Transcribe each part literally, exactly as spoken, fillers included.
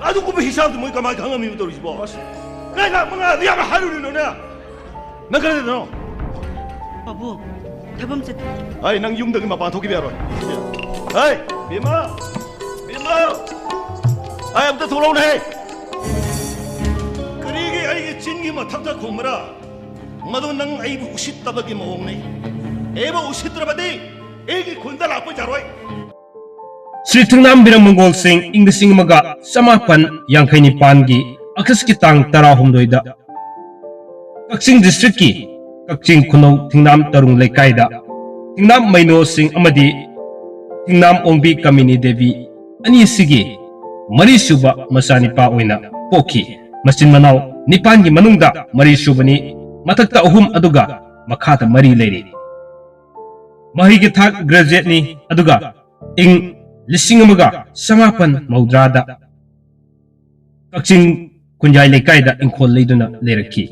ꯑꯗꯨꯒꯨꯝꯕ ꯍꯤꯁꯥꯕꯗꯨ ꯃꯣꯏ ꯀꯃꯥꯏꯅ ꯈꯪꯉꯝꯃꯤꯕ ꯇꯧꯔꯤꯁꯤꯕꯣ? ꯅꯪ ꯂꯥꯛ ꯃꯉꯥꯗꯨ ꯌꯥꯝ ꯍꯥꯏꯔꯨꯔꯤꯅꯣꯅꯦ? ꯅꯪ ꯀꯗꯥꯏꯗꯅꯣ? ꯄꯥꯕꯨꯡ, ꯊꯕꯛ ꯑꯃ ꯆꯠ- ꯑꯩ ꯅꯪ ꯌꯨꯝꯗꯒꯤ ꯃꯄꯥꯟ ꯊꯣꯛꯈꯤꯕ ꯌꯥꯔꯣꯏ꯫ ꯍꯩ, ꯕꯦꯝꯃ! ꯕꯦꯝꯃ! ꯑꯩ ꯑꯝꯇ ꯊꯣꯛꯂꯛꯎꯅꯦ! ꯀꯔꯤꯒꯤ ꯑꯩꯒꯤ ꯆꯤꯟꯒꯤ ꯃꯊꯛꯇ ꯈꯨꯝꯕ꯭ꯔꯥ? ꯃꯗꯨ ꯅꯪ ꯑꯩꯕꯨ ꯎꯁꯤꯠꯇꯕꯒꯤ ꯃꯑꯣꯡꯅꯤ꯫ ꯑꯩꯕꯨ ꯎꯁꯤꯠꯇ꯭ꯔꯕꯗꯤ ꯑꯩꯒꯤ ꯈꯨꯟꯗ ꯂꯥꯛꯄ ꯌꯥꯔꯣꯏ꯫ ꯁ꯭ꯔꯤ ꯊꯤꯡꯅꯥꯝ ꯕꯤꯔꯝ ꯃꯪꯒꯣꯜ ꯁꯤꯡ ꯏꯪ ꯂꯤꯁꯤꯡ ꯑꯃꯒ ꯆꯃꯥꯄꯟ ꯌꯥꯡꯈꯩ ꯅꯤꯄꯥꯟꯒꯤ ꯑꯒꯁꯀꯤ ꯇꯥꯡ ꯇꯔꯥꯍꯨꯝꯗꯣꯏꯗ ꯀꯛꯆꯤꯡ ꯗꯤꯁꯇ꯭ꯔꯤꯛꯀꯤ ꯀꯛꯆꯤꯡ ꯈꯨꯅꯧ ꯊꯤꯡꯅꯥꯝ ꯇꯔꯨꯡ ꯂꯩꯀꯥꯏꯗ ꯊꯤꯡꯅꯥꯝ ꯃꯩꯅꯣ ꯁꯤꯡ ꯑꯃꯗꯤ ꯊꯤꯡꯅꯥꯝ ꯑꯣꯡꯕꯤ ꯀꯃꯤꯅꯤ ꯗꯦꯕꯤ ꯑꯅꯤꯁꯤꯒꯤ ꯃꯔꯤꯁꯨꯕ ꯃꯆꯥꯅꯤꯄꯥ ꯑꯣꯏꯅ ꯄꯣꯛꯈꯤ꯫ ꯃꯆꯤꯟ ꯃꯅꯥꯎ ꯅꯤꯄꯥꯟꯒꯤ ꯃꯅꯨꯡꯗ ꯃꯔꯤꯁꯨꯕꯅꯤ꯫ ꯃꯊꯛꯇ ꯑꯍꯨꯝ ꯑꯗꯨꯒ ꯃꯈꯥꯗ ꯃꯔꯤ ꯂꯩꯔꯤ꯫ ꯃꯍꯩꯒꯤ ꯊꯥꯛ ꯒ꯭ꯔꯦꯖꯨꯑꯦꯠꯅꯤ, ꯑꯗꯨꯒ ꯏꯪ ꯂꯤꯁꯤꯡ ꯑꯃꯒ ꯆꯃꯥꯄꯟ ꯃꯧꯗ꯭ꯔꯥꯗ ꯀꯛꯆꯤꯡ ꯀꯨꯟꯖꯥꯏ ꯂꯩꯀꯥꯏꯗ ꯏꯪꯈꯣꯜ ꯂꯩꯗꯨꯅ ꯂꯩꯔꯛꯈꯤ꯫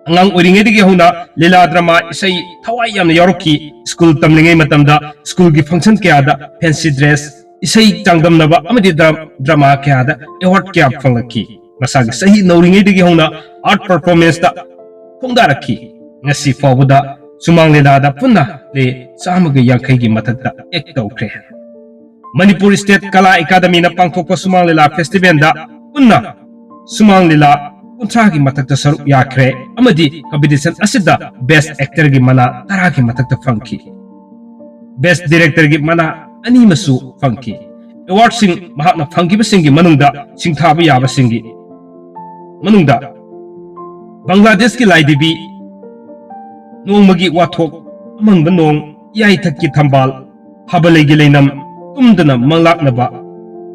ꯑꯉꯥꯡ ꯑꯣꯏꯔꯤꯉꯩꯗꯒꯤ ꯍꯧꯅ ꯂꯤꯂꯥ ꯗ꯭ꯔꯃꯥ ꯏꯁꯩ ꯊꯋꯥꯏ ꯌꯥꯝꯅ ꯌꯥꯎꯔꯛꯈꯤ꯫ ꯁ꯭ꯀꯨꯜ ꯇꯝꯂꯤꯉꯩ ꯃꯇꯝꯗ ꯁ꯭ꯀꯨꯜꯒꯤ ꯐꯪꯁꯟ ꯀꯌꯥꯗ ꯐꯦꯟꯁꯤ ꯗ꯭ꯔꯦꯁ, ꯏꯁꯩ ꯆꯥꯡꯗꯝꯅꯕ ꯑꯃꯗꯤ ꯗ꯭ꯔ-, ꯗ꯭ꯔꯃꯥ ꯀꯌꯥꯗ ꯑꯦꯋꯥꯔꯗ ꯀꯌꯥ ꯐꯪꯂꯛꯈꯤ꯫ ꯃꯁꯥꯒꯤ ꯆꯍꯤ ꯅꯧꯔꯤꯉꯩꯗꯒꯤ ꯍꯧꯅ ꯑꯥꯔꯠ ꯄꯔꯐꯣꯔꯃꯦꯟꯁꯇ ꯈꯣꯡꯗꯥꯔꯛꯈꯤ꯫ ꯉꯁꯤ ꯐꯥꯎꯕꯗ ꯁꯨꯃꯥꯡ ꯂꯤꯂꯥꯗ ꯄꯨꯟꯅ ꯄ꯭ꯂꯦ ꯆꯥꯝꯃꯒ ꯌꯥꯡꯈꯩꯒꯤ ꯃꯊꯛꯇ ꯑꯦꯛ ꯇꯧꯈ꯭ꯔꯦ꯫ ꯃꯅꯤꯄꯨꯔ ꯁ꯭ꯇꯦꯠ ꯀꯂꯥ ꯑꯦꯀꯥꯗꯃꯤꯅ ꯄꯥꯡꯊꯣꯛꯄ ꯁꯨꯃꯥꯡ ꯂꯤꯂꯥ ꯐꯦꯁꯇꯤꯚꯦꯜꯗ ꯄꯨꯟꯅ ꯁꯨꯃꯥꯡ ꯂꯤꯂꯥ ꯀꯨꯟꯊ꯭ꯔꯥꯒꯤ ꯃꯊꯛꯇ ꯁꯔꯨꯛ ꯌꯥꯈ꯭ꯔꯦ ꯑꯃꯗꯤ ꯀꯝꯄꯤꯇꯤꯁꯟ ꯑꯁꯤꯗ ꯕꯦꯁ ꯑꯦꯛꯇꯔꯒꯤ ꯃꯅꯥ ꯇꯔꯥꯒꯤ ꯃꯊꯛꯇ ꯐꯪꯈꯤ꯫ ꯕꯦꯁ ꯗꯤꯔꯦꯛꯇꯔꯒꯤ ꯃꯅꯥ ꯑꯅꯤ ꯑꯃꯁꯨ ꯐꯪꯈꯤ꯫ ꯑꯦꯋꯥꯔꯗꯁꯤꯡ ꯃꯍꯥꯛꯅ ꯐꯪꯈꯤꯕꯁꯤꯡꯒꯤ ꯃꯅꯨꯡꯗ ꯁꯤꯡꯊꯥꯕ ꯌꯥꯕꯁꯤꯡꯒꯤ ꯃꯅꯨꯡꯗ ꯕꯪꯒ꯭ꯂꯥꯗꯦꯁꯀꯤ ꯂꯥꯏꯙꯤꯕꯤ, ꯅꯣꯡꯃꯒꯤ ꯋꯥꯊꯣꯛ, ꯑꯃꯪꯕ ꯅꯣꯡ, ꯏꯌꯥꯏꯊꯛꯀꯤ ꯊꯝꯕꯥꯜ, ꯍꯥꯕꯂꯩꯒꯤ ꯂꯩꯅꯝ, ꯇꯨꯝꯗꯅ ꯃꯪꯂꯥꯛꯅꯕ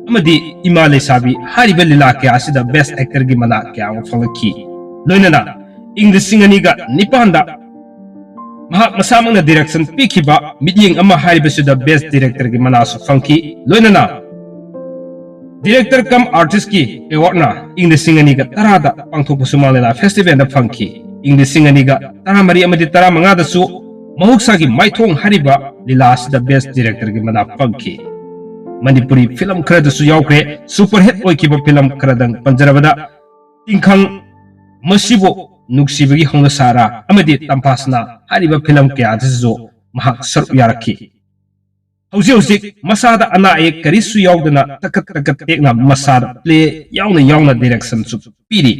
ꯑꯃꯗꯤ ꯏꯃꯥ ꯂꯩꯁꯥꯕꯤ ꯍꯥꯏꯔꯤꯕ ꯂꯤꯂꯥ ꯀꯌꯥ ꯑꯁꯤꯗ ꯕꯦꯁ ꯑꯦꯛꯇꯔꯒꯤ ꯃꯅꯥ ꯀꯌꯥ ꯑꯃ ꯐꯪꯂꯛꯈꯤ꯫ ꯂꯣꯏꯅꯅ ꯏꯪ ꯂꯤꯁꯤꯡ ꯑꯅꯤꯒ ꯅꯤꯄꯥꯟꯗ ꯃꯍꯥꯛ ꯃꯁꯥꯃꯛꯅ ꯗꯤꯔꯦꯛꯁꯟ ꯄꯤꯈꯤꯕ ꯃꯤꯠꯌꯦꯡ ꯑꯃ ꯍꯥꯏꯔꯤꯕꯁꯤꯗ ꯕꯦꯁ ꯗꯤꯔꯦꯛꯇꯔꯒꯤ ꯃꯅꯥꯁꯨ ꯐꯪꯈꯤ꯫ ꯂꯣꯏꯅꯅ ꯗꯤꯔꯦꯛꯇꯔ ꯀꯝ ꯑꯥꯔꯇꯤꯁꯀꯤ ꯑꯦꯋꯥꯔꯗꯅ ꯏꯪ ꯂꯤꯁꯤꯡ ꯑꯅꯤꯒ ꯇꯔꯥꯗ ꯄꯥꯡꯊꯣꯛꯄ ꯁꯨꯃꯥꯡ ꯂꯤꯂꯥ ꯐꯦꯁꯇꯤꯚꯦꯜꯗ ꯐꯪꯈꯤ꯫ ꯏꯪ ꯂꯤꯁꯤꯡ ꯑꯅꯤꯒ ꯇꯔꯥꯃꯔꯤ ꯑꯃꯗꯤ ꯇꯔꯥꯃꯉꯥꯗꯁꯨ ꯃꯍꯧꯁꯥꯒꯤ ꯃꯥꯏꯊꯣꯡ ꯍꯥꯏꯔꯤꯕ ꯂꯤꯂꯥ ꯑꯁꯤꯗ ꯕꯦꯁ ꯗꯤꯔꯦꯛꯇꯔꯒꯤ ꯃꯅꯥ ꯐꯪꯈꯤ꯫ ꯃꯅꯤꯄꯨꯔꯤ ꯐꯤꯂꯝ ꯈꯔꯗꯁꯨ ꯌꯥꯎꯈ꯭ꯔꯦ꯫ ꯁꯨꯄꯔ ꯍꯤꯠ ꯑꯣꯏꯈꯤꯕ ꯐꯤꯂꯝ ꯈꯔꯗꯪ ꯄꯟꯖꯔꯕꯗ, ꯇꯤꯡꯈꯪ, ꯃꯁꯤꯕꯨ ꯅꯨꯡꯁꯤꯕꯒꯤ ꯍꯧꯅꯁꯥꯔꯥ ꯑꯃꯗꯤ ꯇꯝꯐꯥꯁꯅꯥ ꯍꯥꯏꯔꯤꯕ ꯐꯤꯂꯝ ꯀꯌꯥ ꯑꯁꯤꯁꯨ ꯃꯍꯥꯛ ꯁꯔꯨꯛ ꯌꯥꯔꯛꯈꯤ꯫ ꯍꯧꯖꯤꯛ ꯍꯧꯖꯤꯛ ꯃꯁꯥꯗ ꯑꯅꯥ ꯑꯌꯦꯛ ꯀꯔꯤꯁꯨ ꯌꯥꯎꯗꯅ ꯇꯀꯠ ꯇꯀꯠ ꯇꯦꯛꯅ ꯃꯁꯥꯗ ꯄ꯭ꯂꯦ ꯌꯥꯎꯅ ꯌꯥꯎꯅ ꯗꯤꯔꯦꯛꯁꯟꯁꯨ ꯄꯤꯔꯤ꯫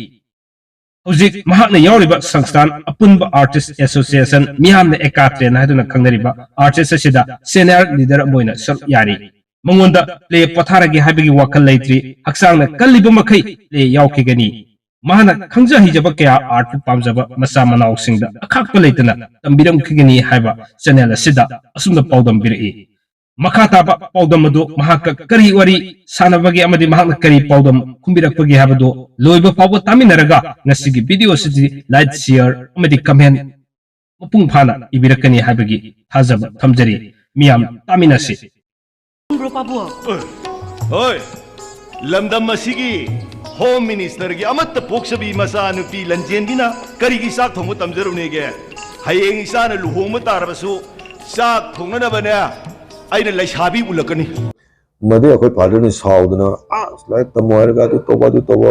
ꯍꯧꯖꯤꯛ ꯃꯍꯥꯛꯅ ꯌꯥꯎꯔꯤꯕ ꯁꯪꯁꯊꯥꯟ ꯑꯄꯨꯟꯕ ꯑꯥꯔꯇꯤꯁ ꯑꯦꯁꯣꯁꯤꯌꯦꯁꯟ, ꯃꯤꯌꯥꯝꯅ ꯑꯦꯀꯥꯇ꯭ꯔꯦꯅ ꯍꯥꯏꯗꯨꯅ ꯈꯪꯅꯔꯤꯕ ꯑꯥꯔꯇꯤꯁ ꯑꯁꯤꯗ ꯁꯦꯅꯤꯌꯔ ꯂꯤꯗꯔ ꯑꯃ ꯑꯣꯏꯅ ꯁꯔꯨꯛ ꯌꯥꯔꯤ꯫ ꯃꯉꯣꯟꯗ ꯄ꯭ꯂꯦ ꯄꯣꯊꯥꯔꯒꯦ ꯍꯥꯏꯕꯒꯤ ꯋꯥꯈꯜ ꯂꯩꯇ꯭ꯔꯤ꯫ ꯍꯛꯆꯥꯡꯅ ꯀꯜꯂꯤꯕ ꯃꯈꯩ ꯄ꯭ꯂꯦ ꯌꯥꯎꯈꯤꯒꯅꯤ꯫ ꯃꯍꯥꯛꯅ ꯈꯪꯖ ꯍꯩꯖꯕ ꯀꯌꯥ ꯑꯥꯔꯠꯄꯨ ꯄꯥꯝꯖꯕ ꯃꯆꯥ ꯃꯅꯥꯎꯁꯤꯡꯗ ꯑꯈꯥꯛꯄ ꯂꯩꯇꯅ ꯇꯝꯕꯤꯔꯝꯈꯤꯒꯅꯤ ꯍꯥꯏꯕ ꯆꯦꯅꯦꯜ ꯑꯁꯤꯗ ꯑꯁꯨꯝꯅ ꯄꯥꯎꯗꯝꯕꯤꯔꯛꯏ꯫ ꯃꯈꯥ ꯇꯥꯕ ꯄꯥꯎꯗꯝ ꯑꯗꯨ ꯃꯍꯥꯛꯀ ꯀꯔꯤ ꯋꯥꯔꯤ ꯁꯥꯟꯅꯕꯒꯦ ꯑꯃꯗꯤ ꯃꯍꯥꯛꯅ ꯀꯔꯤ ꯄꯥꯎꯗꯝ ꯈꯨꯝꯕꯤꯔꯛꯄꯒꯦ ꯍꯥꯏꯕꯗꯨ ꯂꯣꯏꯕ ꯐꯥꯎꯕ ꯇꯥꯃꯤꯟꯅꯔꯒ ꯉꯁꯤꯒꯤ ꯚꯤꯗꯤꯑꯣ ꯑꯁꯤꯗꯤ ꯂꯥꯏꯛ, ꯁꯤꯌꯔ ꯑꯃꯗꯤ ꯀꯃꯦꯟ ꯃꯄꯨꯡ ꯐꯥꯅ ꯏꯕꯤꯔꯛꯀꯅꯤ ꯍꯥꯏꯕꯒꯤ ꯊꯥꯖꯕ ꯊꯝꯖꯔꯤ꯫ ꯃꯤꯌꯥꯝ ꯇꯥꯃꯤꯟꯅꯁꯤ꯫ ꯈꯪꯕ꯭ꯔꯣ ꯄꯥꯕꯨꯡ? ꯍꯣꯏ, ꯂꯝꯗꯝ ꯑꯁꯤꯒꯤ ꯍꯣꯝ ꯃꯤꯅꯤꯁꯇꯔꯒꯤ ꯑꯃꯠꯇ ꯄꯣꯛꯆꯕꯤ ꯃꯆꯥꯅꯨꯄꯤ ꯂꯟꯖꯦꯟꯕꯤꯅ ꯀꯔꯤꯒꯤ ꯆꯥꯛ ꯊꯣꯡꯕ ꯇꯝꯖꯔꯨꯅꯦꯒꯦ? ꯍꯌꯦꯡ ꯏꯆꯥꯅ ꯂꯨꯍꯣꯡꯕ ꯇꯥꯔꯕꯁꯨ ꯆꯥꯛ ꯊꯣꯡꯅꯅꯕꯅꯦ ꯑꯩꯅ ꯂꯩꯁꯥꯕꯤ ꯎꯠꯂꯛꯀꯅꯤ꯫ ꯃꯗꯨ ꯑꯩꯈꯣꯏ ꯐꯥꯗꯔꯅ ꯁꯥꯎꯗꯅ, "ꯑꯁ, ꯂꯥꯏꯔꯤꯛ ꯇꯝꯃꯣ ꯍꯥꯏꯔꯒ ꯑꯗꯨ ꯇꯧꯕ, ꯑꯗꯨ ꯇꯧꯕ"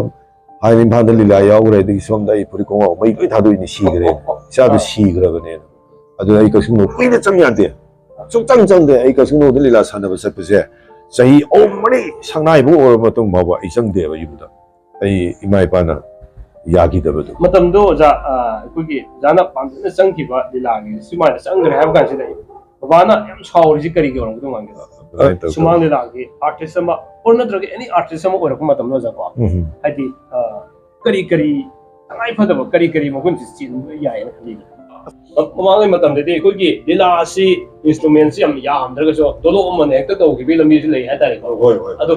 ꯍꯥꯏꯅ ꯏꯝꯐꯥꯜꯗ ꯂꯤꯂꯥ ꯌꯥꯎꯈ꯭ꯔꯦ꯫ ꯑꯗꯒꯤ ꯁꯣꯝꯗ ꯑꯩ ꯐꯨꯔꯤꯠ ꯈꯣꯡꯒ꯭ꯔꯥꯎ ꯃꯩ ꯂꯣꯏ ꯊꯥꯗꯣꯛꯏꯅꯦ, ꯁꯤꯈ꯭ꯔꯦ꯫ ꯏꯆꯥꯗꯣ ꯁꯤꯈ꯭ꯔꯕꯅꯦꯅ꯫ ꯑꯗꯨꯅ ꯑꯩ ꯀꯛꯆꯤꯡꯗ ꯀꯨꯏꯅ ꯆꯪ ꯌꯥꯗꯦ, ꯁꯨꯡꯆꯪ ꯆꯪꯗꯦ꯫ ꯑꯩ ꯀꯛꯆꯤꯡꯗ ꯂꯤꯂꯥ ꯁꯥꯟꯅꯕ ꯆꯠꯄꯁꯦ ꯆꯍꯤ ꯑꯍꯨꯝ ꯃꯔꯤ ꯁꯪꯅꯥꯏꯕ ꯑꯣꯏꯔꯕ ꯃꯇꯨꯡ ꯐꯥꯎꯕ ꯑꯩ ꯆꯪꯗꯦꯕ ꯌꯨꯝꯗ꯫ ꯑꯩ ꯏꯃꯥ ꯏꯄꯥꯅ ꯌꯥꯈꯤꯗꯕꯗꯣ꯫ ꯃꯇꯝꯗꯣ ꯑꯣꯖꯥ, ꯑ, ꯑꯩꯈꯣꯏꯒꯤ ꯑꯣꯖꯥꯅ ꯄꯥꯝꯖꯅ ꯆꯪꯈꯤꯕ ꯂꯤꯂꯥꯒꯤ ꯁꯨꯃꯥꯏꯅ ꯆꯪꯈ꯭ꯔꯦ ꯍꯥꯏꯕ ꯀꯥꯟꯁꯤꯗ ꯕꯕꯥꯅ ꯌꯥꯝ ꯁꯥꯎꯔꯤꯁꯤ ꯀꯔꯤꯒꯤ ꯑꯣꯏꯔꯝꯒꯗꯧ ꯃꯥꯟꯒꯦ? ꯑꯗꯨꯃꯥꯏꯅ ꯇꯧꯗꯅ꯫ ꯁꯨꯃꯥꯡ ꯂꯤꯂꯥꯒꯤ ꯑꯥꯔꯇꯤꯁ ꯑꯃ ꯑꯣꯔ ꯅꯠꯇ꯭ꯔꯒ ꯑꯦꯅꯤ ꯑꯥꯔꯇꯤꯁ ꯑꯃ ꯑꯣꯏꯔꯛꯄ ꯃꯇꯝꯗ ꯑꯣꯖꯥꯀꯣ, ꯎꯝ꯫ ꯍꯥꯏꯗꯤ, ꯑ, ꯀꯔꯤ ꯀꯔꯤ ꯇꯉꯥꯏ ꯐꯗꯕ ꯀꯔꯤ ꯀꯔꯤ ꯃꯒꯨꯟꯁꯤ ꯆꯦꯟꯕ ꯌꯥꯏꯌꯦꯅ ꯈꯜꯂꯤꯒꯦ? ꯃꯃꯥꯡꯉꯩ ꯃꯇꯝꯗꯗꯤ ꯑꯩꯈꯣꯏꯒꯤ ꯂꯤꯂꯥ ꯑꯁꯤ ꯏꯟꯁꯇ꯭ꯔꯨꯃꯦꯟꯁꯤ ꯌꯥꯝ ꯌꯥꯝꯗ꯭ꯔꯒꯁꯨ ꯗꯣꯂꯣꯞ ꯑꯃꯅ ꯍꯦꯛꯇ ꯇꯧꯈꯤꯕꯒꯤ ꯂꯝꯕꯤꯁꯨ ꯂꯩ ꯍꯥꯏꯇꯥꯔꯦꯀꯣ꯫ ꯍꯣꯏ, ꯍꯣꯏ꯫ ꯑꯗꯣ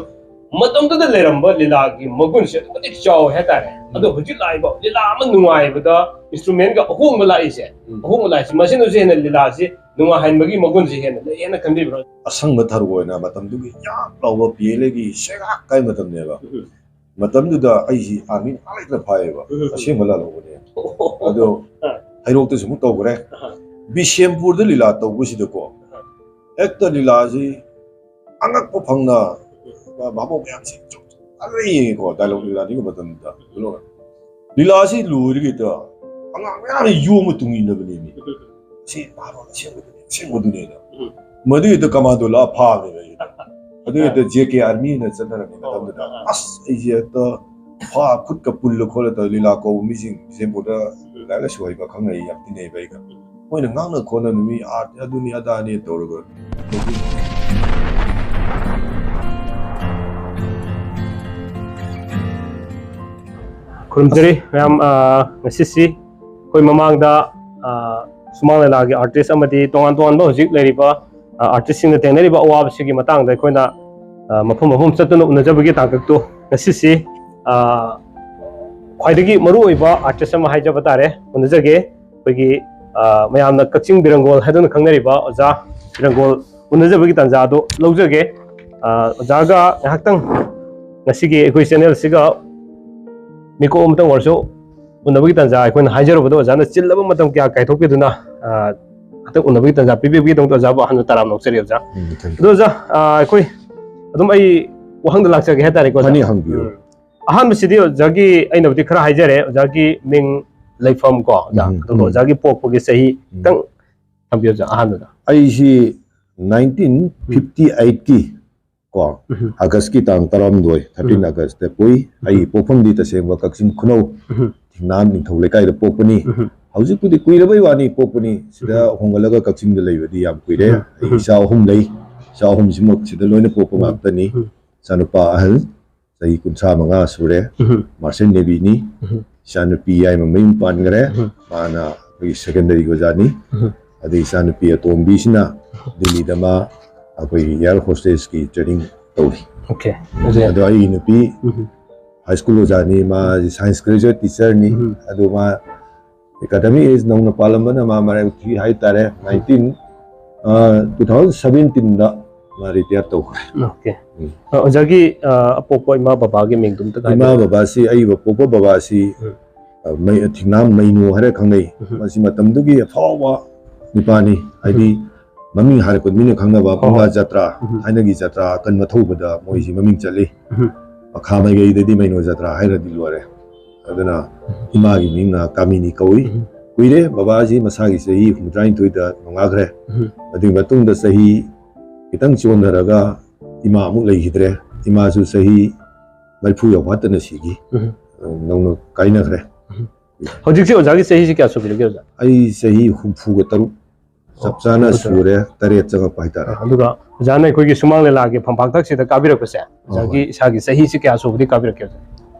ꯃꯇꯝꯗꯨꯗ ꯂꯩꯔꯝꯕ ꯂꯤꯂꯥꯒꯤ ꯃꯒꯨꯟꯁꯦ ꯑꯗꯨꯛꯀꯤ ꯃꯇꯤꯛ ꯆꯥꯎꯋꯦ ꯍꯥꯏꯇꯥꯔꯦ꯫ ꯎꯝ꯫ ꯑꯗꯣ ꯍꯧꯖꯤꯛ ꯂꯥꯛꯏꯕ ꯂꯤꯂꯥ ꯑꯃ ꯅꯨꯡꯉꯥꯏꯕꯗ ꯏꯟꯁꯇ꯭ꯔꯨꯃꯦꯟꯒ ꯑꯍꯣꯡꯕ ꯂꯥꯛꯏꯁꯦ, ꯎꯝ꯫ ꯑꯍꯣꯡꯕ ꯂꯥꯛꯏꯁꯦ ꯃꯁꯤꯅꯁꯨ ꯍꯦꯟꯅ ꯂꯤꯂꯥꯁꯤ ꯅꯨꯡꯉꯥꯏꯍꯟꯕꯒꯤ ꯃꯒꯨꯟꯁꯤ ꯍꯦꯟꯅ ꯂꯩꯌꯦꯅ ꯈꯟꯕꯤꯕ꯭ꯔꯣ? ꯑꯁꯪꯕ ꯊꯔꯣ ꯑꯣꯏꯅ ꯃꯇꯝꯗꯨꯒꯤ ꯌꯥꯛ ꯂꯥꯎꯕ ꯄꯤ ꯑꯦꯜ ꯑꯦꯒꯤ ꯁꯦꯒꯥꯛ ꯀꯥꯏ ꯃꯇꯝꯅꯦꯕ꯫ ꯎꯝ꯫ ꯃꯇꯝꯗꯨꯗ ꯑꯩꯁꯤ ꯑꯥꯔꯃꯤꯅ ꯉꯥꯛ ꯂꯩꯇꯅ ꯐꯥꯏꯌꯦꯕ꯫ ꯎꯝ꯫ ꯑꯁꯦꯡꯕ ꯂꯥꯜꯍꯧꯕꯅꯦ꯫ ꯑꯗꯣ ꯑꯥ꯫ ꯍꯩꯔꯣꯛꯇꯁꯨ ꯑꯃꯨꯛ ꯇꯧꯈ꯭ꯔꯦ꯫ ꯑꯍꯥ꯫ ꯕꯤꯁꯦꯝꯄꯨꯔꯗ ꯂꯤꯂꯥ ꯇꯧꯕꯁꯤꯗꯀꯣ, ꯑꯍꯥ꯫ ꯍꯦꯛꯇ ꯂꯤꯂꯥꯁꯤ ꯑꯉꯛꯄ ꯐꯪꯅ ꯚꯥꯕꯣꯛ ꯃꯌꯥꯝꯁꯦ ꯆꯨꯝ ꯆꯨꯝ ꯐꯖꯅ ꯌꯦꯡꯉꯤꯀꯣ, ꯗꯥꯏꯂꯣꯛ ꯂꯤꯂꯥꯗꯨꯒꯤ ꯃꯇꯝꯗꯨꯗ꯫ ꯑꯗꯨꯒ ꯂꯤꯂꯥꯁꯤ ꯂꯣꯏꯔꯒ ꯍꯦꯛꯇ ꯑꯉꯥꯡ ꯃꯌꯥꯝꯅ ꯌꯣꯝꯕ ꯇꯨꯡꯏꯟꯅꯕꯅꯦꯃꯤ꯫ "ꯁꯤ ꯚꯥꯕꯣꯛ ꯑꯁꯦꯡꯕꯗꯨꯅꯦ, ꯑꯁꯦꯡꯕꯗꯨꯅꯦꯅ"꯫ ꯎꯝ꯫ ꯃꯗꯨꯒꯤ ꯍꯦꯛꯇ ꯀꯃꯥꯟꯗꯣ ꯂꯥꯛꯑ ꯐꯥꯕꯅꯦꯕ ꯑꯩꯁꯦ꯫ ꯑꯗꯨ ꯍꯦꯛꯇ ꯖꯦ ꯀꯦ ꯑꯥꯔꯃꯤꯅ ꯆꯠꯅꯔꯝꯃꯤ ꯃꯇꯝꯗꯨꯗ꯫ ꯑꯣ꯫ ꯑꯁ, ꯑꯩꯁꯦ ꯍꯦꯛꯇ ꯐꯥ ꯈꯨꯠꯀ ꯄꯨꯜꯂ ꯈꯣꯠꯂ ꯇꯧꯔ ꯂꯤꯂꯥ ꯀꯧꯕ ꯃꯤꯁꯤꯡ ꯕꯤꯁꯦꯝꯄꯨꯔꯗ ꯂꯥꯏꯔꯤꯛ ꯂꯥꯏꯁꯨ ꯍꯩꯕ ꯈꯪꯅꯩ ꯌꯥꯝ ꯇꯤꯟꯅꯩꯕ ꯑꯩꯒ꯫ ꯃꯣꯏꯅ ꯉꯥꯡꯅ ꯈꯣꯠꯅ ꯅꯨꯃꯤꯠ ꯑꯥꯔꯠ ꯑꯗꯨꯅꯤ ꯑꯗꯥꯅꯤ ꯇꯧꯔꯒ꯫ ꯈꯨꯔꯨꯝꯖꯔꯤ ꯃꯌꯥꯝ, ꯑ, ꯉꯁꯤꯁꯤ ꯑꯩꯈꯣꯏ ꯃꯃꯥꯡꯗ, ꯑ, ꯁꯨꯃꯥꯡ ꯂꯤꯂꯥꯒꯤ ꯑꯥꯔꯇꯤꯁ ꯑꯃꯗꯤ ꯇꯣꯉꯥꯟ ꯇꯣꯉꯥꯟꯕ ꯍꯧꯖꯤꯛ ꯂꯩꯔꯤꯕ, ꯑ, ꯑꯥꯔꯇꯤꯁꯁꯤꯡꯅ ꯊꯦꯡꯅꯔꯤꯕ ꯑꯋꯥꯕꯁꯤꯒꯤ ꯃꯇꯥꯡꯗ ꯑꯩꯈꯣꯏꯅ, ꯑ, ꯃꯐꯝ ꯃꯐꯝ ꯆꯠꯇꯨꯅ ꯎꯅꯖꯕꯒꯤ ꯇꯥꯡꯀꯛꯇꯨ ꯉꯁꯤꯁꯤ, ꯑ, ꯈ꯭ꯋꯥꯏꯗꯒꯤ ꯃꯔꯨꯑꯣꯏꯕ ꯑꯥꯔꯇꯤꯁ ꯑꯃ ꯍꯥꯏꯖꯕ ꯇꯥꯔꯦ, ꯎꯅꯖꯒꯦ꯫ ꯑꯩꯈꯣꯏꯒꯤ, ꯑ, ꯃꯌꯥꯝꯅ ꯀꯛꯆꯤꯡ ꯕꯤꯔꯪꯒꯣꯜ ꯍꯥꯏꯗꯨꯅ ꯈꯪꯅꯔꯤꯕ ꯑꯣꯖꯥ ꯕꯤꯔꯪꯒꯣꯜ ꯎꯅꯖꯕꯒꯤ ꯇꯥꯟꯖꯥ ꯑꯗꯨ ꯂꯧꯖꯒꯦ꯫ ꯑ, ꯑꯣꯖꯥꯒ ꯉꯥꯏꯍꯥꯛꯇꯪ ꯉꯁꯤꯒꯤ ꯑꯩꯈꯣꯏ ꯆꯦꯅꯦꯜꯁꯤꯒ ꯃꯤꯀꯨꯞ ꯑꯃꯇꯪ ꯑꯣꯏꯔꯁꯨ ꯎꯅꯕꯒꯤ ꯇꯥꯟꯖꯥ ꯑꯩꯈꯣꯏꯅ ꯍꯥꯏꯖꯔꯨꯕꯗ ꯑꯣꯖꯥꯅ ꯆꯤꯜꯂꯕ ꯃꯇꯝ ꯀꯌꯥ ꯀꯥꯏꯊꯣꯛꯄꯤꯗꯨꯅ, ꯑ, ꯍꯟꯗꯛ ꯎꯅꯕꯒꯤ ꯇꯥꯟꯖꯥ ꯄꯤꯕꯤꯕꯒꯤꯗꯃꯛꯇ ꯑꯣꯖꯥꯕꯨ ꯑꯍꯥꯟꯕ ꯇꯔꯥꯝꯅ ꯑꯣꯛꯆꯔꯤ ꯑꯣꯖꯥ꯫ ꯎꯝ, thank you꯫ ꯑꯗꯣ ꯑꯣꯖꯥ, ꯑ, ꯑꯩꯈꯣꯏ ꯑꯗꯨꯝ ꯑꯩ ꯋꯥꯍꯪꯗ ꯂꯥꯛꯆꯒꯦ ꯍꯥꯏꯇꯥꯔꯦꯀꯣ ꯑꯣꯖꯥ꯫ ꯐꯅꯤ, ꯍꯪꯕꯤꯌꯨ꯫ ꯎꯝ꯫ ꯑꯍꯥꯟꯕꯁꯤꯗꯤ ꯑꯣꯖꯥꯒꯤ ꯑꯩꯅꯕꯨꯗꯤ ꯈꯔ ꯍꯥꯏꯖꯔꯦ, ꯑꯣꯖꯥꯒꯤ ꯃꯤꯡ, ꯂꯩꯐꯝ ꯀꯣ ꯑꯣꯖꯥ, ꯎꯝ, ꯑꯗꯨꯒ ꯎꯝ꯫ ꯑꯣꯖꯥꯒꯤ ꯄꯣꯛꯄꯒꯤ ꯆꯍꯤ ꯎꯝ꯫ ꯈꯤꯇꯪ ꯊꯝꯕꯤꯌꯨ ꯑꯣꯖꯥ ꯑꯍꯥꯟꯕꯗ꯫ ꯑꯩꯁꯤ ꯅꯥꯏꯟꯇꯤꯟ ꯐꯤꯐꯇꯤ ꯑꯩꯠꯀꯤ ꯀꯣ, ꯎꯝ꯫ ꯑꯥꯒꯁꯀꯤ ꯇꯥꯡ ꯇꯔꯥꯍꯨꯝꯗꯣꯏ, ꯊꯥꯔꯇꯤꯟ ꯎꯝ꯫ ꯑꯥꯒꯁꯇ ꯄꯣꯛꯏ꯫ ꯑꯩꯒꯤ ꯎꯝ꯫ ꯄꯣꯛꯐꯝꯗꯤ ꯇꯁꯦꯡꯕ ꯀꯛꯆꯤꯡ ꯈꯨꯅꯧ, ꯎꯝ꯫ ꯊꯤꯡꯅꯥꯝ ꯅꯤꯡꯊꯧ ꯂꯩꯀꯥꯏꯗ ꯄꯣꯛꯄꯅꯤ꯫ ꯎꯝ꯫ ꯍꯧꯖꯤꯛꯄꯨꯗꯤ ꯀꯨꯏꯔꯕꯩ ꯋꯥꯅꯤ ꯄꯣꯛꯄꯅꯤ꯫ ꯁꯤꯗ ꯎꯝ꯫ ꯍꯣꯡꯒꯠꯂꯒ ꯀꯛꯆꯤꯡꯗ ꯂꯩꯕꯗꯤ ꯌꯥꯝ ꯀꯨꯏꯔꯦ꯫ ꯎꯝ꯫ ꯑꯩ ꯎꯝ꯫ ꯏꯆꯥ ꯑꯍꯨꯝ ꯂꯩ꯫ ꯏꯆꯥ ꯑꯍꯨꯝꯁꯤꯃꯛ ꯁꯤꯗ ꯂꯣꯏꯅ ꯄꯣꯛꯄ ꯎꯝ꯫ ꯉꯥꯛꯇꯅꯤ꯫ ꯎꯝ꯫ ꯏꯆꯥꯅꯨꯄꯥ ꯑꯍꯜ ꯆꯍꯤ ꯀꯨꯟꯊ꯭ꯔꯥ ꯃꯉꯥ ꯁꯨꯔꯦ, ꯎꯝ꯫ ꯃꯥꯔꯁꯦꯟ ꯅꯦꯚꯤꯅꯤ꯫ ꯎꯝ꯫ ꯏꯆꯥꯅꯨꯄꯤ ꯌꯥꯏꯃ ꯃꯌꯨꯝ ꯄꯥꯟꯈ꯭ꯔꯦ, ꯎꯝ꯫ ꯃꯥꯅ ꯑꯩꯈꯣꯏꯒꯤ ꯁꯦꯀꯦꯟꯗꯔꯤꯒꯤ ꯑꯣꯖꯥꯅꯤ꯫ ꯎꯝ꯫ ꯑꯗꯩ ꯏꯆꯥꯅꯨꯄꯤ ꯑꯇꯣꯝꯕꯤꯁꯤꯅ ꯗꯤꯜꯂꯤꯗ ꯃꯥ ꯑꯩꯈꯣꯏꯒꯤ ꯑꯦꯌꯔ ꯍꯣꯁꯇꯦꯁꯀꯤ ꯇ꯭ꯔꯦꯅꯤꯡ ꯇꯧꯔꯤ꯫ ꯑꯣꯀꯦ꯫ ꯑꯗꯣ ꯑꯩꯒꯤ ꯅꯨꯄꯤ ꯎꯝ꯫ ꯍꯥꯏ ꯁ꯭ꯀꯨꯜ ꯑꯣꯖꯥꯅꯤ, ꯃꯥ ꯁꯥꯏꯟꯁ ꯒ꯭ꯔꯦꯖꯨꯑꯦꯠ ꯇꯤꯆꯔꯅꯤ꯫ ꯎꯝ꯫ ꯑꯗꯣ ꯃꯥ ꯑꯦꯀꯥꯗꯃꯤꯛ ꯑꯦꯖ ꯅꯧꯅ ꯄꯥꯜꯂꯝꯕꯅ ꯃꯥ ꯃꯔꯥꯏꯕꯛ ꯊꯤ ꯍꯥꯏꯇꯥꯔꯦ꯫ ꯅꯥꯏꯟꯇꯤꯟ, ꯑ, ꯇꯨ ꯊꯥꯎꯖꯟ ꯁꯚꯦꯟꯇꯤꯟꯗ ꯃꯥ ꯔꯤꯇꯥꯌꯔ ꯇꯧꯈ꯭ꯔꯦ꯫ ꯑꯣꯀꯦ꯫ ꯎꯝ꯫ ꯑ, ꯑꯣꯖꯥꯒꯤ, ꯑ, ꯑꯄꯣꯛꯄ ꯏꯃꯥ ꯕꯕꯥꯒꯤ ꯃꯤꯡꯗꯨ ꯑꯝꯇ ꯏꯃꯥ ꯍꯥꯏꯕꯤꯌꯨ꯫ ꯕꯕꯥꯁꯤ, ꯑꯩ ꯄꯣꯛꯄ ꯕꯕꯥꯁꯤ, ꯎꯝ꯫ ꯑ, ꯃꯩ-, ꯊꯤꯡꯅꯥꯝ ꯃꯩꯅꯨ ꯍꯥꯏꯔ ꯈꯪꯅꯩ꯫ ꯎꯝ꯫ ꯃꯁꯤ ꯃꯇꯝꯗꯨꯒꯤ ꯑꯐꯥꯎꯕ ꯅꯤꯄꯥꯅꯤ, ꯍꯥꯏꯗꯤ ꯎꯝ꯫ ꯃꯃꯤꯡ ꯍꯥꯏꯔꯛꯄꯗ ꯃꯤꯅ ꯈꯪꯅꯕ ꯍꯣꯏ, ꯍꯣꯏ꯫ ꯃꯨꯡꯒꯥ ꯖꯇ꯭ꯔꯥ, ꯎꯝ꯫ ꯊꯥꯏꯅꯒꯤ ꯖꯇ꯭ꯔꯥ ꯑꯀꯟꯕ ꯊꯧꯕꯗ ꯃꯣꯏꯁꯤ ꯃꯃꯤꯡ ꯆꯠꯂꯤ꯫ ꯎꯝ꯫ ꯃꯈꯥ ꯃꯥꯏꯀꯩꯗꯗꯤ ꯃꯩꯅꯣ ꯖꯇ꯭ꯔꯥ ꯍꯥꯏꯔꯗꯤ ꯂꯣꯏꯔꯦ꯫ ꯑꯗꯨꯅ ꯏꯃꯥꯒꯤ ꯃꯤꯡꯅ ꯀꯥꯃꯤꯅꯤ ꯀꯧꯏ꯫ ꯎꯝ꯫ ꯀꯨꯏꯔꯦ, ꯕꯕꯥꯁꯤ ꯃꯁꯥꯒꯤ ꯆꯍꯤ ꯍꯨꯝꯐꯨꯇꯔꯥꯅꯤꯊꯣꯏꯗ ꯅꯣꯡꯉꯥꯈ꯭ꯔꯦ꯫ ꯎꯝ꯫ ꯑꯗꯨꯒꯤ ꯃꯇꯨꯡꯗ ꯆꯍꯤ ꯈꯤꯇꯪ ꯆꯣꯟꯊꯔꯒ ꯏꯃꯥ ꯑꯃꯨꯛ ꯂꯩꯈꯤꯗ꯭ꯔꯦ꯫ ꯏꯃꯥꯁꯨ ꯆꯍꯤ ꯃꯔꯤꯐꯨ ꯌꯧꯐꯥꯠꯇꯅ ꯁꯤꯈꯤ꯫ ꯎꯝ꯫ ꯅꯧꯅ ꯀꯥꯏꯅꯈ꯭ꯔꯦ꯫ ꯎꯝ꯫ ꯍꯧꯖꯤꯛꯁꯦ ꯑꯣꯖꯥꯒꯤ ꯆꯍꯤꯁꯤ ꯀꯌꯥ ꯁꯨꯕꯤꯔꯒꯦ, ꯑꯣꯖꯥ? ꯑꯩ ꯆꯍꯤ ꯍꯨꯝꯐꯨꯒ ꯇꯔꯨꯛ ꯆꯞ ꯆꯥꯅ ꯑꯣ, ꯁꯨꯔꯦ, ꯇꯔꯦꯠ ꯆꯪꯉꯛꯄ ꯍꯥꯏꯇꯥꯔꯦ꯫ ꯑꯗꯨꯒ ꯑꯣꯖꯥꯅ ꯑꯩꯈꯣꯏꯒꯤ ꯁꯨꯃꯥꯡ ꯂꯤꯂꯥꯒꯤ ꯐꯝꯄꯥꯛꯊꯛꯁꯤꯗ ꯀꯥꯕꯤꯔꯛꯄꯁꯦ, ꯑꯣꯖꯥꯒꯤ ꯍꯣꯏ꯫ ꯏꯁꯥꯒꯤ ꯆꯍꯤꯁꯤ ꯀꯌꯥ ꯁꯨꯕꯗꯤ ꯀꯥꯕꯤꯔꯛꯀꯦ, ꯑꯣꯖꯥ?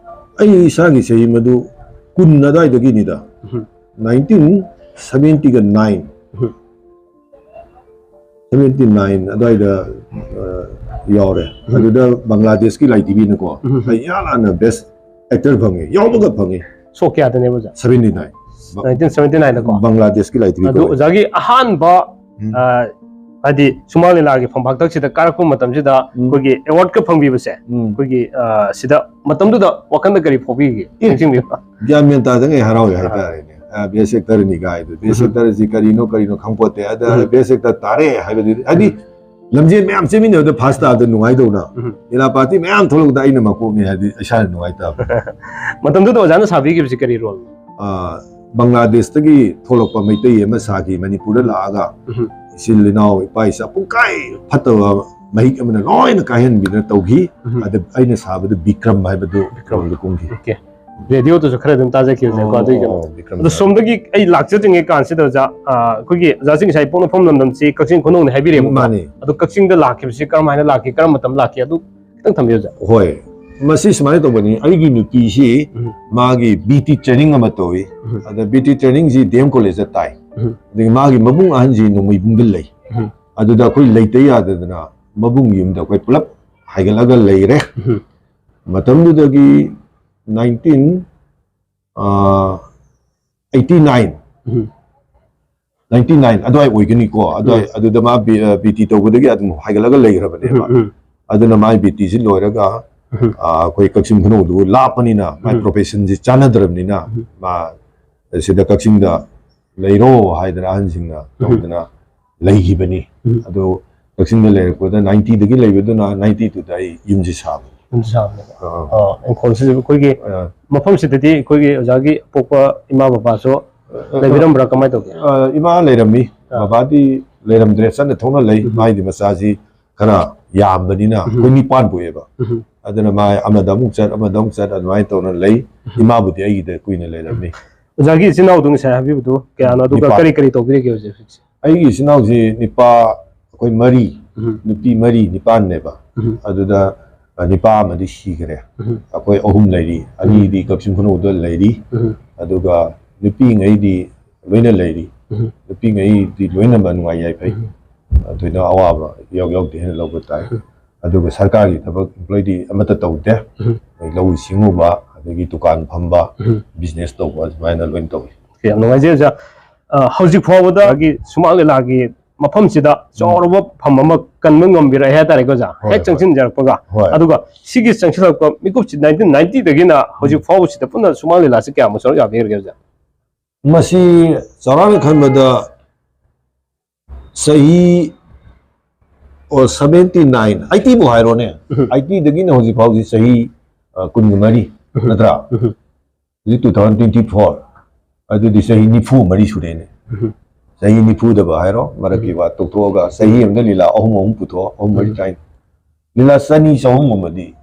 ꯑꯩ ꯏꯁꯥꯒꯤ ꯆꯍꯤ ꯃꯗꯨ ꯀꯨꯟ ꯑꯗꯨꯋꯥꯏꯗꯒꯤꯅꯤꯗ꯫ ꯎꯝ꯫ ꯅꯥꯏꯟꯇꯤꯟ ꯁꯚꯦꯟꯇꯤꯒ ꯅꯥꯏꯟ꯫ ꯎꯝ꯫ ꯁꯚꯦꯟꯇꯤ ꯅꯥꯏꯟ ꯑꯗꯨꯋꯥꯏꯗ, ꯑ, ꯌꯥꯎꯔꯦ꯫ ꯎꯝ꯫ ꯑꯗꯨꯗ ꯕꯪꯒ꯭ꯂꯥꯗꯦꯁꯀꯤ ꯂꯥꯏꯙꯤꯕꯤꯅꯀꯣ, ꯎꯝ꯫ ꯑꯩ ꯏꯍꯥꯟ ꯍꯥꯟꯅ best actor ꯐꯪꯉꯦ, ꯌꯥꯎꯕꯒ ꯐꯪꯉꯦ꯫ ꯁꯣ ꯀꯌꯥꯗꯅꯦꯕ, ꯑꯣꯖꯥ? Seventy nine. ꯅꯥꯏꯟꯇꯤꯟ ꯁꯚꯦꯟꯇꯤ ꯅꯥꯏꯟꯗꯀꯣ? ꯕꯪꯒ꯭ꯂꯥꯗꯦꯁꯀꯤ ꯂꯥꯏꯙꯤꯕꯤ ꯑꯗꯨ ꯀꯧꯋꯦ꯫ ꯑꯣꯖꯥꯒꯤ ꯑꯍꯥꯟꯕ, ꯎꯝ꯫ ꯑ, ꯍꯥꯏꯗꯤ ꯁꯨꯃꯥꯡ ꯂꯤꯂꯥꯒꯤ ꯐꯝꯄꯥꯛꯊꯛꯁꯤꯗ ꯀꯥꯔꯛꯄ ꯃꯇꯝꯁꯤꯗ ꯎꯝ꯫ ꯑꯩꯈꯣꯏꯒꯤ awardꯀ ꯐꯪꯕꯤꯕꯁꯦ, ꯎꯝ꯫ ꯑꯩꯈꯣꯏꯒꯤ, ꯑ, ꯁꯤꯗ ꯃꯇꯝꯗꯨꯗ ꯋꯥꯈꯜꯗ ꯀꯔꯤ ꯐꯥꯎꯕꯤꯒꯦ? ꯑꯦ, ꯅꯤꯡꯁꯤꯡꯕꯤꯕ꯭ꯔꯥ? ꯒ꯭ꯌꯥꯟ ꯃꯦꯟ ꯇꯥꯗꯉꯩ ꯍꯔꯥꯎꯋꯦ ꯑꯥ꯫ ꯍꯥꯏꯇꯥꯔꯦꯅꯦ꯫ ꯑ, best actorꯅꯤ ꯀꯥꯏꯗꯣ꯫ Best ꯎꯝ꯫ Actorꯁꯤ ꯀꯔꯤꯅꯣ, ꯀꯔꯤꯅꯣ ꯈꯪꯄꯣꯠꯇꯦ꯫ ꯑꯗ ꯎꯝ꯫ Best actor ꯇꯥꯔꯦ ꯍꯥꯏꯕꯗꯤ, ꯍꯥꯏꯗꯤ ꯎꯝ꯫ ꯂꯝꯖꯦꯜ ꯃꯌꯥꯝ ꯆꯦꯟꯃꯤꯟꯅꯕꯗ first ꯇꯥꯕꯗ ꯅꯨꯡꯉꯥꯏꯗꯧꯅ꯫ ꯎꯝ꯫ ꯂꯤꯂꯥ party ꯃꯌꯥꯝ ꯊꯣꯛꯂꯛꯄꯗ ꯑꯩꯅ ꯃꯀꯣꯛꯅꯤ ꯍꯥꯏꯗꯤ ꯏꯁꯥꯅ ꯅꯨꯡꯉꯥꯏꯇꯕ꯫ ꯃꯇꯝꯗꯨꯗ ꯑꯣꯖꯥꯅ ꯁꯥꯕꯤꯈꯤꯕꯁꯤ ꯀꯔꯤ role? ꯑ, ꯕꯪꯒ꯭ꯂꯥꯗꯦꯁꯇꯒꯤ ꯊꯣꯛꯂꯛꯄ ꯃꯩꯇꯩ ꯑꯃ ꯁꯥꯈꯤ ꯃꯅꯤꯄꯨꯔꯗ ꯎꯝ꯫ ꯂꯥꯛꯑꯒ꯫ ꯎꯝ꯫ ꯏꯆꯤꯜ ꯏꯅꯥꯎ, ꯏꯄꯥ ꯏꯆꯥ ꯄꯨꯡꯀꯥꯏ ꯐꯠꯇꯕ ꯃꯍꯤꯛ ꯑꯃꯅ ꯂꯣꯏꯅ ꯀꯥꯏꯍꯟꯕꯤꯗꯨꯅ ꯇꯧꯈꯤ꯫ ꯎꯝ꯫ ꯑꯗ ꯑꯩꯅ ꯁꯥꯕꯗ ꯕꯤꯀ꯭ꯔꯝ ꯍꯥꯏꯕꯗꯨ ꯕꯤꯀ꯭ꯔꯝ꯫ Roleꯗꯨ ꯀꯨꯝꯈꯤ꯫ OK꯫ ꯔꯦꯗꯤꯑꯣꯗꯁꯨ ꯈꯔ ꯑꯗꯨꯝ ꯇꯥꯖꯈꯤꯕꯅꯦꯀꯣ, ꯑꯣ, ꯑꯗꯨꯒꯤ ꯀꯩꯅꯣ꯫ ꯑꯣ, ꯕꯤꯀ꯭ꯔꯝ ꯑꯗꯣ ꯁꯥꯕ꯫ ꯁꯣꯝꯗꯒꯤ ꯑꯩ ꯂꯥꯛꯆꯗ꯭ꯔꯤꯉꯩ ꯀꯥꯟꯁꯤꯗ ꯑꯣꯖꯥ, ꯑ, ꯑꯩꯈꯣꯏꯒꯤ ꯑꯣꯖꯥꯁꯤꯡ ꯉꯁꯥꯏ ꯄꯣꯛꯅꯐꯝ ꯂꯝꯗꯝꯁꯤ ꯀꯛꯆꯤꯡ ꯈꯨꯅꯧꯅꯤ ꯍꯥꯏꯕꯤꯔꯦꯕꯀꯣ꯫ ꯃꯥꯅꯤ꯫ ꯑꯗꯣ ꯀꯛꯆꯤꯡꯗ ꯂꯥꯛꯈꯤꯕꯁꯤ ꯀꯔꯝ ꯍꯥꯏꯅ ꯂꯥꯛꯈꯤ, ꯀꯔꯝꯕ ꯃꯇꯝ ꯂꯥꯛꯈꯤ, ꯑꯗꯨ ꯈꯤꯇꯪ ꯊꯝꯕꯤꯌꯨ, ꯑꯣꯖꯥ꯫ ꯍꯣꯏ꯫ ꯃꯁꯤ ꯁꯨꯃꯥꯏꯅ ꯇꯧꯕꯅꯤ, ꯑꯩꯒꯤ ꯅꯨꯄꯤꯁꯤ ꯎꯝ꯫ ꯃꯥꯒꯤ B T training ꯑꯃ ꯇꯧꯏ꯫ ꯎꯝ꯫ ꯑꯗ B T trainingꯁꯤ D M Collegeꯇ ꯇꯥꯏ꯫ ꯎꯝ꯫ ꯑꯗꯒꯤ ꯃꯥꯒꯤ ꯃꯕꯨꯡ ꯑꯍꯟꯁꯤ ꯅꯣꯡꯃꯩꯕꯨꯡꯗ ꯂꯩ꯫ ꯎꯝ꯫ ꯑꯗꯨꯗ ꯑꯩꯈꯣꯏ ꯂꯩꯇ ꯌꯥꯗꯗꯅ ꯃꯕꯨꯡ ꯌꯨꯝꯗ ꯑꯩꯈꯣꯏ ꯄꯨꯂꯞ ꯍꯥꯏꯒꯠꯂꯒ ꯂꯩꯔꯦ꯫ ꯎꯝ꯫ ꯃꯇꯝꯗꯨꯗꯒꯤ ꯅꯥꯏꯟꯇꯤꯟ, ꯑ, ꯑꯩꯠꯇꯤ ꯅꯥꯏꯟ, ꯎꯝ꯫ ꯅꯥꯏꯟꯇꯤ ꯅꯥꯏꯟ ꯑꯗꯨꯋꯥꯏ ꯑꯣꯏꯒꯅꯤꯀꯣ꯫ ꯑꯗꯨꯋꯥꯏ, ꯎꯝ꯫ ꯑꯗꯨꯗ ꯃꯥ ꯕꯤ-, ꯑ, B T ꯇꯧꯕꯗꯒꯤ ꯑꯗꯨꯝ ꯍꯥꯏꯒꯠꯂꯒ ꯂꯩꯈ꯭ꯔꯕꯅꯦꯕ꯫ ꯎꯝ, ꯎꯝ꯫ ꯑꯗꯨꯅ ꯃꯥꯏ B Tꯁꯤ ꯂꯣꯏꯔꯒ, ꯎꯝ꯫ ꯑ, ꯑꯩꯈꯣꯏ ꯀꯛꯆꯤꯡ ꯈꯨꯅꯧꯗꯨ ꯂꯥꯞꯄꯅꯤꯅ, ꯃꯥꯏ ꯎꯝ꯫ Professionꯁꯤ ꯆꯥꯟꯅꯗ꯭ꯔꯕꯅꯤꯅ, ꯎꯝ꯫ ꯃꯥ ꯁꯤꯗ ꯀꯛꯆꯤꯡꯗ ꯂꯩꯔꯣ ꯍꯥꯏꯗꯅ ꯑꯍꯟꯁꯤꯡꯅ ꯎꯝ꯫ ꯇꯧꯗꯅ ꯂꯩꯈꯤꯕꯅꯤ꯫ ꯎꯝ꯫ ꯑꯗꯨ ꯀꯛꯆꯤꯡꯗ ꯂꯩꯔꯛꯄꯗ ninety ꯗꯒꯤ ꯂꯩꯕꯗꯨꯅ ninety two ꯗ ꯑꯩ ꯌꯨꯝꯁꯦ ꯁꯥꯕꯅꯤ꯫ ꯌꯨꯝꯁꯦ ꯁꯥꯕꯅꯦꯕ꯫ ꯑꯥ꯫ ꯑꯣ, ꯏꯪꯈꯣꯜꯁꯤꯗ ꯑꯩꯈꯣꯏꯒꯤ ꯑꯥ, ꯃꯐꯝꯁꯤꯗꯗꯤ ꯑꯩꯈꯣꯏꯒꯤ ꯑꯣꯖꯥꯒꯤ ꯑꯄꯣꯛꯄ ꯏꯃꯥ ꯕꯕꯥꯁꯨ ꯂꯩꯕꯤꯔꯝꯕ꯭ꯔꯥ, ꯀꯃꯥꯏꯅ ꯇꯧꯒꯦ? ꯑꯥ, ꯏꯃꯥ ꯂꯩꯔꯝꯃꯤ, ꯑꯥ꯫ ꯕꯕꯥꯗꯤ ꯂꯩꯔꯝꯗ꯭ꯔꯦ, ꯆꯠꯅ ꯊꯣꯛꯅ ꯂꯩ꯫ ꯎꯝ꯫ ꯃꯥꯏꯗꯤ ꯃꯆꯥꯁꯤ ꯈꯔ ꯌꯥꯝꯕꯅꯤꯅ ꯎꯝ꯫ ꯑꯩꯈꯣꯏ ꯅꯤꯄꯥꯟ ꯄꯣꯛꯑꯦꯕ꯫ ꯎꯝ꯫ ꯑꯗꯨꯅ ꯃꯥ ꯑꯃꯗ ꯑꯃꯨꯛ ꯆꯠ, ꯑꯃꯗ ꯑꯃꯨꯛ ꯆꯠ, ꯑꯗꯨꯃꯥꯏꯅ ꯇꯧꯅ ꯂꯩ꯫ ꯏꯃꯥꯕꯨꯗꯤ ꯑꯩꯒꯤꯗ ꯀꯨꯏꯅ ꯂꯩꯔꯝꯃꯤ꯫ ꯑꯣꯖꯥꯒꯤ ꯏꯆꯤꯟ ꯏꯅꯥꯎꯗꯣ ꯉꯁꯥꯏ ꯍꯥꯏꯕꯤꯕꯗꯨ ꯀꯌꯥꯅꯣ, ꯑꯗꯨꯒ ꯅꯤꯄꯥꯟ꯫ ꯀꯔꯤ ꯀꯔꯤ ꯇꯧꯕꯤꯔꯤꯒꯦ ꯍꯧꯖꯤꯛ ꯍꯧꯖꯤꯛꯁꯦ? ꯑꯩꯒꯤ ꯏꯆꯤꯟ ꯏꯅꯥꯎꯁꯤ ꯅꯤꯄꯥ ꯑꯩꯈꯣꯏ ꯃꯔꯤ, ꯎꯝ꯫ ꯅꯨꯄꯤ ꯃꯔꯤ, ꯅꯤꯄꯥꯟꯅꯦꯕ꯫ ꯎꯝ꯫ ꯑꯗꯨꯗ, ꯑ, ꯅꯤꯄꯥ ꯑꯃꯗꯤ ꯁꯤꯈ꯭ꯔꯦ꯫ ꯎꯝ꯫ ꯑꯩꯈꯣꯏ ꯑꯍꯨꯝ ꯂꯩꯔꯤ, ꯑꯅꯤꯗꯤ ꯀꯛꯆꯤꯡ ꯈꯨꯅꯧꯗ ꯂꯩꯔꯤ, ꯎꯝ꯫ ꯑꯗꯨꯒ ꯅꯨꯄꯤꯉꯩꯗꯤ ꯂꯣꯏꯅ ꯂꯩꯔꯤ꯫ ꯎꯝ꯫ ꯅꯨꯄꯤꯉꯩꯗꯤ ꯂꯣꯏꯅꯃꯛ ꯅꯨꯡꯉꯥꯏ ꯌꯥꯏꯐꯩ꯫ ꯎꯝ꯫ ꯑꯗꯨꯅ ꯑꯋꯥꯕ ꯌꯥꯎ ꯌꯥꯎꯗꯦ ꯍꯥꯏꯅ ꯂꯧꯕ ꯇꯥꯏ꯫ ꯎꯝ꯫ ꯑꯗꯨꯒ ꯁꯔꯀꯥꯔꯒꯤ ꯊꯕꯛ employee ꯗꯤ ꯑꯃꯠꯇ ꯇꯧꯗꯦ꯫ ꯎꯝ꯫ ꯑꯩꯈꯣꯏ ꯂꯧꯎ ꯁꯤꯡꯎꯕ, ꯑꯗꯒꯤ ꯗꯨꯀꯥꯟ ꯐꯝꯕ, ꯎꯝ꯫ business ꯇꯧꯕ, ꯑꯗꯨꯃꯥꯏꯅ ꯂꯣꯏꯅ ꯇꯧꯏ꯫ ꯌꯥꯝ ꯅꯨꯡꯉꯥꯏꯖꯩ ꯑꯣꯖꯥ꯫ ꯑ, ꯍꯧꯖꯤꯛ ꯐꯥꯎꯕꯗ ꯑꯩꯒꯤ ꯁꯨꯃꯥꯡ ꯂꯤꯂꯥꯒꯤ ꯃꯐꯝꯁꯤꯗ ꯆꯥꯎꯔꯕ ꯐꯝ ꯑꯃ ꯀꯟꯕ ꯉꯝꯕꯤꯔꯛꯑꯦ ꯍꯥꯏꯇꯥꯔꯦꯀꯣ ꯑꯣꯖꯥ, ꯍꯣꯏ, ꯍꯦꯛ ꯍꯣꯏ꯫ ꯆꯪꯁꯤꯟꯖꯔꯛꯄꯒ꯫ ꯑꯗꯨꯒ ꯁꯤꯒꯤ ꯆꯪꯁꯤꯜꯂꯛꯄ ꯃꯤꯀꯨꯞꯁꯤ nineteen ninety ꯗꯒꯤꯅ ꯍꯧꯖꯤꯛ ꯐꯥꯎꯕꯁꯤꯗ ꯄꯨꯟꯅ ꯁꯨꯃꯥꯡ ꯂꯤꯂꯥꯁꯤ ꯀꯌꯥꯃꯨꯛ ꯁꯔꯨꯛ ꯌꯥꯕꯤꯔꯒꯦ ꯑꯣꯖꯥ? ꯃꯁꯤ ꯆꯥꯎꯔꯥꯛꯅ ꯈꯟꯕꯗ ꯆꯍꯤ, ꯑꯣ, seventy nine, eighty ꯕꯨ ꯍꯥꯏꯔꯣꯅꯦ꯫ ꯎꯝ꯫ Eighty ꯗꯒꯤꯅ ꯍꯧꯖꯤꯛ ꯐꯥꯎꯗꯤ ꯆꯍꯤ, ꯑ, ꯀꯨꯟꯒ ꯃꯔꯤ, ꯎꯝ꯫ ꯅꯠꯇ꯭ꯔꯥ? ꯎꯝ꯫ ꯍꯧꯖꯤꯛ two thousand twenty four, ꯑꯗꯨꯗꯤ ꯆꯍꯤ ꯅꯤꯐꯨ ꯃꯔꯤ ꯁꯨꯔꯦꯅꯦ꯫ ꯎꯝ꯫ ꯆꯍꯤ ꯅꯤꯐꯨꯗꯕꯨ ꯍꯥꯏꯔꯣ, ꯃꯔꯛꯀꯤ ꯋꯥ ꯇꯣꯛꯊꯣꯛꯑꯒ, ꯆꯍꯤ ꯑꯃꯗ ꯂꯤꯂꯥ ꯑꯍꯨꯝ ꯑꯍꯨꯝ ꯄꯨꯊꯣꯛꯑꯣ, ꯑꯍꯨꯝ ꯃꯔꯤ ꯎꯝ꯫ ꯇꯔꯥꯅꯤꯊꯣꯏ, ꯂꯤꯂꯥ ꯆꯅꯤ ꯆꯍꯨꯝꯒꯨꯝꯕꯗꯤ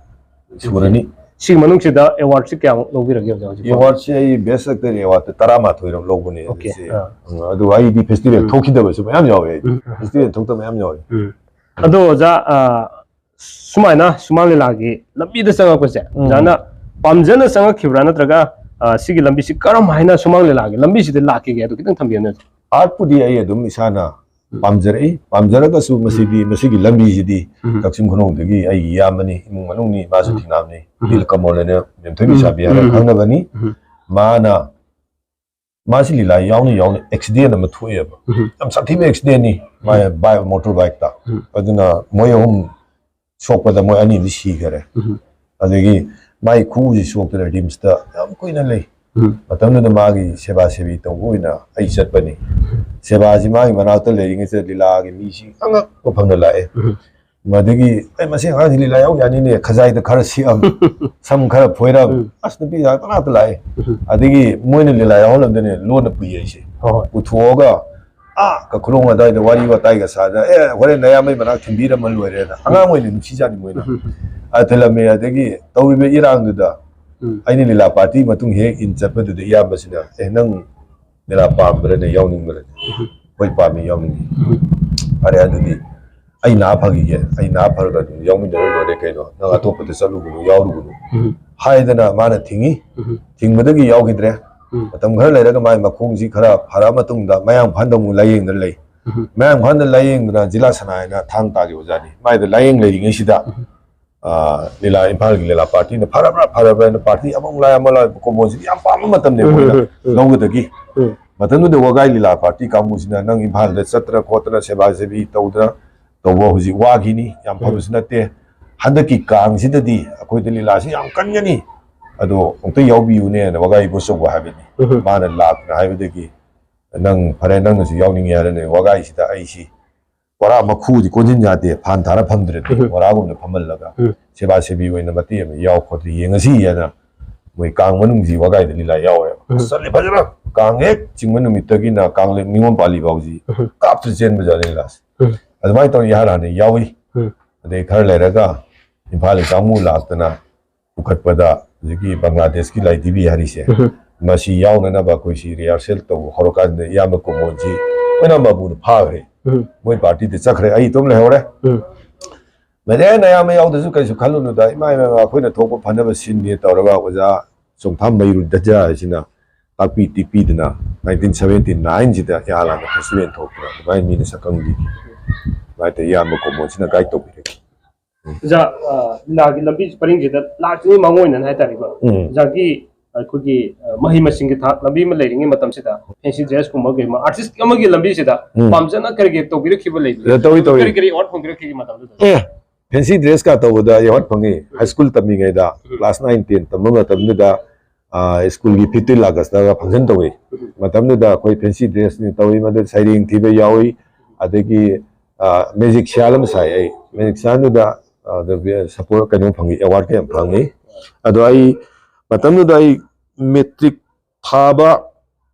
ꯁꯨꯔꯅꯤ꯫ ꯁꯤꯒꯤ ꯃꯅꯨꯡꯁꯤꯗ award ꯁꯤ ꯀꯌꯥꯃꯨꯛ ꯂꯧꯕꯤꯔꯒꯦ ꯑꯣꯖꯥ ꯍꯧꯖꯤꯛ ꯐꯥꯎꯕ? Award ꯁꯦ ꯑꯩ best actor award ꯇꯔꯥꯃꯥꯊꯣꯏꯔꯛ ꯂꯧꯕꯅꯦ Okay, ꯍꯧꯖꯤꯛꯁꯦ꯫ ꯑꯥ꯫ ꯎꯝ, ꯑꯗꯨ ꯑꯩꯗꯤ festival ꯎꯝ꯫ ꯊꯣꯛꯈꯤꯗꯕꯁꯨ ꯃꯌꯥꯝ ꯌꯥꯎꯋꯦ ꯑꯩꯗꯤ꯫ ꯎꯝ꯫ Festival ꯊꯣꯛꯇꯕ ꯃꯌꯥꯝ ꯌꯥꯎꯋꯦ꯫ ꯎꯝ꯫ ꯑꯗꯣ ꯑꯣꯖꯥ, ꯑ, ꯁꯨꯃꯥꯏꯅ ꯁꯨꯃꯥꯡ ꯂꯤꯂꯥꯒꯤ ꯂꯝꯕꯤꯗ ꯆꯪꯉꯛꯄꯁꯦ, ꯎꯝ꯫ ꯑꯣꯖꯥꯅ ꯄꯥꯝꯖꯅ ꯆꯪꯉꯛꯈꯤꯕ꯭ꯔꯥ, ꯅꯠꯇ꯭ꯔꯒ, ꯑ, ꯁꯤꯒꯤ ꯂꯝꯕꯤꯁꯤ ꯀꯔꯝ ꯍꯥꯏꯅ ꯁꯨꯃꯥꯡ ꯂꯤꯂꯥꯒꯤ ꯂꯝꯕꯤꯁꯤꯗ ꯂꯥꯛꯈꯤꯒꯦ? ꯑꯗꯨ ꯈꯤꯇꯪ ꯊꯝꯕꯤꯌꯨꯅꯦ꯫ Art ꯄꯨꯗꯤ ꯑꯩ ꯑꯗꯨꯝ ꯏꯁꯥꯅ ꯎꯝ꯫ ꯄꯥꯝꯖꯔꯛꯏ꯫ ꯄꯥꯝꯖꯔꯒꯁꯨ ꯃꯁꯤꯗꯤ, ꯃꯁꯤꯒꯤ ꯂꯝꯕꯤꯁꯤꯗꯤ ꯎꯝ꯫ ꯀꯛꯆꯤꯡ ꯈꯨꯅꯧꯗꯒꯤ ꯑꯩꯒꯤ ꯏꯌꯥꯝꯕꯅꯤ, ꯏꯃꯨꯡ ꯃꯅꯨꯡꯅꯤ, ꯃꯥꯁꯨ ꯎꯝ꯫ ꯊꯤꯅꯥꯝꯅꯤ, ꯎꯝ꯫ ꯅꯤꯜꯀꯃꯣꯜ ꯍꯥꯏꯅ ꯃꯦꯝꯊꯣꯏ ꯎꯝ꯫ ꯂꯩꯁꯥꯕꯤ ꯍꯥꯏꯔꯒ ꯎꯝ꯫ ꯈꯪꯅꯕꯅꯤ꯫ ꯎꯝ꯫ ꯃꯥꯅ, ꯃꯥꯁꯤ ꯂꯤꯂꯥ ꯌꯥꯎꯅ ꯌꯥꯎꯅ accident ꯑꯃ ꯊꯣꯛꯑꯦꯕ꯫ ꯎꯝ꯫ ꯌꯥꯝ ꯁꯥꯊꯤꯕ accident ꯅꯤ꯫ ꯃꯥ bike, motor bike ꯇ꯫ ꯎꯝ꯫ ꯑꯗꯨꯅ ꯃꯣꯏ ꯑꯍꯨꯝ ꯁꯣꯛꯄꯗ ꯃꯣꯏ ꯑꯅꯤꯗꯤ ꯁꯤꯈꯔꯦ꯫ ꯎꯝ꯫ ꯑꯗꯒꯤ ꯃꯥꯒꯤ ꯈꯨꯎꯁꯤ ꯁꯣꯛꯇꯅ ꯔꯤꯝꯁꯇ ꯌꯥꯝ ꯀꯨꯏꯅ ꯂꯩ꯫ ꯎꯝ꯫ ꯃꯇꯝꯗꯨꯗ ꯃꯥꯒꯤ ꯁꯦꯕꯥ ꯁꯦꯕꯤ ꯇꯧꯕ ꯑꯣꯏꯅ ꯑꯩ ꯆꯠꯄꯅꯤ꯫ ꯁꯦꯕꯥꯁꯤ ꯃꯥꯒꯤ ꯃꯅꯥꯛꯇ ꯂꯩꯔꯤꯉꯩꯁꯤꯗ ꯂꯤꯂꯥꯒꯤ ꯃꯤꯁꯤ ꯑꯉꯛꯄ ꯐꯪꯅ ꯂꯥꯛꯑꯦ꯫ ꯎꯝ꯫ ꯃꯗꯒꯤ, "ꯑꯩ ꯃꯁꯤ ꯑꯉꯥꯡꯁꯤ ꯂꯤꯂꯥ ꯌꯥꯎ ꯌꯥꯅꯤꯅꯦ, ꯈꯖꯥꯏꯗ ꯈꯔ ꯁꯤꯛꯑꯝ, ꯁꯝ ꯈꯔ ꯐꯣꯏꯔꯝ, ꯎꯝ꯫ ꯑꯁ, ꯅꯨꯄꯤ ꯉꯥꯛꯇ ꯉꯥꯛꯇ ꯂꯥꯛꯑꯦ"꯫ ꯎꯝ꯫ ꯑꯗꯒꯤ ꯃꯣꯏꯅ ꯂꯤꯂꯥ ꯌꯥꯎꯍꯜꯂꯝꯗꯅꯦ ꯂꯣꯟꯅ ꯄꯨꯏ ꯑꯩꯁꯦ꯫ ꯍꯣꯏ, ꯍꯣꯏ꯫ ꯄꯨꯊꯣꯛꯑꯒ, ꯑꯥ, ꯀꯈꯨꯂꯣꯡ ꯑꯗꯥꯏꯗ ꯋꯥꯔꯤ ꯋꯥꯇꯥꯏꯒ ꯁꯥꯗꯅ, "ꯑꯦ, ꯍꯣꯔꯦꯟ ꯅꯌꯥꯝꯕꯩ ꯃꯅꯥꯛ ꯊꯤꯟꯕꯤꯔꯝꯃ ꯂꯣꯏꯔꯦꯅ"꯫ ꯑꯉꯥꯡ ꯑꯣꯏꯅ ꯅꯨꯡꯁꯤꯖꯥꯠꯅꯤ ꯃꯣꯏꯅ꯫ ꯎꯝ꯫ ꯑ, ꯊꯤꯜꯂꯝꯃꯦ꯫ ꯑꯗꯒꯤ ꯇꯧꯔꯤꯕ ꯏꯔꯥꯡꯗꯨꯗ ꯎꯝ꯫ ꯑꯩꯅ ꯂꯤꯂꯥ ꯄꯥꯔꯇꯤ ꯃꯇꯨꯡ ꯍꯦꯛ ꯏꯟ ꯆꯠꯄꯗꯨꯗ ꯏꯌꯥꯝꯕꯁꯤꯅ, "ꯑꯦ, ꯅꯪ ꯂꯤꯂꯥ ꯄꯥꯝꯕ꯭ꯔꯅꯦ, ꯌꯥꯎꯅꯤꯡꯕ꯭ꯔꯅꯦ?" ꯎꯝ꯫ "ꯍꯣꯏ, ꯄꯥꯝꯃꯤ, ꯌꯥꯎꯅꯤꯡꯉꯤ"꯫ ꯎꯝ꯫ "ꯐꯔꯦ, ꯑꯗꯨꯗꯤ ꯑꯩ ꯅꯥ ꯐꯈꯤꯒꯦ, ꯑꯩ ꯅꯥ ꯐꯔꯒ ꯑꯗꯨꯝ ꯌꯥꯎꯃꯤꯟꯅꯔ ꯂꯣꯏꯔꯦ ꯀꯩꯅꯣ, ꯅꯪ ꯑꯇꯣꯞꯄꯗ ꯆꯠꯂꯨꯒꯅꯨ, ꯌꯥꯎꯔꯨꯒꯅꯨ"꯫ ꯎꯝ꯫ ꯍꯥꯏꯗꯅ ꯃꯥꯅ ꯊꯤꯡꯉꯤ꯫ ꯎꯝ꯫ ꯊꯤꯡꯕꯗꯒꯤ ꯌꯥꯎꯈꯤꯗ꯭ꯔꯦ꯫ ꯎꯝ꯫ ꯃꯇꯝ ꯈꯔ ꯂꯩꯔꯒ ꯃꯥꯏ ꯃꯈꯣꯡꯁꯤ ꯈꯔ ꯐꯔꯛꯑ ꯃꯇꯨꯡꯗ ꯃꯌꯥꯡ ꯏꯝꯐꯥꯜꯗ ꯑꯃꯨꯛ ꯂꯥꯏꯌꯦꯡꯗꯅ ꯂꯩ꯫ ꯎꯝ꯫ ꯃꯌꯥꯡ ꯏꯝꯐꯥꯜꯗ ꯂꯥꯏꯌꯦꯡꯗꯅ ꯖꯤꯂꯥ ꯁꯅꯥ ꯍꯥꯏꯅ ꯊꯥꯡ ꯇꯥꯒꯤ ꯑꯣꯖꯥꯅꯤ, ꯃꯥꯏꯗ ꯂꯥꯏꯌꯦꯡ ꯂꯩꯔꯤꯉꯩꯁꯤꯗ, ꯎꯝ꯫ ꯑ, ꯂꯤꯂꯥ, ꯏꯝꯐꯥꯜꯒꯤ ꯂꯤꯂꯥ ꯄꯥꯔꯇꯤꯅ ꯐꯔꯕ꯭ꯔꯥ ꯐꯔꯕ꯭ꯔꯥ ꯍꯥꯏꯅ ꯄꯥꯔꯇꯤ ꯑꯃꯃꯨꯛ ꯂꯥꯏ, ꯑꯃ ꯂꯥꯏ, ꯀꯣꯃꯣꯟꯁꯤꯗꯤ ꯌꯥꯝ ꯄꯥꯝꯕ ꯃꯇꯝꯅꯦꯕ ꯎꯝ, ꯃꯣꯏꯅ ꯎꯝ, ꯎꯝ꯫ ꯂꯧꯕꯗꯒꯤ꯫ ꯎꯝ꯫ ꯃꯇꯝꯗꯨꯗ ꯋꯥꯒꯥꯏ ꯂꯤꯂꯥ ꯄꯥꯔꯇꯤ ꯀꯥꯡꯕꯨꯁꯤꯅ ꯅꯪ ꯏꯝꯐꯥꯜꯗ ꯆꯠꯇꯅ ꯈꯣꯠꯇꯅ ꯁꯦꯕꯥ ꯁꯦꯕꯤ ꯇꯧꯗꯅ ꯇꯧꯕ ꯍꯧꯖꯤꯛ ꯋꯥꯈꯤꯅꯤ, ꯌꯥꯝ ꯎꯝ꯫ ꯐꯕꯁꯨ ꯅꯠꯇꯦ꯫ ꯍꯟꯗꯛꯀꯤ ꯀꯥꯡꯁꯤꯗꯗꯤ ꯑꯩꯈꯣꯏꯗ ꯂꯤꯂꯥꯁꯤ ꯌꯥꯝ ꯀꯟꯒꯅꯤ, ꯑꯗꯣ ꯑꯃꯨꯛꯇ ꯌꯥꯎꯕꯤꯌꯨꯅꯦꯅ ꯋꯥꯒꯥꯏ ꯏꯕꯣꯆꯧꯕ ꯍꯥꯏꯕꯅꯤ꯫ ꯎꯝ꯫ ꯃꯥꯅ ꯂꯥꯛꯇꯅ ꯍꯥꯏꯕꯗꯒꯤ, "ꯅꯪ ꯐꯔꯦ, ꯅꯪꯅꯁꯨ ꯌꯥꯎꯅꯤꯡꯉꯦ ꯍꯥꯏꯔꯅꯦ, ꯋꯥꯒꯥꯏꯁꯤꯗ ꯑꯩꯁꯤ ꯄꯨꯔꯥ ꯃꯈꯨꯗꯤ ꯀꯣꯟꯁꯤꯟ ꯌꯥꯗꯦ, ꯐꯥꯟ ꯊꯥꯔ ꯐꯝꯗ꯭ꯔꯗꯤ ꯎꯝ꯫ ꯃꯣꯔꯥꯒꯨꯝꯅ ꯐꯝꯍꯜꯂꯒ ꯎꯝ꯫ ꯁꯦꯕꯥ ꯁꯦꯕꯤ ꯑꯣꯏꯅ ꯃꯇꯦꯛ ꯑꯃ ꯌꯥꯎ ꯈꯣꯠꯇ ꯌꯦꯡꯉꯁꯤ" ꯍꯥꯏꯅ ꯃꯣꯏ ꯀꯥꯡ ꯃꯅꯨꯡꯁꯤ ꯋꯥꯒꯥꯏꯗ ꯂꯤꯂꯥ ꯌꯥꯎꯋꯦꯕ꯫ ꯎꯝ꯫ ꯑꯁ, ꯆꯠꯂꯦ ꯐꯖꯅ꯫ ꯀꯥꯡ ꯍꯦꯛ ꯆꯤꯡꯕ ꯅꯨꯃꯤꯠꯇꯒꯤꯅ ꯀꯥꯡꯂꯦꯟ ꯅꯤꯉꯣꯜ ꯄꯥꯜꯂꯤ ꯐꯥꯎꯁꯤ ꯎꯝ꯫ ꯀꯥꯞꯇ ꯆꯦꯟꯕ ꯖꯥꯠꯅꯤ ꯂꯤꯂꯥꯁꯦ꯫ ꯎꯝ꯫ ꯑꯗꯨꯃꯥꯏꯅ ꯇꯧꯔ ꯏꯍꯥꯟ ꯍꯥꯟꯅ ꯌꯥꯎꯏ꯫ ꯎꯝ꯫ ꯑꯗꯩ ꯈꯔ ꯂꯩꯔꯒ ꯏꯝꯐꯥꯜꯒꯤ ꯀꯥꯡꯕꯨ ꯂꯥꯛꯇꯅ ꯄꯨꯈꯠꯄꯗ ꯍꯧꯖꯤꯛꯀꯤ ꯕꯪꯒ꯭ꯂꯥꯗꯦꯁꯀꯤ ꯂꯥꯏꯙꯤꯕꯤ ꯍꯥꯏꯔꯤꯁꯦ, ꯎꯝ꯫ ꯃꯁꯤ ꯌꯥꯎꯅꯅꯕ ꯑꯩꯈꯣꯏꯁꯤ ꯔꯤꯍꯥꯔꯁꯦꯜ ꯇꯧꯕ ꯍꯧꯔꯀꯥꯟꯗ ꯏꯌꯥꯝꯕ ꯀꯣꯃꯣꯟꯁꯤ ꯃꯣꯏꯅ ꯃꯄꯨꯅ ꯐꯥꯈ꯭ꯔꯦ꯫ ꯎꯝ꯫ ꯃꯣꯏ ꯄꯥꯔꯇꯤꯗ ꯆꯠꯈ꯭ꯔꯦ, ꯑꯩ ꯏꯇꯣꯝ ꯂꯩꯍꯧꯔꯦ꯫ ꯎꯝ꯫ ꯃꯦꯅꯦ, ꯅꯌꯥꯝꯕ ꯌꯥꯎꯗ꯭ꯔꯁꯨ ꯀꯩꯁꯨ ꯈꯜꯂꯨꯅꯨꯗ, ꯏꯃꯥ, ꯏꯃꯥ, ꯑꯩꯈꯣꯏꯅ ꯊꯣꯛꯄ ꯐꯅꯕ ꯁꯤꯟꯒꯦ ꯇꯧꯔꯒ ꯑꯣꯖꯥ ꯆꯣꯡꯊꯥꯝ ꯃꯩꯔꯨ ꯗꯖꯥ ꯍꯥꯏꯁꯤꯅ ꯇꯥꯛꯄꯤ ꯇꯦꯛꯄꯤꯗꯅ nineteen seventy nine ꯁꯤꯗ ꯏꯍꯥꯟ ꯍꯥꯟꯅ ꯐꯦꯁꯇꯤꯚꯦꯜ ꯊꯣꯛꯇꯅ ꯑꯗꯨꯃꯥꯏꯅ ꯃꯤꯅ ꯁꯛꯈꯪꯕꯤꯈꯤ꯫ ꯑꯗꯨꯃꯥꯏꯅ ꯇꯧꯔ ꯏꯌꯥꯝꯕ ꯀꯣꯃꯣꯟꯁꯤꯅ ꯒꯥꯏꯗ ꯇꯧꯕꯤꯔꯛꯈꯤ꯫ ꯎꯝ꯫ ꯑꯣꯖꯥ, ꯑ, ꯂꯤꯂꯥꯒꯤ ꯂꯝꯕꯤ ꯄꯔꯤꯡꯁꯤꯗ ꯂꯥꯛꯇ꯭ꯔꯤꯉꯩ ꯃꯥꯡꯑꯣꯏꯅꯅ ꯍꯥꯏꯇꯥꯔꯦꯀꯣ꯫ ꯎꯝ꯫ ꯑꯣꯖꯥꯒꯤ ꯑꯩꯈꯣꯏꯒꯤ, ꯑ, ꯃꯍꯩ ꯃꯁꯤꯡꯒꯤ ꯊꯥꯛ ꯂꯝꯕꯤ ꯑꯃ ꯂꯩꯔꯤꯉꯩ ꯃꯇꯝꯁꯤꯗ fancy dress ꯀꯨꯝꯕ ꯀꯩꯒꯨꯝꯕ artist ꯑꯃꯒꯤ ꯂꯝꯕꯤꯁꯤꯗ ꯎꯝ꯫ ꯄꯥꯝꯖꯅ ꯀꯔꯤ ꯀꯔꯤ ꯇꯧꯕꯤꯔꯛꯈꯤꯕ ꯂꯩꯕꯒꯦ? ꯇꯧꯏ, ꯇꯧꯏ꯫ ꯀꯔꯤ ꯀꯔꯤ award ꯐꯪꯕꯤꯔꯛꯈꯤꯒꯦ ꯃꯇꯝꯗꯨꯗ? ꯑꯦ, fancy dress ꯀ ꯇꯧꯕꯗ ꯑꯩ award ꯐꯪꯉꯤ꯫ ꯎꯝ꯫ High school ꯇꯝꯃꯤꯉꯩꯗ ꯎꯝ꯫ Class nine ten ꯇꯝꯕ ꯃꯇꯝꯗꯨꯗ ꯁ꯭ꯀꯨꯜꯒꯤ ꯐꯤꯐꯇꯤꯟ ꯑꯥꯒꯁꯇꯒ ꯐꯪꯁꯟ ꯇꯧꯏ꯫ ꯃꯇꯝꯗꯨꯗ ꯑꯩꯈꯣꯏ ꯐꯦꯟꯁꯤ ꯗ꯭ꯔꯦꯁꯅꯤ ꯇꯧꯏ, ꯃꯗꯨ ꯁꯩꯔꯦꯡ ꯊꯤꯕ ꯌꯥꯎꯏ, ꯑꯗꯒꯤ ꯃꯦꯖꯤꯛ ꯁꯤꯌꯥꯜ ꯑꯃ ꯁꯥꯏ ꯑꯩ꯫ ꯃꯦꯖꯤꯛ ꯁꯤꯌꯥꯜꯗꯨꯗ ꯁꯄꯣꯔꯠ ꯀꯩꯅꯣ ꯐꯪꯉꯤ, ꯑꯦꯋꯥꯔꯗ ꯀꯌꯥ ꯐꯪꯉꯤ꯫ ꯑꯗꯣ ꯑꯩ ꯃꯇꯝꯗꯨꯗ ꯑꯩ ꯃꯦꯇ꯭ꯔꯤꯛ ꯊꯥꯕ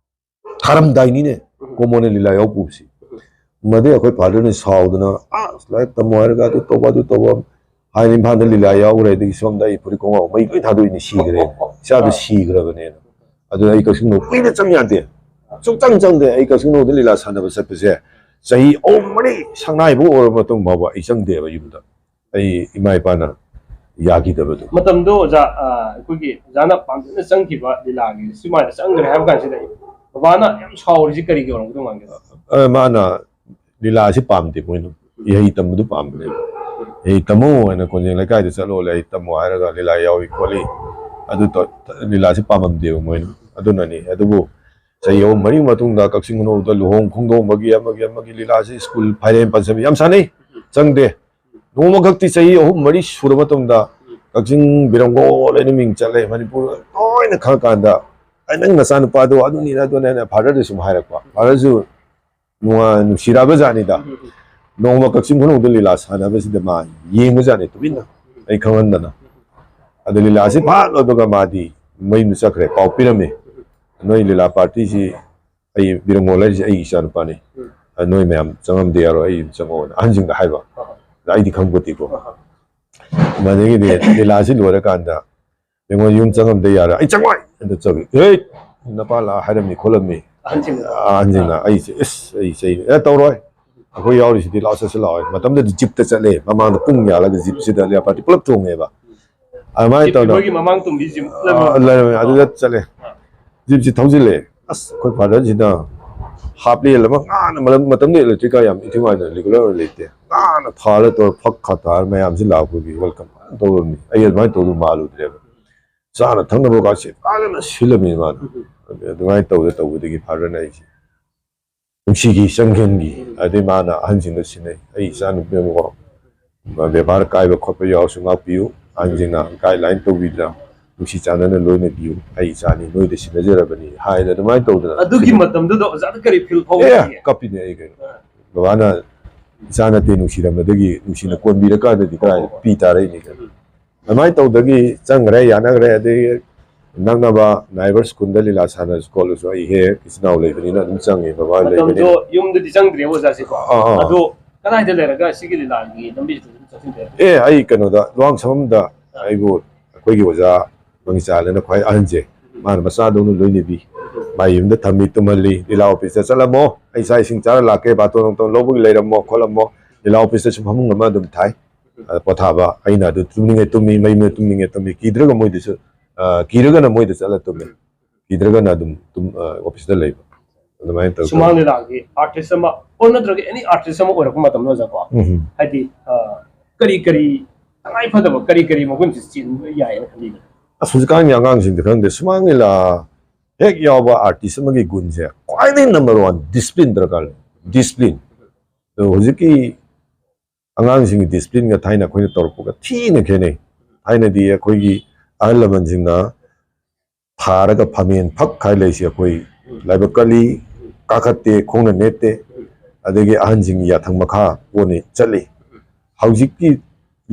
ꯊꯥꯔꯝꯗꯥꯏꯅꯤꯅꯦ, ꯀꯣꯃꯣꯟꯅ ꯂꯤꯂꯥ ꯌꯥꯎ ꯄꯨꯕꯁꯤ꯫ ꯃꯗꯩ ꯑꯩꯈꯣꯏ ꯐꯥꯗꯔꯅ ꯁꯥꯎꯗꯅ, "ꯑꯁ, ꯂꯥꯏꯔꯤꯛ ꯇꯝꯃꯣ ꯍꯥꯏꯔꯒ ꯑꯗꯨ ꯇꯧꯕ, ꯑꯗꯨ ꯇꯧꯕ" ꯍꯥꯏꯅ ꯏꯝꯐꯥꯜꯗ ꯂꯤꯂꯥ ꯌꯥꯎꯈ꯭ꯔꯦ꯫ ꯑꯗꯒꯤ ꯁꯣꯝꯗ ꯑꯩ ꯐꯨꯔꯤꯠ ꯈꯣꯡꯒ꯭ꯔꯥꯎ ꯃꯩ ꯂꯣꯏ ꯊꯥꯗꯣꯛꯏꯅꯤ, ꯁꯤꯈ꯭ꯔꯦ꯫ ꯏꯆꯥꯗꯣ ꯁꯤꯈ꯭ꯔꯕꯅꯦꯅ꯫ ꯑꯗꯨꯅ ꯑꯩ ꯀꯛꯆꯤꯡ ꯅꯧ ꯀꯨꯏꯅ ꯆꯪ ꯌꯥꯗꯦ, ꯁꯨꯡꯆꯪ ꯆꯪꯗꯦ꯫ ꯑꯩ ꯀꯛꯆꯤꯡ ꯅꯧꯗ ꯂꯤꯂꯥ ꯁꯥꯟꯅꯕ ꯆꯠꯄꯁꯦ ꯆꯍꯤ ꯑꯍꯨꯝ ꯃꯔꯤ ꯁꯛꯅꯥꯏꯕ ꯑꯣꯏꯔꯕ ꯃꯇꯨꯡ ꯐꯥꯎꯕ ꯑꯩ ꯆꯪꯗꯦꯕ ꯌꯨꯝꯗ꯫ ꯑꯩ ꯏꯃꯥ ꯏꯄꯥꯅ ꯌꯥꯈꯤꯗꯕꯗꯣ꯫ ꯃꯇꯝꯗꯣ ꯑꯣꯖꯥ, ꯑ, ꯑꯩꯈꯣꯏꯒꯤ ꯑꯣꯖꯥꯅ ꯄꯥꯝꯖꯅ ꯆꯪꯈꯤꯕ ꯂꯤꯂꯥꯒꯤ ꯁꯨꯃꯥꯏꯅ ꯆꯪꯈ꯭ꯔꯦ ꯍꯥꯏꯕ ꯀꯥꯟꯁꯤꯗ ꯕꯕꯥꯅ ꯌꯥꯝ ꯁꯥꯎꯔꯤꯁꯤ ꯀꯔꯤꯒꯤ ꯑꯣꯏꯔꯝꯒꯗꯧ ꯃꯥꯟꯒꯦ? ꯑ, ꯃꯥꯅ ꯂꯤꯂꯥꯁꯤ ꯄꯥꯝꯗꯦ, ꯃꯣꯏꯅ ꯏꯍꯩ ꯇꯝꯕꯗꯨ ꯄꯥꯝꯕꯅꯦꯕ꯫ "ꯏꯍꯩ ꯇꯝꯃꯣ" ꯍꯥꯏꯅ ꯀꯣꯟꯖꯦꯡ ꯂꯩꯀꯥꯏꯗ ꯆꯠꯂꯣ, "ꯏꯍꯩ ꯇꯝꯃꯣ" ꯍꯥꯏꯔꯒ ꯂꯤꯂꯥ ꯌꯥꯎꯏ ꯈꯣꯠꯂꯤ, ꯑꯗꯨ ꯇꯧ-, ꯂꯤꯂꯥꯁꯤ ꯄꯥꯝꯃꯝꯗꯦꯕ ꯃꯣꯏꯅ꯫ ꯑꯗꯨꯅꯅꯤ꯫ ꯑꯗꯨꯕꯨ ꯆꯍꯤ ꯑꯍꯨꯝ ꯃꯔꯤ ꯃꯇꯨꯡꯗ ꯀꯛꯆꯤꯡ ꯈꯨꯅꯧꯗ ꯂꯨꯍꯣꯡ ꯈꯣꯡꯗꯣꯡꯕꯒꯤ ꯑꯃꯒꯤ ꯑꯃꯒꯤ ꯂꯤꯂꯥꯁꯤ ꯁ꯭ꯀꯨꯜ ꯐꯥꯏꯔꯦꯟ ꯄꯟꯆꯃꯤ ꯌꯥꯝ ꯁꯥꯟꯅꯩ, ꯆꯪꯗꯦ꯫ ꯅꯣꯡꯃꯈꯛꯇꯤ ꯆꯍꯤ ꯑꯍꯨꯝ ꯃꯔꯤ ꯁꯨꯔ ꯃꯇꯨꯡꯗ ꯀꯛꯆꯤꯡ ꯕꯤꯔꯝꯒꯣꯜ ꯍꯥꯏꯅ ꯃꯤꯡ ꯆꯠꯂꯦ, ꯃꯅꯤꯄꯨꯔ ꯂꯣꯏꯅ ꯈꯪꯉꯀꯥꯟꯗ, "ꯑꯩ ꯅꯪ ꯅꯆꯥꯅꯨꯄꯥꯗꯣ ꯑꯗꯨꯅꯤꯅ ꯑꯗꯨꯅꯦꯅ" ꯐꯥꯗꯔꯗ ꯁꯨꯝ ꯍꯥꯏꯔꯛꯄ꯫ ꯐꯥꯗꯔꯁꯨ ꯅꯨꯡꯉꯥꯏ, ꯅꯨꯡꯁꯤꯔꯛꯑꯕ ꯖꯥꯠꯅꯤꯗ꯫ ꯅꯣꯡꯃ ꯀꯛꯆꯤꯡ ꯈꯨꯅꯧꯗ ꯂꯤꯂꯥ ꯁꯥꯟꯅꯕꯁꯤꯗ ꯃꯥ ꯌꯦꯡꯕ ꯖꯥꯠꯅꯤ ꯇꯨꯃꯤꯟꯅ, ꯑꯩ ꯈꯪꯍꯟꯗꯅ꯫ ꯑꯗ ꯂꯤꯂꯥꯁꯤ ꯐꯥꯠ ꯂꯣꯏꯕꯒ ꯃꯥꯗꯤ ꯃꯌꯨꯝꯗ ꯆꯠꯈ꯭ꯔꯦ, ꯄꯥꯎ ꯄꯤꯔꯝꯃꯤ, "ꯅꯣꯏ ꯂꯤꯂꯥ ꯄꯥꯔꯇꯤꯁꯤ ꯑꯩ ꯕꯤꯔꯝꯒꯣꯜ ꯍꯥꯏꯔꯤꯁꯦ ꯑꯩ ꯏꯆꯥꯅꯨꯄꯥꯅꯤ꯫ ꯎꯝ꯫ ꯑ, ꯅꯣꯏ ꯃꯌꯥꯝ ꯆꯪꯉꯝꯗꯦ ꯌꯥꯔꯣꯏ, ꯑꯩ ꯑꯗꯨꯝ ꯆꯪꯉꯛꯑꯣꯅ" ꯑꯍꯟꯁꯤꯡꯗ ꯍꯥꯏꯕ꯫ ꯑꯍ꯫ ꯑꯗ ꯑꯩꯗꯤ ꯈꯪꯕꯣꯠꯇꯦꯀꯣ꯫ ꯑꯍ꯫ ꯃꯗꯒꯤꯗꯤ ꯂꯤꯂꯥꯁꯤ ꯂꯣꯏꯔꯀꯥꯟꯗ ꯑꯩꯉꯣꯟꯗ ꯌꯨꯝ ꯆꯪꯉꯝꯗ ꯌꯥꯔꯣꯏ, "ꯑꯩ ꯆꯪꯉꯣꯏ!" ꯑꯗ ꯆꯪꯉꯤ꯫ "ꯍꯦ! ꯅꯄꯥ ꯂꯥꯛꯑ ꯍꯥꯏꯔꯝꯃꯤ ꯈꯣꯠꯂꯝꯃꯤ"꯫ ꯑꯍꯟꯁꯤꯡꯅ꯫ ꯑꯍꯟꯁꯤꯡꯅ꯫ ꯑꯥ꯫ ꯑꯩꯁꯦ, "ꯏꯁ, ꯑꯩ ꯆꯩ-, ꯑꯦ, ꯇꯧꯔꯣꯏ꯫ ꯑꯩꯈꯣꯏ ꯌꯥꯎꯔꯤꯁꯤꯗꯤ, ꯂꯥꯛꯑꯣ, ꯆꯠꯁꯤ ꯂꯥꯛꯑꯣ"꯫ ꯃꯇꯝꯗꯨꯗ ꯖꯤꯞꯇ ꯆꯠꯂꯦ꯫ ꯃꯃꯥꯡꯗ ꯄꯨꯡ ꯌꯥꯜꯂꯒ ꯖꯤꯞꯁꯤꯗ ꯂꯤꯂꯥ ꯄꯥꯔꯇꯤ ꯄꯨꯂꯞ ꯇꯣꯡꯉꯦꯕ꯫ ꯑꯗꯨꯃꯥꯏꯅ ꯖꯤꯞꯁꯤ ꯇꯧꯗꯅ ꯃꯣꯏꯒꯤ ꯃꯃꯥꯡ ꯇꯨꯡꯗꯤ ꯖꯤꯞ ꯑꯥ, ꯂꯩꯔꯝꯃꯦ꯫ ꯂꯩꯔꯝꯃꯦ꯫ ꯑꯗꯨꯗ ꯆꯠꯂꯦ꯫ ꯑꯥ꯫ ꯖꯤꯞꯁꯤ ꯊꯧꯖꯤꯜꯂꯦ꯫ ꯑꯁ, ꯑꯩꯈꯣꯏ ꯐꯥꯗꯔꯁꯤꯅ ꯍꯥꯞ ꯂꯦꯟ ꯑꯃ ꯉꯥꯅ, ꯃꯔꯝ-, ꯃꯇꯝꯗꯨꯗ electric car ꯌꯥꯝ ꯏꯟꯊꯤ ꯅꯨꯡꯉꯥꯏꯅ regular ꯑꯣꯏꯅ ꯂꯩꯇꯦ꯫ ꯉꯥꯅ ꯊꯥꯜꯂ ꯇꯧꯔ ꯐꯛ ꯈꯥ ꯊꯥꯔ ꯃꯌꯥꯝꯁꯤ ꯂꯥꯛꯄꯒꯤ welcome ꯐꯖꯅ ꯇꯧꯔꯝꯃꯤ꯫ ꯑꯩ ꯑꯗꯨꯃꯥꯏꯅ ꯇꯧꯗꯧ ꯃꯥꯜꯂꯨꯗ꯭ꯔꯦꯕ꯫ ꯆꯥꯅ ꯊꯛꯅꯕꯒꯁꯦ ꯐꯖꯅ ꯁꯤꯜꯂꯝꯃꯤ ꯃꯥꯅ꯫ ꯑꯗꯨꯃꯥꯏꯅ ꯇꯧꯗ ꯇꯧꯕꯗꯒꯤ ꯐꯥꯗꯔꯅ ꯑꯩꯁꯦ ꯅꯨꯡꯁꯤꯈꯤ, ꯆꯪꯁꯤꯟꯈꯤ꯫ ꯑꯗꯩ ꯃꯥꯅ ꯑꯍꯟꯁꯤꯡꯗ ꯁꯤꯟꯅꯩ, "ꯑꯩ ꯏꯆꯥ ꯅꯨꯄꯤ ꯑꯃꯀꯣ, ꯕꯦꯕꯥꯔ ꯀꯥꯏꯕ ꯈꯣꯠꯄ ꯌꯥꯎꯔꯁꯨ ꯉꯥꯛꯄꯤꯌꯨ"꯫ ꯑꯍꯟꯁꯤꯡꯅ guideline ꯇꯧꯕꯤꯗꯅ, ꯅꯨꯡꯁꯤ ꯆꯥꯟꯅꯅ ꯂꯣꯏꯅꯕꯤꯌꯨ, ꯑꯩ ꯏꯆꯥꯅꯤ, ꯅꯣꯏꯗ ꯁꯤꯟꯅꯖꯔꯕꯅꯤ" ꯍꯥꯏꯅ ꯑꯗꯨꯃꯥꯏꯅ ꯇꯧꯗꯅ ꯑꯗꯨꯒꯤ ꯃꯇꯝꯗꯨꯗ ꯑꯣꯖꯥꯗ ꯀꯔꯤ ꯐꯤꯜ ꯑꯦ ꯐꯥꯎꯈꯤꯒꯦ? ꯀꯞꯄꯤꯅꯦ ꯑꯩ ꯀꯩꯅꯣ꯫ ꯕꯕꯥꯅ ꯏꯆꯥ ꯅꯠꯇꯦ ꯅꯨꯡꯁꯤꯔꯝꯕꯗꯒꯤ ꯅꯨꯡꯁꯤꯅ ꯀꯣꯟꯕꯤꯔꯀꯥꯟꯗꯗꯤ ꯀꯗꯥꯏ ꯄꯤ ꯇꯥꯔꯛꯏꯅꯤ ꯀꯩꯅꯣ꯫ ꯑꯗꯨꯃꯥꯏꯅ ꯇꯧꯗꯒꯤ ꯆꯪꯈ꯭ꯔꯦ, ꯌꯥꯅꯈ꯭ꯔꯦ꯫ ꯑꯗꯒꯤ ꯅꯛꯅꯕ ꯅꯥꯏꯕꯔ ꯁ꯭ꯀꯨꯜꯗ ꯂꯤꯂꯥ ꯁꯥꯟꯅꯔꯁꯨ ꯈꯣꯠꯂꯁꯨ ꯑꯩ ꯍꯦꯛ ꯍꯦꯛ ꯏꯆꯤꯟ ꯏꯅꯥꯎ ꯂꯩꯕꯅꯤꯅ ꯑꯗꯨꯝ ꯆꯪꯉꯦ, ꯕꯕꯥ ꯂꯩꯕꯅꯤꯅ꯫ ꯃꯇꯝꯗꯣ ꯌꯨꯝꯗꯗꯤ ꯆꯪꯗ꯭ꯔꯦ ꯑꯣꯖꯥꯁꯦꯀꯣ꯫ ꯑꯥ, ꯑꯥ꯫ ꯑꯗꯣ ꯀꯗꯥꯏꯗ ꯂꯩꯔꯒ ꯁꯤꯒꯤ ꯂꯤꯂꯥꯒꯤ ꯂꯝꯕꯤꯁꯤꯗ ꯑꯗꯨꯝ ꯆꯠꯁꯤꯟꯗ꯭ꯔꯦ? ꯑꯦ ꯑꯩ ꯀꯩꯅꯣꯗ ꯂꯨꯋꯥꯡꯁꯪꯕꯝꯗ ꯑꯩꯕꯨ ꯑꯩꯈꯣꯏꯒꯤ ꯑꯣꯖꯥ ꯃꯪꯒꯤꯆꯥꯂꯅ ꯈ꯭ꯋꯥꯏ ꯑꯍꯟꯁꯦ, ꯃꯥꯅ ꯃꯆꯥꯗꯧꯅ ꯂꯣꯏꯅꯕꯤ꯫ ꯃꯥꯏ ꯌꯨꯝꯗ ꯊꯝꯃꯤ, ꯇꯨꯝꯍꯜꯂꯤ꯫ "ꯂꯤꯂꯥ ꯑꯣꯐꯤꯁꯇ ꯆꯠꯂꯝꯃꯣ, ꯑꯩ ꯆꯥꯛ ꯏꯁꯤꯡ ꯆꯥꯔ ꯂꯥꯛꯀꯦ, ꯕꯥꯇꯣꯟ ꯅꯨꯡꯇꯣꯟ ꯂꯧꯕꯒꯤ ꯂꯩꯔꯝꯃꯣ ꯈꯣꯠꯂꯝꯃꯣ, ꯂꯤꯂꯥ ꯑꯣꯐꯤꯁꯇꯁꯨ ꯐꯃꯨꯡ ꯑꯃ ꯑꯗꯨꯝ ꯊꯥꯏ, ꯑꯗ ꯄꯣꯊꯥꯕ꯫ ꯑꯩꯅ ꯑꯗꯨ ꯇꯨꯝꯅꯤꯡꯉꯦ ꯇꯨꯝꯃꯤ, ꯃꯌꯨꯝꯗ ꯇꯨꯝꯅꯤꯡꯉꯦ ꯇꯨꯝꯃꯤ, ꯀꯤꯗ꯭ꯔꯒ ꯃꯣꯏꯗꯁꯨ ꯑ, ꯀꯤꯗ꯭ꯔꯒꯅ ꯃꯣꯏꯗ ꯆꯠꯂ ꯇꯨꯝꯃꯤ, ꯀꯤꯗ꯭ꯔꯒꯅ ꯑꯗꯨꯝ ꯇꯨꯝ ꯑ, ꯑꯣꯐꯤꯁꯇ ꯂꯩꯕ꯫ ꯑꯗꯨꯃꯥꯏꯅ ꯇꯧꯔꯒ ꯁꯨꯃꯥꯡ ꯂꯤꯂꯥꯒꯤ ꯑꯥꯔꯇꯤꯁ ꯑꯃ ꯑꯣꯔ ꯅꯠꯇ꯭ꯔꯒ ꯑꯦꯅꯤ ꯑꯥꯔꯇꯤꯁ ꯑꯃ ꯑꯣꯏꯔꯛꯄ ꯃꯇꯝꯗ ꯑꯣꯖꯥꯀꯣ, ꯎꯝ꯫ ꯍꯥꯏꯗꯤ ꯑ, ꯀꯔꯤ ꯀꯔꯤ ꯇꯉꯥꯏ ꯐꯗꯕ ꯀꯔꯤ ꯀꯔꯤ ꯃꯒꯨꯟꯁꯤ ꯆꯦꯟꯕ ꯌꯥꯏꯅ ꯈꯜꯂꯤꯒꯦ? ꯑꯁ ꯍꯧꯖꯤꯛꯀꯥꯟꯒꯤ ꯑꯉꯥꯡꯁꯤꯡꯗꯤ ꯈꯪꯗꯦ, ꯁꯨꯃꯥꯡ ꯂꯤꯂꯥ ꯍꯦꯛ ꯌꯥꯎꯕ ꯑꯥꯔꯇꯤꯁ ꯑꯃꯒꯤ ꯒꯨꯟꯁꯦ ꯈ꯭ꯋꯥꯏꯗꯒꯤ ꯅꯝꯕꯔ ꯋꯥꯟ ꯗꯤꯁꯤꯄ꯭ꯂꯤꯟ ꯗꯔꯀꯥꯔ ꯂꯩ꯫ ꯗꯤꯁꯤꯄ꯭ꯂꯤꯟ꯫ ꯑꯗꯣ ꯍꯧꯖꯤꯛꯀꯤ ꯑꯉꯥꯡꯁꯤꯡꯒꯤ ꯗꯤꯁꯤꯄ꯭ꯂꯤꯟꯒ ꯊꯥꯏꯅ ꯑꯩꯈꯣꯏꯅ ꯇꯧꯔꯛꯄꯒ ꯊꯤꯅ ꯈꯦꯠꯅꯩ꯫ ꯊꯥꯏꯅꯗꯤ ꯑꯩꯈꯣꯏꯒꯤ ꯑꯍꯜ ꯂꯃꯟꯁꯤꯡꯅ ꯊꯥꯔꯒ ꯐꯝꯃꯦꯟ ꯐꯛ ꯍꯥꯏ ꯂꯩꯁꯦ, ꯑꯩꯈꯣꯏ ꯂꯥꯏꯕꯛ ꯀꯜꯂꯤ, ꯀꯥꯈꯠꯇꯦ, ꯈꯣꯡꯅ ꯅꯦꯠꯇꯦ, ꯑꯗꯒꯤ ꯑꯍꯟꯁꯤꯡꯒꯤ ꯌꯥꯊꯪ ꯃꯈꯥ ꯄꯣꯟꯅ ꯆꯠꯂꯤ꯫ ꯍꯧꯖꯤꯛꯀꯤ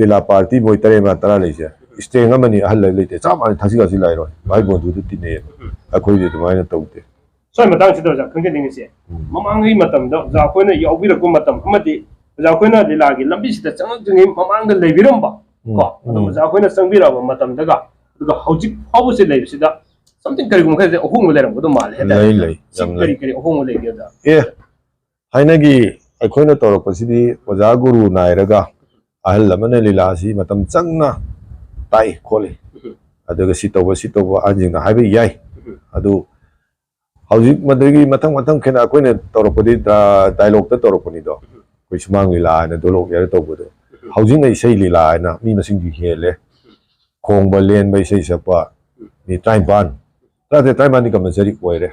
ꯂꯤꯂꯥ ꯄꯥꯔꯇꯤ ꯃꯣꯏ ꯇꯔꯦꯠ ꯃꯉꯥ ꯇꯔꯥ ꯂꯩꯁꯦ, ꯏꯁꯇ꯭ꯔꯦꯡ ꯑꯃꯅꯤ ꯑꯍꯜ ꯂꯩ ꯂꯩꯇꯦ ꯆꯞ ꯃꯥꯟꯅꯩ, ꯊꯛꯁꯤ ꯈꯥꯁꯤ ꯂꯥꯏꯔꯣꯏ, ꯚꯥꯏ ꯕꯣꯟꯗꯨꯗ ꯇꯤꯟꯅꯩꯌꯦꯕ꯫ ꯑꯩꯈꯣꯏꯗꯤ ꯑꯗꯨꯃꯥꯏꯅ ꯇꯧꯗꯦ꯫ ꯁ꯭ꯋꯥꯏ ꯃꯇꯥꯡꯁꯤꯗ ꯑꯣꯖꯥ ꯈꯪꯖꯅꯤꯡꯉꯤꯁꯦ, ꯎꯝ꯫ ꯃꯃꯥꯡꯉꯩ ꯃꯇꯝꯗ ꯑꯣꯖꯥ ꯑꯩꯈꯣꯏꯅ ꯌꯥꯎꯕꯤꯔꯛꯄ ꯃꯇꯝ ꯑꯃꯗꯤ ꯑꯣꯖꯥ ꯑꯩꯈꯣꯏꯅ ꯂꯤꯂꯥꯒꯤ ꯂꯝꯕꯤꯁꯤꯗ ꯆꯪꯉꯛꯇ꯭ꯔꯤꯉꯩ ꯃꯃꯥꯡꯗ ꯂꯩꯕꯤꯔꯝꯕ ꯎꯝ, ꯀꯣ, ꯑꯗꯣ ꯎꯝ꯫ ꯑꯣꯖꯥ ꯑꯩꯈꯣꯏꯅ ꯆꯪꯕꯤꯔꯛꯑꯕ ꯃꯇꯝꯗꯒ ꯑꯗꯨꯒ ꯍꯧꯖꯤꯛ ꯐꯥꯎꯕꯁꯦ ꯂꯩꯕꯁꯤꯗ something ꯀꯔꯤꯒꯨꯝꯕ ꯈꯔꯗꯤ ꯑꯍꯣꯡꯕ ꯂꯩꯔꯝꯒꯗꯧ ꯃꯥꯜꯂꯦ ꯍꯥꯏꯇꯥꯔꯦ꯫ ꯂꯩ, ꯂꯩ, ꯁꯤ ꯌꯥꯝ ꯂꯩ꯫ ꯀꯔꯤ ꯀꯔꯤ ꯑꯍꯣꯡꯕ ꯂꯩꯒꯦ ꯑꯣꯖꯥ? ꯑꯦ ꯊꯥꯏꯅꯒꯤ ꯑꯩꯈꯣꯏꯅ ꯇꯧꯔꯛꯄꯁꯤꯗꯤ ꯑꯣꯖꯥ ꯒꯨꯔꯨ ꯅꯥꯏꯔꯒ ꯑꯍꯜ ꯑꯃꯅ ꯂꯤꯂꯥꯁꯤ ꯃꯇꯝ ꯆꯪꯅ ꯇꯥꯛꯏ ꯈꯣꯠꯂꯤ, ꯑꯗꯨꯒ ꯁꯤ ꯇꯧꯕ ꯁꯤ ꯇꯧꯕ ꯑꯍꯟꯁꯤꯡꯅ ꯍꯥꯏꯕ ꯌꯥꯏ꯫ ꯑꯗꯨ ꯍꯧꯖꯤꯛ ꯃꯗꯨꯒꯤ ꯃꯊꯪ ꯃꯊꯪ ꯈꯦꯠꯅ ꯑꯩꯈꯣꯏꯅ ꯇꯧꯔꯛꯄꯗꯤ ꯗ꯭ꯔꯥ-, ꯗꯥꯏꯂꯣꯛꯇ ꯇꯧꯔꯛꯄꯅꯤꯗꯣ, ꯑꯩꯈꯣꯏ ꯁꯨꯃꯥꯡ ꯂꯤꯂꯥ ꯍꯥꯏꯅ ꯗꯣꯂꯣꯛ ꯌꯥꯔ ꯇꯧꯕꯗꯣ꯫ ꯍꯧꯖꯤꯛꯅ ꯏꯁꯩ ꯂꯤꯂꯥ ꯍꯥꯏꯅ ꯃꯤ ꯃꯁꯤꯡꯁꯨ ꯍꯦꯜꯂꯦ, ꯈꯣꯡꯕ ꯂꯦꯟꯕ ꯏꯁꯩ ꯁꯛꯄ ꯃꯤ ꯇꯔꯥꯅꯤꯄꯥꯟ, ꯇꯔꯥꯇꯔꯦꯠ ꯇꯔꯥꯅꯤꯄꯥꯟꯗꯤ ꯀꯝꯄꯜꯁꯔꯤ ꯑꯣꯏꯔꯦ꯫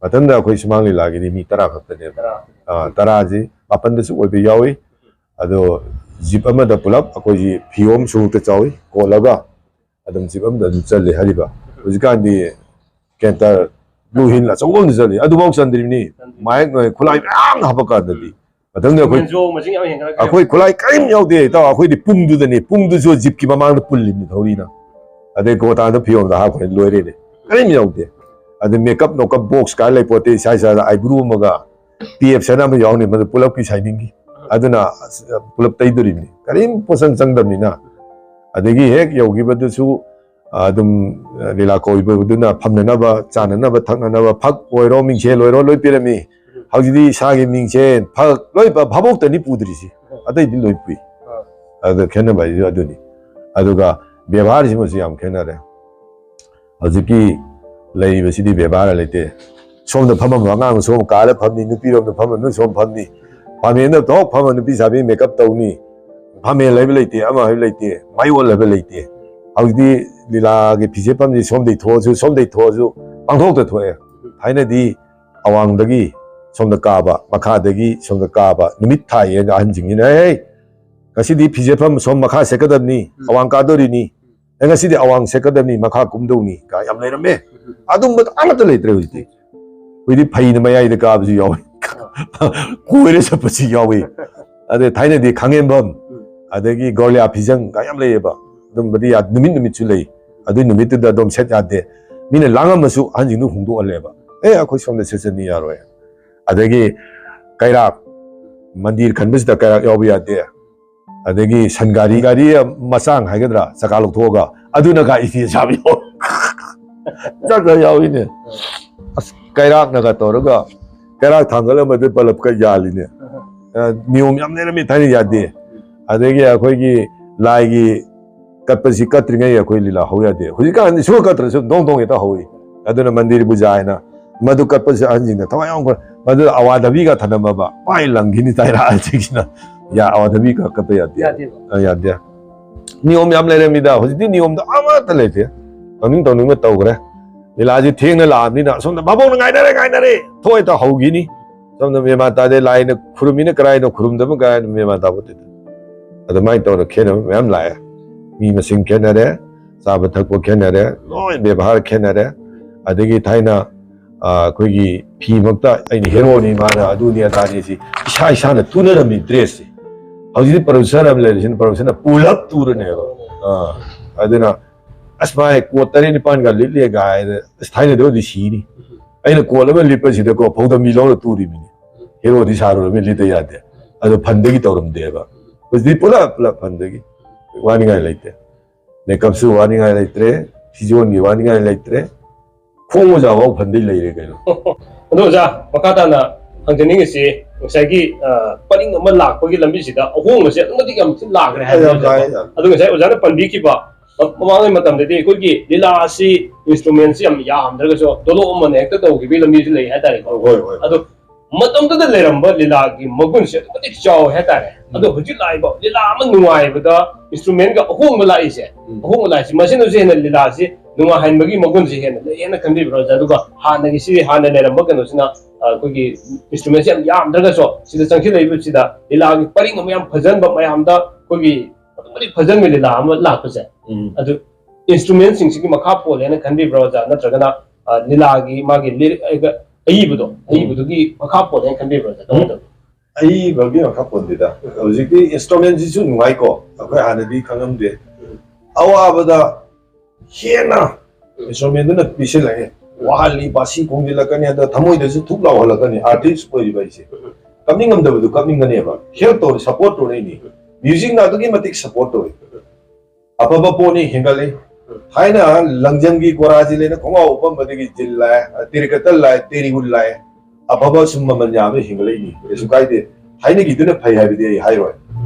ꯃꯊꯪꯗ ꯑꯩꯈꯣꯏ ꯁꯨꯃꯥꯡ ꯂꯤꯂꯥꯒꯤꯗꯤ ꯃꯤ ꯇꯔꯥ ꯈꯛꯇꯅꯦꯕ꯫ ꯑꯥ, ꯇꯔꯥꯁꯤ ꯃꯥꯄꯟꯗꯁꯨ ꯑꯣꯏꯕ ꯌꯥꯎꯏ꯫ ꯑꯗꯣ ꯖꯤꯞ ꯑꯃꯗ ꯄꯨꯂꯞ ꯑꯩꯈꯣꯏꯒꯤ ꯐꯤꯌꯣꯝ ꯁꯨꯔꯨꯛꯇ ꯆꯥꯎꯏ ꯀꯣꯜꯂꯒ ꯑꯗꯨꯝ ꯖꯤꯞ ꯑꯃꯗ ꯑꯗꯨꯝ ꯆꯜꯂꯤ ꯍꯥꯏꯔꯤꯕ꯫ ꯍꯧꯖꯤꯛꯀꯥꯟꯗꯤ ꯀꯦꯟꯇꯔ, ꯕ꯭ꯂꯨ ꯍꯤꯜ ꯑꯆꯧꯕ ꯑꯃꯗ ꯆꯜꯂꯤ, ꯑꯗꯨꯐꯥꯎ ꯆꯟꯗ꯭ꯔꯤꯕꯅꯤ꯫ ꯆꯟꯗ꯭ꯔꯤ꯫ ꯃꯥꯏꯛ ꯅꯣꯏ ꯈꯨꯠꯂꯥꯏ ꯃꯌꯥꯝ ꯍꯥꯞꯄ ꯀꯥꯟꯗꯗꯤ꯫ ꯃꯊꯪꯗ ꯑꯩꯈꯣꯏ, ꯃꯦꯟꯖꯣ ꯃꯁꯤꯡ ꯌꯥꯝ ꯍꯦꯟꯒꯠꯂꯛꯈ꯭ꯔꯦ꯫ ꯑꯩꯈꯣꯏ ꯈꯨꯠꯂꯥꯏ ꯀꯔꯤꯝ ꯌꯥꯎꯗꯦ ꯏꯇꯥꯎ, ꯑꯩꯈꯣꯏꯗꯤ ꯄꯨꯡꯗꯨꯗꯅꯤ, ꯄꯨꯡꯗꯨꯁꯨ ꯖꯤꯞꯀꯤ ꯃꯃꯥꯡꯗ ꯄꯨꯜꯂꯤꯕꯅꯤ ꯊꯧꯔꯤꯅ꯫ ꯑꯗꯩ ꯀꯣꯇꯥꯗ ꯐꯤꯌꯣꯝꯗ ꯍꯥꯞꯈ꯭ꯔꯦ, ꯂꯣꯏꯔꯦꯅꯦ꯫ ꯀꯔꯤꯝ ꯌꯥꯎꯗꯦ꯫ ꯑꯗꯩ ꯃꯦꯀꯞ ꯅꯣꯀꯞ ꯕꯣꯛꯁ ꯀꯥꯏ ꯂꯩꯄꯣꯠꯇꯦ, ꯏꯁꯥ ꯏꯁꯥꯗ ꯑꯥꯏꯕ꯭ꯔꯨ ꯑꯃꯒ ꯄꯤ ꯑꯦꯐ ꯁꯅꯥ ꯑꯃ ꯌꯥꯎꯅꯤ, ꯃꯗꯨ ꯄꯨꯂꯞꯀꯤ ꯁꯥꯏꯅꯤꯡꯒꯤ꯫ ꯑꯗꯨꯅ ꯑꯁ, ꯄꯨꯂꯞ ꯇꯩꯗꯣꯔꯤꯕꯅꯤ, ꯀꯔꯤꯝ ꯄꯣꯠꯆꯪ ꯆꯪꯗꯕꯅꯤꯅ꯫ ꯑꯗꯒꯤ ꯍꯦꯛ ꯌꯧꯈꯤꯕꯗꯨꯁꯨ ꯑꯗꯨꯝ ꯂꯤꯂꯥ ꯀꯧꯕꯗꯨꯅ ꯐꯝꯅꯅꯕ, ꯆꯥꯅꯅꯕ, ꯊꯛꯅꯅꯕ, ꯐꯛ ꯑꯣꯏꯔꯣ, ꯃꯤꯡꯁꯦꯜ ꯑꯣꯏꯔꯣ, ꯂꯣꯏ ꯄꯤꯔꯝꯃꯤ꯫ ꯍꯧꯖꯤꯛꯇꯤ ꯏꯁꯥꯒꯤ ꯃꯤꯡꯁꯦꯜ, ꯐꯛ, ꯂꯣꯏ ꯚꯥꯕꯣꯛꯇꯅꯤ ꯄꯨꯗ꯭ꯔꯤꯁꯤ, ꯑꯇꯩꯗꯤ ꯂꯣꯏ ꯄꯨꯏ꯫ ꯑꯥ꯫ ꯑꯗꯨ ꯈꯦꯠꯅꯕ ꯍꯥꯏꯁꯤꯁꯨ ꯑꯗꯨꯅꯤ꯫ ꯑꯗꯨꯒ ꯕꯦꯕꯥꯔꯁꯤꯃꯁꯨ ꯌꯥꯝ ꯈꯦꯠꯅꯔꯦ꯫ ꯍꯧꯖꯤꯛꯀꯤ ꯂꯩꯔꯤꯕꯁꯤꯗꯤ ꯕꯦꯕꯥꯔ ꯂꯩꯇꯦ꯫ ꯁꯣꯝꯗ ꯐꯝꯃꯝꯕ ꯑꯉꯥꯡ ꯁꯣꯝ ꯀꯥꯗ ꯐꯝꯅꯤ, ꯅꯨꯄꯤꯔꯣꯝꯗ ꯐꯝꯃꯝꯕ ꯁꯣꯝ ꯐꯝꯅꯤ, ꯐꯝꯃꯦꯟꯗ ꯊꯣꯛ ꯐꯝꯃ ꯅꯨꯄꯤ ꯁꯥꯕꯤ ꯃꯦꯀꯞ ꯇꯧꯅꯤ꯫ ꯐꯝꯃꯦꯟ ꯍꯥꯏꯕ ꯂꯩꯇꯦ, ꯑꯃ ꯍꯥꯏꯕ ꯂꯩꯇꯦ, ꯃꯌꯣꯜ ꯍꯥꯏꯕ ꯂꯩꯇꯦ꯫ ꯍꯧꯖꯤꯛꯇꯤ ꯂꯤꯂꯥꯒꯤ ꯐꯤꯖꯦꯠꯐꯝꯁꯤ ꯁꯣꯝꯗꯩ ꯊꯣꯛꯑꯁꯨ, ꯁꯣꯝꯗꯩ ꯊꯣꯛꯑꯁꯨ ꯄꯥꯡꯊꯣꯛꯇ ꯊꯣꯛꯑꯦ꯫ ꯊꯥꯏꯅꯗꯤ ꯑꯋꯥꯡꯗꯒꯤ ꯁꯣꯝꯗ ꯀꯥꯕ, ꯃꯈꯥꯗꯒꯤ ꯁꯣꯝꯗ ꯀꯥꯕ, ꯅꯨꯃꯤꯠ ꯊꯥꯏ ꯍꯥꯏꯅ ꯑꯍꯟꯁꯤꯡꯁꯤꯅ, "ꯍꯦ, ꯉꯁꯤꯗꯤ ꯐꯤꯖꯦꯠꯐꯝ ꯁꯣꯝ ꯃꯈꯥ ꯁꯦꯠꯀꯗꯕꯅꯤ, ꯎꯝ꯫ ꯑꯋꯥꯡ ꯀꯥꯗꯣꯔꯤꯅꯤ, ꯑꯦ, ꯉꯁꯤꯗꯤ ꯑꯋꯥꯡ ꯁꯦꯠꯀꯗꯕꯅꯤ, ꯃꯈꯥ ꯀꯨꯝꯗꯧꯅꯤ" ꯀꯥꯏ ꯌꯥꯝ ꯂꯩꯔꯝꯃꯦ꯫ ꯎꯝ꯫ ꯑꯗꯨꯝꯕꯗꯣ ꯑꯃꯠꯇ ꯂꯩꯇ꯭ꯔꯦ ꯍꯧꯖꯤꯛꯇꯤ꯫ ꯍꯧꯖꯤꯛꯇꯤ ꯐꯩꯅ ꯃꯌꯥꯏꯗ ꯀꯥꯕꯁꯨ ꯌꯥꯎꯋꯤ, ꯀꯣꯏꯔ ꯆꯠꯄꯁꯨ ꯌꯥꯎꯋꯤ꯫ ꯑꯗꯩ ꯊꯥꯏꯅꯗꯤ ꯈꯥꯡꯉꯦꯝꯕꯝ, ꯎꯝ꯫ ꯑꯗꯒꯤ ꯒꯧꯔꯤꯌꯥ ꯐꯤꯖꯪ ꯀꯥꯏ ꯌꯥꯝ ꯂꯩꯌꯦꯕ꯫ ꯑꯗꯨꯝꯕꯗꯤ ꯌꯥ-, ꯅꯨꯃꯤꯠ ꯅꯨꯃꯤꯠꯁꯨ ꯂꯩ꯫ ꯑꯗꯨꯏ ꯅꯨꯃꯤꯠꯇꯨꯗ ꯑꯗꯨꯝ ꯁꯦꯠ ꯌꯥꯗꯦ꯫ ꯃꯤꯅ ꯂꯥꯡꯉꯝꯃꯁꯨ ꯑꯍꯟꯁꯤꯡꯗꯨ ꯍꯣꯡꯗꯣꯛꯍꯜꯂꯦꯕ꯫ "ꯑꯦ, ꯑꯩꯈꯣꯏ ꯁꯣꯝꯗ ꯁꯦꯠꯆꯅꯤ, ꯌꯥꯔꯣꯏ"꯫ ꯑꯗꯒꯤ ꯀꯩꯔꯥꯛ, ꯃꯟꯗꯤꯔ ꯈꯟꯕꯁꯤꯗ ꯀꯩꯔꯥꯛ ꯌꯥꯎꯕ ꯌꯥꯗꯦ꯫ ꯑꯗꯒꯤ ꯁꯟ ꯒꯥꯔꯤ, ꯒꯥꯔꯤ ꯃꯆꯥꯡ ꯍꯥꯏꯒꯗ꯭ꯔꯥ, ꯆꯀꯥ ꯂꯧꯊꯣꯛꯑꯒ ꯑꯗꯨꯅꯒ ꯏꯐꯤ ꯑꯁꯥꯕ ꯌꯥꯎ-, ꯆꯠꯈ꯭ꯔ ꯌꯥꯎꯏꯅꯦ꯫ ꯑꯁ, ꯀꯩꯔꯥꯛꯅꯒ ꯇꯧꯔꯒ ꯀꯩꯔꯥꯛ ꯊꯥꯡꯒꯠꯂꯝꯕꯗꯨ ꯕꯂꯞꯀ ꯌꯥꯜꯂꯤꯅꯦ꯫ ꯑ, ꯅꯤꯌꯣꯝ ꯌꯥꯝ ꯂꯩꯔꯝꯃꯤ ꯊꯥꯏꯅ, ꯌꯥꯗꯦ꯫ ꯑꯗꯒꯤ ꯑꯩꯈꯣꯏꯒꯤ ꯂꯥꯏꯒꯤ ꯀꯠꯄꯁꯤ ꯀꯠꯇ꯭ꯔꯤꯉꯩ ꯑꯩꯈꯣꯏ ꯂꯤꯂꯥ ꯍꯧ ꯌꯥꯗꯦ꯫ ꯍꯧꯖꯤꯛꯀꯥꯟꯗꯤ ꯁꯨꯡꯀꯠ ꯀꯠꯇ꯭ꯔꯁꯨ ꯗꯣꯡ ꯗꯣꯡ ꯍꯦꯛꯇ ꯍꯧꯏ꯫ ꯑꯗꯨꯅ ꯃꯟꯗꯤꯔ ꯄꯨꯖꯥ ꯍꯥꯏꯅ ꯃꯗꯨ ꯀꯠꯄꯁꯦ ꯑꯍꯟꯁꯤꯡꯅ ꯊꯋꯥꯏ ꯌꯥꯎꯈ꯭ꯔꯦ꯫ ꯃꯗꯨꯗ ꯑꯋꯥ ꯙꯕꯤꯒ ꯊꯅꯝꯃꯕ ꯄꯥꯏ ꯂꯪꯈꯤꯅꯤ ꯇꯥꯏꯔꯛꯑꯁꯤꯡꯁꯤꯅ꯫ ꯌꯥ-, ꯑꯋꯥ ꯙꯕꯤ ꯀ-, ꯀꯠꯄ ꯌꯥꯗꯦ꯫ ꯌꯥꯗꯦꯕ꯫ ꯑ, ꯌꯥꯗꯦ꯫ ꯅꯤꯌꯣꯝ ꯌꯥꯝ ꯂꯩꯔꯝꯃꯤꯗ, ꯍꯧꯖꯤꯛꯇꯤ ꯅꯤꯌꯣꯝꯗꯣ ꯑꯃꯠꯇ ꯂꯩꯇꯦ꯫ ꯇꯧꯅꯤꯡ ꯇꯧꯅꯤꯡꯕ ꯇꯧꯈ꯭ꯔꯦ꯫ ꯂꯤꯂꯥꯁꯤ ꯊꯦꯡꯅ ꯂꯥꯛꯑꯕꯅꯤꯅ ꯑꯁꯣꯝꯗ ꯚꯥꯕꯣꯛꯅ "ꯉꯥꯏꯅꯔꯦ, ꯉꯥꯏꯅꯔꯦ!" ꯊꯣꯛꯑꯦ ꯇꯧ ꯍꯧꯈꯤꯅꯤ꯫ ꯁꯣꯝꯗ ꯃꯦꯟ ꯃꯥꯟ ꯇꯥꯗꯦ, ꯂꯥꯏꯅ ꯈꯨꯔꯨꯝꯃꯤꯅ ꯀꯔꯥꯏꯅꯣ, ꯈꯨꯔꯨꯝꯗꯕ ꯀꯔꯥꯏꯅꯣ ꯃꯦꯟ ꯃꯥꯟ ꯇꯥꯄꯣꯠꯇꯦꯗ꯫ ꯑꯗꯨꯃꯥꯏꯅ ꯇꯧꯗꯅ ꯈꯦꯠꯅꯕ ꯃꯌꯥꯝ ꯂꯥꯛꯑꯦ꯫ ꯃꯤ ꯃꯁꯤꯡ ꯈꯦꯠꯅꯔꯦ, ꯆꯥꯕ ꯊꯛꯄ ꯈꯦꯠꯅꯔꯦ, ꯂꯣꯏ ꯕꯦꯕꯥꯔ ꯈꯦꯠꯅꯔꯦ꯫ ꯑꯗꯒꯤ ꯊꯥꯏꯅ ꯑꯩꯈꯣꯏꯒꯤ ꯐꯤꯃꯛꯇ ꯑꯩꯅ ꯍꯦꯔꯣꯅꯤ, ꯃꯥꯅ ꯑꯗꯨꯅꯤ ꯑꯗꯥꯅꯤ, ꯁꯤ ꯏꯁꯥ ꯏꯁꯥꯅ ꯇꯨꯅꯔꯝꯃꯤ ꯗ꯭ꯔꯦꯁꯁꯦ꯫ ꯍꯧꯖꯤꯛꯇꯤ ꯄ꯭ꯔꯗ꯭ꯌꯨꯁꯔ ꯑꯃ ꯂꯩꯔꯤꯁꯤꯅ ꯄ꯭ꯔꯗ꯭ꯌꯨꯁꯔꯅ ꯄꯨꯂꯞ ꯇꯨꯔꯅꯦꯕ꯫ ꯑꯥ, ꯑꯗꯨꯅ ꯑꯁ ꯃꯥꯏ ꯀꯣꯠ ꯇꯔꯦꯠ ꯅꯤꯄꯥꯟꯒ ꯂꯤꯠꯂꯦ ꯀꯥꯏꯅ ꯑꯁ ꯊꯥꯏꯅꯗꯤ ꯑꯣꯏꯗꯤ ꯁꯤꯅꯤ꯫ ꯑꯩꯅ ꯀꯣꯠ ꯑꯃ ꯂꯤꯠꯄꯁꯤꯗꯀꯣ ꯐꯧꯗꯝꯕꯤ ꯂꯧꯔ ꯇꯨꯔꯤꯃꯤꯅꯤ꯫ ꯍꯦꯔꯣꯗꯤ ꯁꯥꯔꯨꯔꯃꯤ, ꯂꯤꯠꯇ ꯌꯥꯗꯦ꯫ ꯑꯗꯣ ꯐꯟꯗꯒꯤ ꯇꯧꯔꯝꯗꯦꯕ꯫ ꯍꯧꯖꯤꯛꯇꯤ ꯄꯨꯂꯞ ꯄꯨꯂꯞ ꯐꯟꯗꯒꯤ꯫ ꯋꯥꯅꯤꯡꯉꯥꯏ ꯂꯩꯇꯦ꯫ ꯃꯦꯀꯞꯁꯨ ꯋꯥꯅꯤꯡꯉꯥꯏ ꯂꯩꯇ꯭ꯔꯦ, ꯐꯤꯖꯣꯟꯒꯤ ꯋꯥꯅꯤꯡꯉꯥꯏ ꯂꯩꯇ꯭ꯔꯦ꯫ ꯈꯣꯡ ꯃꯣꯖꯥ ꯐꯥꯎ ꯐꯟꯗꯩ ꯂꯩꯔꯦ ꯀꯩꯅꯣ꯫ ꯑꯗꯣ ꯑꯣꯖꯥ, ꯃꯈꯥ ꯇꯥꯅ ꯍꯪꯖꯅꯤꯡꯉꯤꯁꯤ, ꯉꯁꯥꯏꯒꯤ, ꯑ, ꯄꯔꯤꯡ ꯑꯃ ꯂꯥꯛꯄꯒꯤ ꯂꯝꯕꯤꯁꯤꯗ ꯑꯍꯣꯡꯕꯁꯦ ꯑꯗꯨꯛꯀꯤ ꯃꯇꯤꯛ ꯌꯥꯝ ꯊꯤꯅ ꯂꯥꯛꯈ꯭ꯔꯦ ꯍꯥꯏꯕ ꯌꯥꯝ ꯅꯠꯇ꯭ꯔꯣ? ꯂꯥꯛꯑꯦ, ꯌꯥꯝ꯫ ꯑꯗꯣ ꯉꯁꯥꯏ ꯑꯣꯖꯥꯅ ꯄꯟꯕꯤꯈꯤꯕ, ꯃ-, ꯃꯃꯥꯡꯒꯤ ꯃꯇꯝꯗꯗꯤ ꯑꯩꯈꯣꯏꯒꯤ ꯂꯤꯂꯥ ꯑꯁꯤ instrumentꯁꯤ ꯌꯥꯝ ꯌꯥꯝꯗ꯭ꯔꯒꯁꯨ ꯗꯣꯂꯣꯞ ꯑꯃꯅ ꯍꯦꯛꯇ ꯇꯧꯈꯤꯕꯒꯤ ꯂꯝꯕꯤꯁꯨ ꯂꯩ ꯍꯥꯏꯇꯥꯔꯦꯀꯣ꯫ ꯍꯣꯏ, ꯍꯣꯏ꯫ ꯑꯗꯣ ꯃꯇꯝꯗꯨꯗ ꯂꯩꯔꯝꯕ ꯂꯤꯂꯥꯒꯤ ꯃꯒꯨꯟꯁꯦ ꯑꯗꯨꯛꯀꯤ ꯃꯇꯤꯛ ꯆꯥꯎꯋꯦ ꯍꯥꯏꯇꯥꯔꯦ꯫ ꯑꯗꯣ ꯎꯝ꯫ ꯍꯧꯖꯤꯛ ꯂꯥꯛꯏꯕ ꯂꯤꯂꯥ ꯑꯃ ꯅꯨꯡꯉꯥꯏꯕꯗ instrumentꯒ ꯑꯍꯣꯡꯕ ꯂꯥꯛꯏꯁꯦ, ꯎꯝ꯫ ꯑꯍꯣꯡꯕ ꯂꯥꯛꯏꯁꯦ, ꯃꯁꯤꯅꯁꯨ ꯍꯦꯟꯅ ꯂꯤꯂꯥꯁꯤ ꯅꯨꯡꯉꯥꯏꯍꯟꯕꯒꯤ ꯃꯒꯨꯟꯁꯦ ꯍꯦꯟꯅ ꯂꯩꯌꯦꯅ ꯈꯟꯕꯤꯕ꯭ꯔꯣ ꯑꯣꯖꯥ? ꯑꯗꯨꯒ ꯍꯥꯟꯅꯒꯤ ꯁꯤ, ꯍꯥꯟꯅ ꯂꯩꯔꯝꯕ ꯀꯩꯅꯣꯁꯤꯅ, ꯑ, ꯑꯩꯈꯣꯏꯒꯤ instrumentꯁꯦ ꯌꯥꯝ ꯌꯥꯝꯗ꯭ꯔꯒꯁꯨ ꯁꯤꯗ ꯆꯪꯁꯤꯜꯂꯛꯏꯕꯁꯤꯗ ꯂꯤꯂꯥꯒꯤ ꯄꯔꯤꯡ ꯑꯃ ꯌꯥꯝ ꯐꯖꯍꯟꯕ, ꯃꯌꯥꯝꯗ ꯑꯩꯈꯣꯏꯒꯤ ꯑꯗꯨꯛꯀꯤ ꯃꯇꯤꯛ ꯐꯖꯍꯟꯕ ꯂꯤꯂꯥ ꯑꯃ ꯂꯥꯛꯄꯁꯦ, ꯎꯝ꯫ ꯑꯗꯨ instrumentꯁꯤꯡꯁꯤꯒꯤ ꯃꯈꯥ ꯄꯣꯜꯂꯦꯅ ꯈꯟꯕꯤꯕ꯭ꯔꯣ ꯑꯣꯖꯥ? ꯅꯠꯇ꯭ꯔꯒꯅ, ꯑ, ꯂꯤꯂꯥꯒꯤ ꯃꯥꯒꯤ ꯂꯤꯔꯤꯛ ꯑꯏꯕꯗꯣ, ꯎꯝ꯫ ꯑꯏꯕꯗꯨꯒꯤ ꯃꯈꯥ ꯄꯣꯜꯂꯦꯅ ꯈꯟꯕꯤꯕ꯭ꯔꯣ ꯑꯣꯖꯥ? ꯎꯝ꯫ ꯀꯃꯥꯏꯅ ꯇꯧꯋꯤ? ꯑꯏꯕꯒꯤ ꯃꯈꯥ ꯄꯣꯟꯗꯦꯗ꯫ ꯍꯧꯖꯤꯛꯇꯤ instrumentꯁꯤꯁꯨ ꯅꯨꯡꯉꯥꯏꯀꯣ, ꯑꯩꯈꯣꯏ ꯍꯥꯟꯅꯗꯤ ꯈꯪꯉꯝꯗꯦ꯫ ꯑꯋꯥꯕꯗ ꯍꯦꯟꯅ instrumentꯗꯨꯅ ꯄꯤꯁꯤꯜꯂꯛꯑꯦ꯫ ꯋꯥꯍꯜꯂꯤ, ꯕꯥꯁꯤ ꯈꯣꯡꯖꯤꯜꯂꯛꯀꯅꯤ, ꯑꯗ ꯊꯃꯣꯏꯗꯁꯨ ꯊꯨꯛ ꯂꯥꯎꯍꯜꯂꯛꯀꯅꯤ꯫ Artist ꯑꯣꯏꯔꯤꯕ ꯑꯩꯁꯦ ꯀꯞꯅꯤꯡꯉꯝꯗꯕꯗꯨ ꯀꯞꯅꯤꯡꯒꯅꯦꯕ꯫ Help ꯇꯧꯔꯤ, support ꯇꯧꯔꯛꯏꯅꯤ꯫ Musicꯅ ꯑꯗꯨꯛꯀꯤ ꯃꯇꯤꯛ support ꯇꯧꯔꯤ꯫ ꯑꯐꯕ ꯄꯣꯠꯅꯤ, ꯍꯦꯟꯒꯠꯂꯤ꯫ ꯊꯥꯏꯅ ꯂꯪꯖꯝꯒꯤ ꯀꯣꯔꯥꯁꯤ ꯂꯩꯅ ꯈꯣꯡꯒ꯭ꯔꯥꯎ ꯎꯞꯄꯝꯕꯗꯒꯤ ꯖꯤꯜ ꯂꯥꯛꯑꯦ, ꯇꯦꯔꯤꯀꯇꯜ ꯂꯥꯛꯑꯦ, ꯇꯦꯔꯤꯒꯨꯜ ꯂꯥꯛꯑꯦ꯫ ꯑꯐꯕ ꯁꯨꯝ ꯃꯃꯜ ꯌꯥꯝꯅ ꯍꯦꯟꯒꯠꯂꯛꯏꯅꯤ, ꯀꯩꯁꯨ ꯀꯥꯏꯗꯦ꯫ ꯊꯥꯏꯅꯒꯤꯗꯨꯅ ꯐꯩ ꯍꯥꯏꯕꯗꯤ ꯑꯩ ꯍꯥꯏꯔꯣꯏ꯫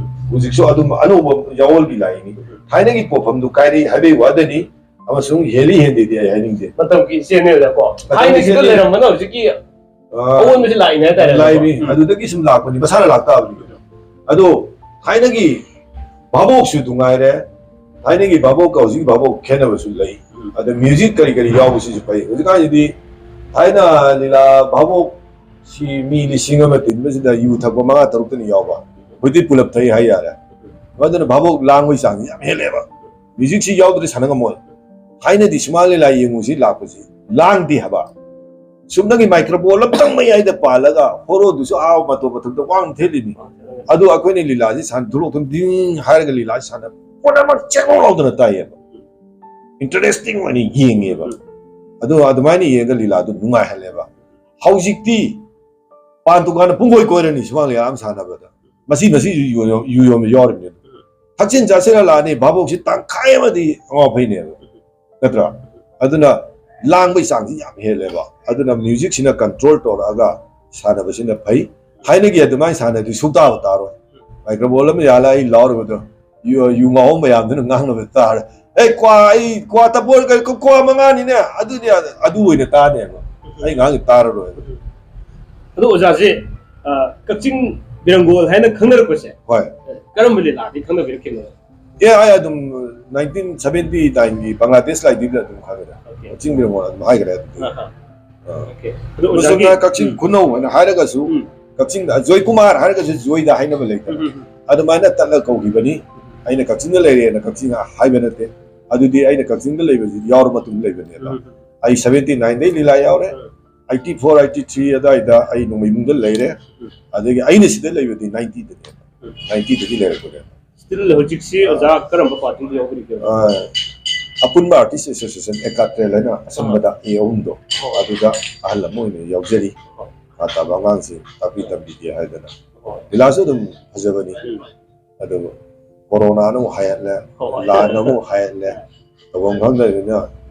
ꯍꯧꯖꯤꯛꯁꯨ ꯑꯗꯨꯝ ꯑꯅꯧꯕ ꯌꯥꯑꯣꯜꯒꯤ ꯂꯥꯛꯏꯅꯤ꯫ ꯊꯥꯏꯅꯒꯤ ꯄꯣꯠꯐꯝꯗꯨ ꯀꯥꯏꯔꯛꯏ ꯍꯥꯏꯕꯒꯤ ꯋꯥꯗꯅꯤ, ꯑꯃꯁꯨꯡ ꯍꯦꯜꯂꯤ ꯍꯦꯟꯗꯦꯗꯤ ꯑꯩ ꯍꯥꯏꯅꯤꯡꯗꯦ꯫ ꯃꯇꯝꯒꯤ ꯆꯦꯅꯦꯜꯗꯀꯣ, ꯃꯇꯝꯒꯤ ꯊꯥꯏꯅꯒꯤꯗ ꯆꯦꯅꯦꯜ꯫ ꯂꯩꯔꯝꯕꯅ ꯍꯧꯖꯤꯛꯀꯤ ꯑ, ꯑꯑꯣꯟꯕꯁꯤ ꯂꯥꯛꯏꯅꯦ ꯍꯥꯏꯇꯥꯔꯦ꯫ ꯂꯥꯛꯏꯅꯤ꯫ ꯎꯝ꯫ ꯑꯗꯨꯗꯒꯤ ꯁꯨꯝ ꯂꯥꯛꯄꯅꯤ, ꯃꯁꯥꯅ ꯂꯥꯛꯇꯥꯕꯅꯤ ꯀꯩꯅꯣ꯫ ꯑꯗꯣ ꯊꯥꯏꯅꯒꯤ ꯚꯥꯕꯣꯛꯁꯨ ꯅꯨꯡꯉꯥꯏꯔꯦ, ꯊꯥꯏꯅꯒꯤ ꯚꯥꯕꯣꯛꯀ ꯍꯧꯖꯤꯛꯀꯤ ꯚꯥꯕꯣꯛ ꯈꯦꯠꯅꯕꯁꯨ ꯂꯩ꯫ ꯎꯝ꯫ ꯑꯗ music ꯀꯔꯤ ꯀꯔꯤ ꯌꯥꯎꯕꯁꯤꯁꯨ ꯐꯩ꯫ ꯍꯧꯖꯤꯛꯀꯥꯟꯁꯤꯗꯤ ꯊꯥꯏꯅ ꯂꯤꯂꯥ ꯚꯥꯕꯣꯛ ꯁꯤ ꯃꯤ ꯂꯤꯁꯤꯡ ꯑꯃ ꯇꯤꯟꯕꯁꯤꯗ ꯌꯨ ꯊꯛꯄ ꯃꯉꯥ ꯇꯔꯨꯛꯇꯅꯤ ꯌꯥꯎꯕ, ꯍꯧꯖꯤꯛꯇꯤ ꯄꯨꯂꯞ ꯊꯛꯏ ꯍꯥꯏ ꯌꯥꯔꯦ꯫ ꯑꯗꯨꯅ ꯚꯥꯕꯣꯛ ꯂꯥꯡꯕꯒꯤ ꯆꯥꯡꯁꯤ ꯌꯥꯝ ꯍꯦꯜꯂꯦꯕ꯫ ꯃ꯭ꯌꯨꯖꯤꯛꯁꯤ ꯌꯥꯎꯗ꯭ꯔꯗꯤ ꯁꯥꯟꯅ ꯉꯝꯃꯣꯏ꯫ ꯊꯥꯏꯅꯗꯤ ꯁꯨꯃꯥꯡ ꯂꯤꯂꯥ ꯌꯦꯡꯉꯨꯁꯤ ꯂꯥꯛꯄꯁꯤ ꯂꯥꯡꯗꯦ ꯍꯥꯏꯕ꯫ ꯁꯨꯞꯅꯒꯤ ꯃꯥꯏꯀ꯭ꯔꯣꯐꯣꯟ ꯑꯃꯇꯪ ꯃꯌꯥꯏꯗ ꯄꯥꯜꯂꯒ ꯍꯣꯔꯣꯗꯨꯁꯨ ꯑꯥ ꯃꯇꯣꯟ ꯃꯊꯛꯇ ꯋꯥꯡꯅ ꯊꯦꯠꯂꯤꯅꯤ꯫ ꯑꯗꯨ ꯑꯩꯈꯣꯏꯅ ꯂꯤꯂꯥꯁꯤ ꯁꯥꯟꯅ ꯊꯣꯛꯂꯛꯇꯨꯅ ꯗꯤꯡ ꯍꯥꯏꯔꯒ ꯂꯤꯂꯥꯁꯤ ꯁꯥꯟꯅ ꯄꯣꯠ ꯑꯃ ꯆꯦꯛ ꯂꯥꯎꯗꯅ ꯇꯥꯏꯌꯦꯕ꯫ ꯏꯟꯇꯔꯦꯁꯇꯤꯡ ꯑꯣꯏꯅ ꯌꯦꯡꯉꯦꯕ꯫ ꯑꯗꯨ ꯑꯗꯨꯃꯥꯏꯅ ꯌꯦꯡꯉꯒ ꯂꯤꯂꯥꯗꯨ ꯅꯨꯡꯉꯥꯏꯍꯜꯂꯦꯕ꯫ ꯍꯧꯖꯤꯛꯇꯤ ꯄꯥꯟ ꯗꯨꯀꯥꯟꯗ ꯄꯨꯡꯀꯣꯏ ꯀꯣꯏꯔꯅꯤ ꯁꯨꯃꯥꯡ ꯂꯤꯂꯥ ꯑꯃ ꯁꯥꯟꯅꯕꯗ꯫ ꯃꯁꯤ ꯃꯁꯤ ꯌꯨ ꯌꯣꯟ- ꯌꯨ ꯌꯣꯟꯕ ꯌꯥꯎꯔꯤꯕꯅꯦ꯫ ꯊꯛꯆꯤꯟ ꯆꯥꯁꯤꯜꯂ ꯂꯥꯛꯑꯅꯤ, ꯚꯥꯕꯣꯛꯁꯤ ꯇꯪꯈꯥꯏ ꯑꯃꯗꯤ ꯑꯉꯥꯎ ꯑꯐꯩꯅꯦꯕ, ꯅꯠꯇ꯭ꯔꯥ? ꯑꯗꯨꯅ ꯂꯥꯡꯕꯒꯤ ꯆꯥꯡꯁꯤ ꯌꯥꯝ ꯍꯦꯜꯂꯦꯕ꯫ ꯑꯗꯨꯅ ꯃ꯭ꯌꯨꯖꯤꯛꯁꯤꯅ ꯀꯟꯇ꯭ꯔꯣꯜ ꯇꯧꯔꯛꯑꯒ ꯁꯥꯟꯅꯕꯁꯤꯅ ꯐꯩ꯫ ꯊꯥꯏꯅꯒꯤ ꯑꯗꯨꯃꯥꯏꯅ ꯁꯥꯟꯅꯗꯤ ꯁꯨꯡꯇꯥꯕꯨ ꯇꯥꯔꯣꯏ꯫ ꯃꯥꯏꯀ꯭ꯔꯣꯐꯣꯟ ꯑꯃ ꯌꯥꯜꯂ ꯑꯩ ꯂꯥꯎꯔꯨꯕꯗꯣ ꯌꯨ ꯌꯨ ꯉꯥꯎꯕ ꯃꯌꯥꯝꯗꯨꯅ ꯉꯥꯡꯅꯕ ꯇꯥꯔꯦ꯫ "ꯑꯦ ꯀ꯭ꯋꯥ, ꯑꯩ ꯀ꯭ꯋꯥ ꯇꯞꯄꯣꯏ, ꯀꯩ ꯀ꯭ꯋꯥ ꯃꯉꯥꯅꯤꯅꯦ", ꯑꯗꯨꯗꯤ ꯑꯗꯨ ꯑꯣꯏꯅ ꯇꯥꯅꯦꯕ꯫ ꯑꯩ ꯉꯥꯡꯁꯦ ꯇꯥꯔꯔꯣꯏꯕ꯫ ꯑꯗꯣ ꯑꯣꯖꯥꯁꯦ, ꯑ, ꯀꯛꯆꯤꯡ ꯕꯤꯔꯪꯒꯣꯜ ꯍꯥꯏꯅ ꯈꯪꯅꯔꯛꯄꯁꯦ, ꯍꯣꯏ꯫ ꯀꯔꯝꯕ ꯂꯤꯂꯥꯗꯒꯤ ꯈꯪꯅꯕꯤꯔꯛꯈꯤꯕꯅꯣ? ꯑꯦ ꯑꯩ ꯑꯗꯨꯝ ꯅꯥꯏꯟꯇꯤꯟ ꯁꯕꯦꯟꯇꯤ ꯅꯥꯏꯟꯒꯤ ꯕꯪꯒ꯭ꯂꯥꯗꯦꯁ ꯂꯥꯏꯗꯤꯗ ꯑꯗꯨꯝ ꯈꯪꯈ꯭ꯔꯦ꯫ Okay. ꯀꯛꯆꯤꯡ ꯕꯤꯔꯪꯒꯣꯜ ꯑꯗꯨꯝ ꯍꯥꯏꯈ꯭ꯔꯦ ꯑꯗꯨꯗꯤ꯫ ꯑꯍꯥ. ꯑꯥ. ꯑꯗꯣ ꯃꯁꯛꯅ ꯑꯣꯖꯥꯒꯤ ꯀꯛꯆꯤꯡ ꯈꯨꯅꯧ ꯍꯥꯏꯅ ꯍꯥꯏꯔꯒꯁꯨ, ꯎꯝ. ꯀꯛꯆꯤꯡꯗ ꯖꯣꯏꯀꯨꯃꯥꯔ ꯍꯥꯏꯔꯒꯁꯨ ꯖꯣꯏꯗ ꯍꯥꯏꯅꯕ ꯂꯩꯇꯅ, ꯎꯝ, ꯎꯝ, ꯎꯝ. ꯑꯗꯨꯃꯥꯏꯅ ꯇꯠꯂ ꯀꯧꯈꯤꯕꯅꯤ꯫ ꯑꯩꯅ ꯀꯛꯆꯤꯡꯗ ꯂꯩꯔꯦꯅ ꯀꯛꯆꯤꯡ ꯍꯥꯏꯕ ꯅꯠꯇꯦ꯫ ꯑꯗꯨꯗꯤ ꯑꯩꯅ ꯀꯛꯆꯤꯡꯗ ꯂꯩꯕꯁꯤ ꯌꯥꯎꯔ ꯃꯇꯨꯡ ꯂꯩꯕꯅꯦꯕ꯫ ꯎꯝ. ꯑꯩ ꯁꯕꯦꯟꯇꯤ ꯅꯥꯏꯟꯗꯩ ꯂꯤꯂꯥ ꯌꯥꯎꯔꯦ꯫ ꯎꯝ. ꯑꯩꯠꯇꯤ ꯐꯣꯔ, ꯑꯩꯠꯇꯤ ꯊ꯭ꯔꯤ ꯑꯗꯨꯋꯥꯏꯗ ꯑꯩ ꯅꯣꯡꯃꯩꯕꯨꯡꯗ ꯂꯩꯔꯦ꯫ ꯎꯝ. ꯑꯗꯒꯤ ꯑꯩꯅ ꯁꯤꯗ ꯂꯩꯕꯗꯤ ꯅꯥꯏꯟꯇꯤꯗꯅꯦꯕ꯫ ꯎꯝ. ꯅꯥꯏꯟꯇꯤꯗꯒꯤ ꯂꯩꯔꯛꯄꯅꯦꯕ꯫ Still ꯍꯧꯖꯤꯛꯁꯤ ꯑꯣꯖꯥ ꯀꯔꯝꯕ ꯄꯥꯔꯇꯤꯗ ꯌꯥꯎꯕꯤꯔꯤꯒꯦ? ꯑ, ꯑꯄꯨꯟꯕ ꯑꯥꯔꯇꯤꯁ ꯑꯦꯁꯣꯁꯤꯌꯦꯁꯟ ꯑꯦꯀꯥꯇ꯭ꯔꯦꯜ ꯍꯥꯏꯅ ꯑꯁꯨꯝꯕꯗ ꯑꯦ ꯑꯍꯨꯝꯗꯣ, ꯑꯣ. ꯑꯗꯨꯗ ꯑꯍꯜ ꯑꯃ ꯑꯣꯏꯅ ꯌꯥꯎꯖꯔꯤ꯫ ꯑꯣ. ꯈꯥ ꯇꯥꯕ ꯑꯉꯥꯡꯁꯤꯡ ꯇꯥꯛꯄꯤ ꯇꯝꯕꯤꯒꯦ ꯍꯥꯏꯗꯅ꯫ ꯑꯣ. ꯂꯤꯂꯥꯁꯨ ꯑꯗꯨꯝ ꯐꯖꯕꯅꯤ꯫ ꯎꯝ. ꯑꯗꯨꯕꯨ ꯀꯣꯔꯣꯅꯥꯅ ꯑꯃꯨꯛ ꯍꯥꯏꯍꯠꯂꯦ, ꯍꯣꯏ, ꯍꯣꯏ. ꯂꯥꯟꯅ ꯑꯃꯨꯛ ꯍꯥꯏꯍꯠꯂꯦ, ꯇꯧꯐꯝ ꯈꯪꯗꯕꯅꯤꯅ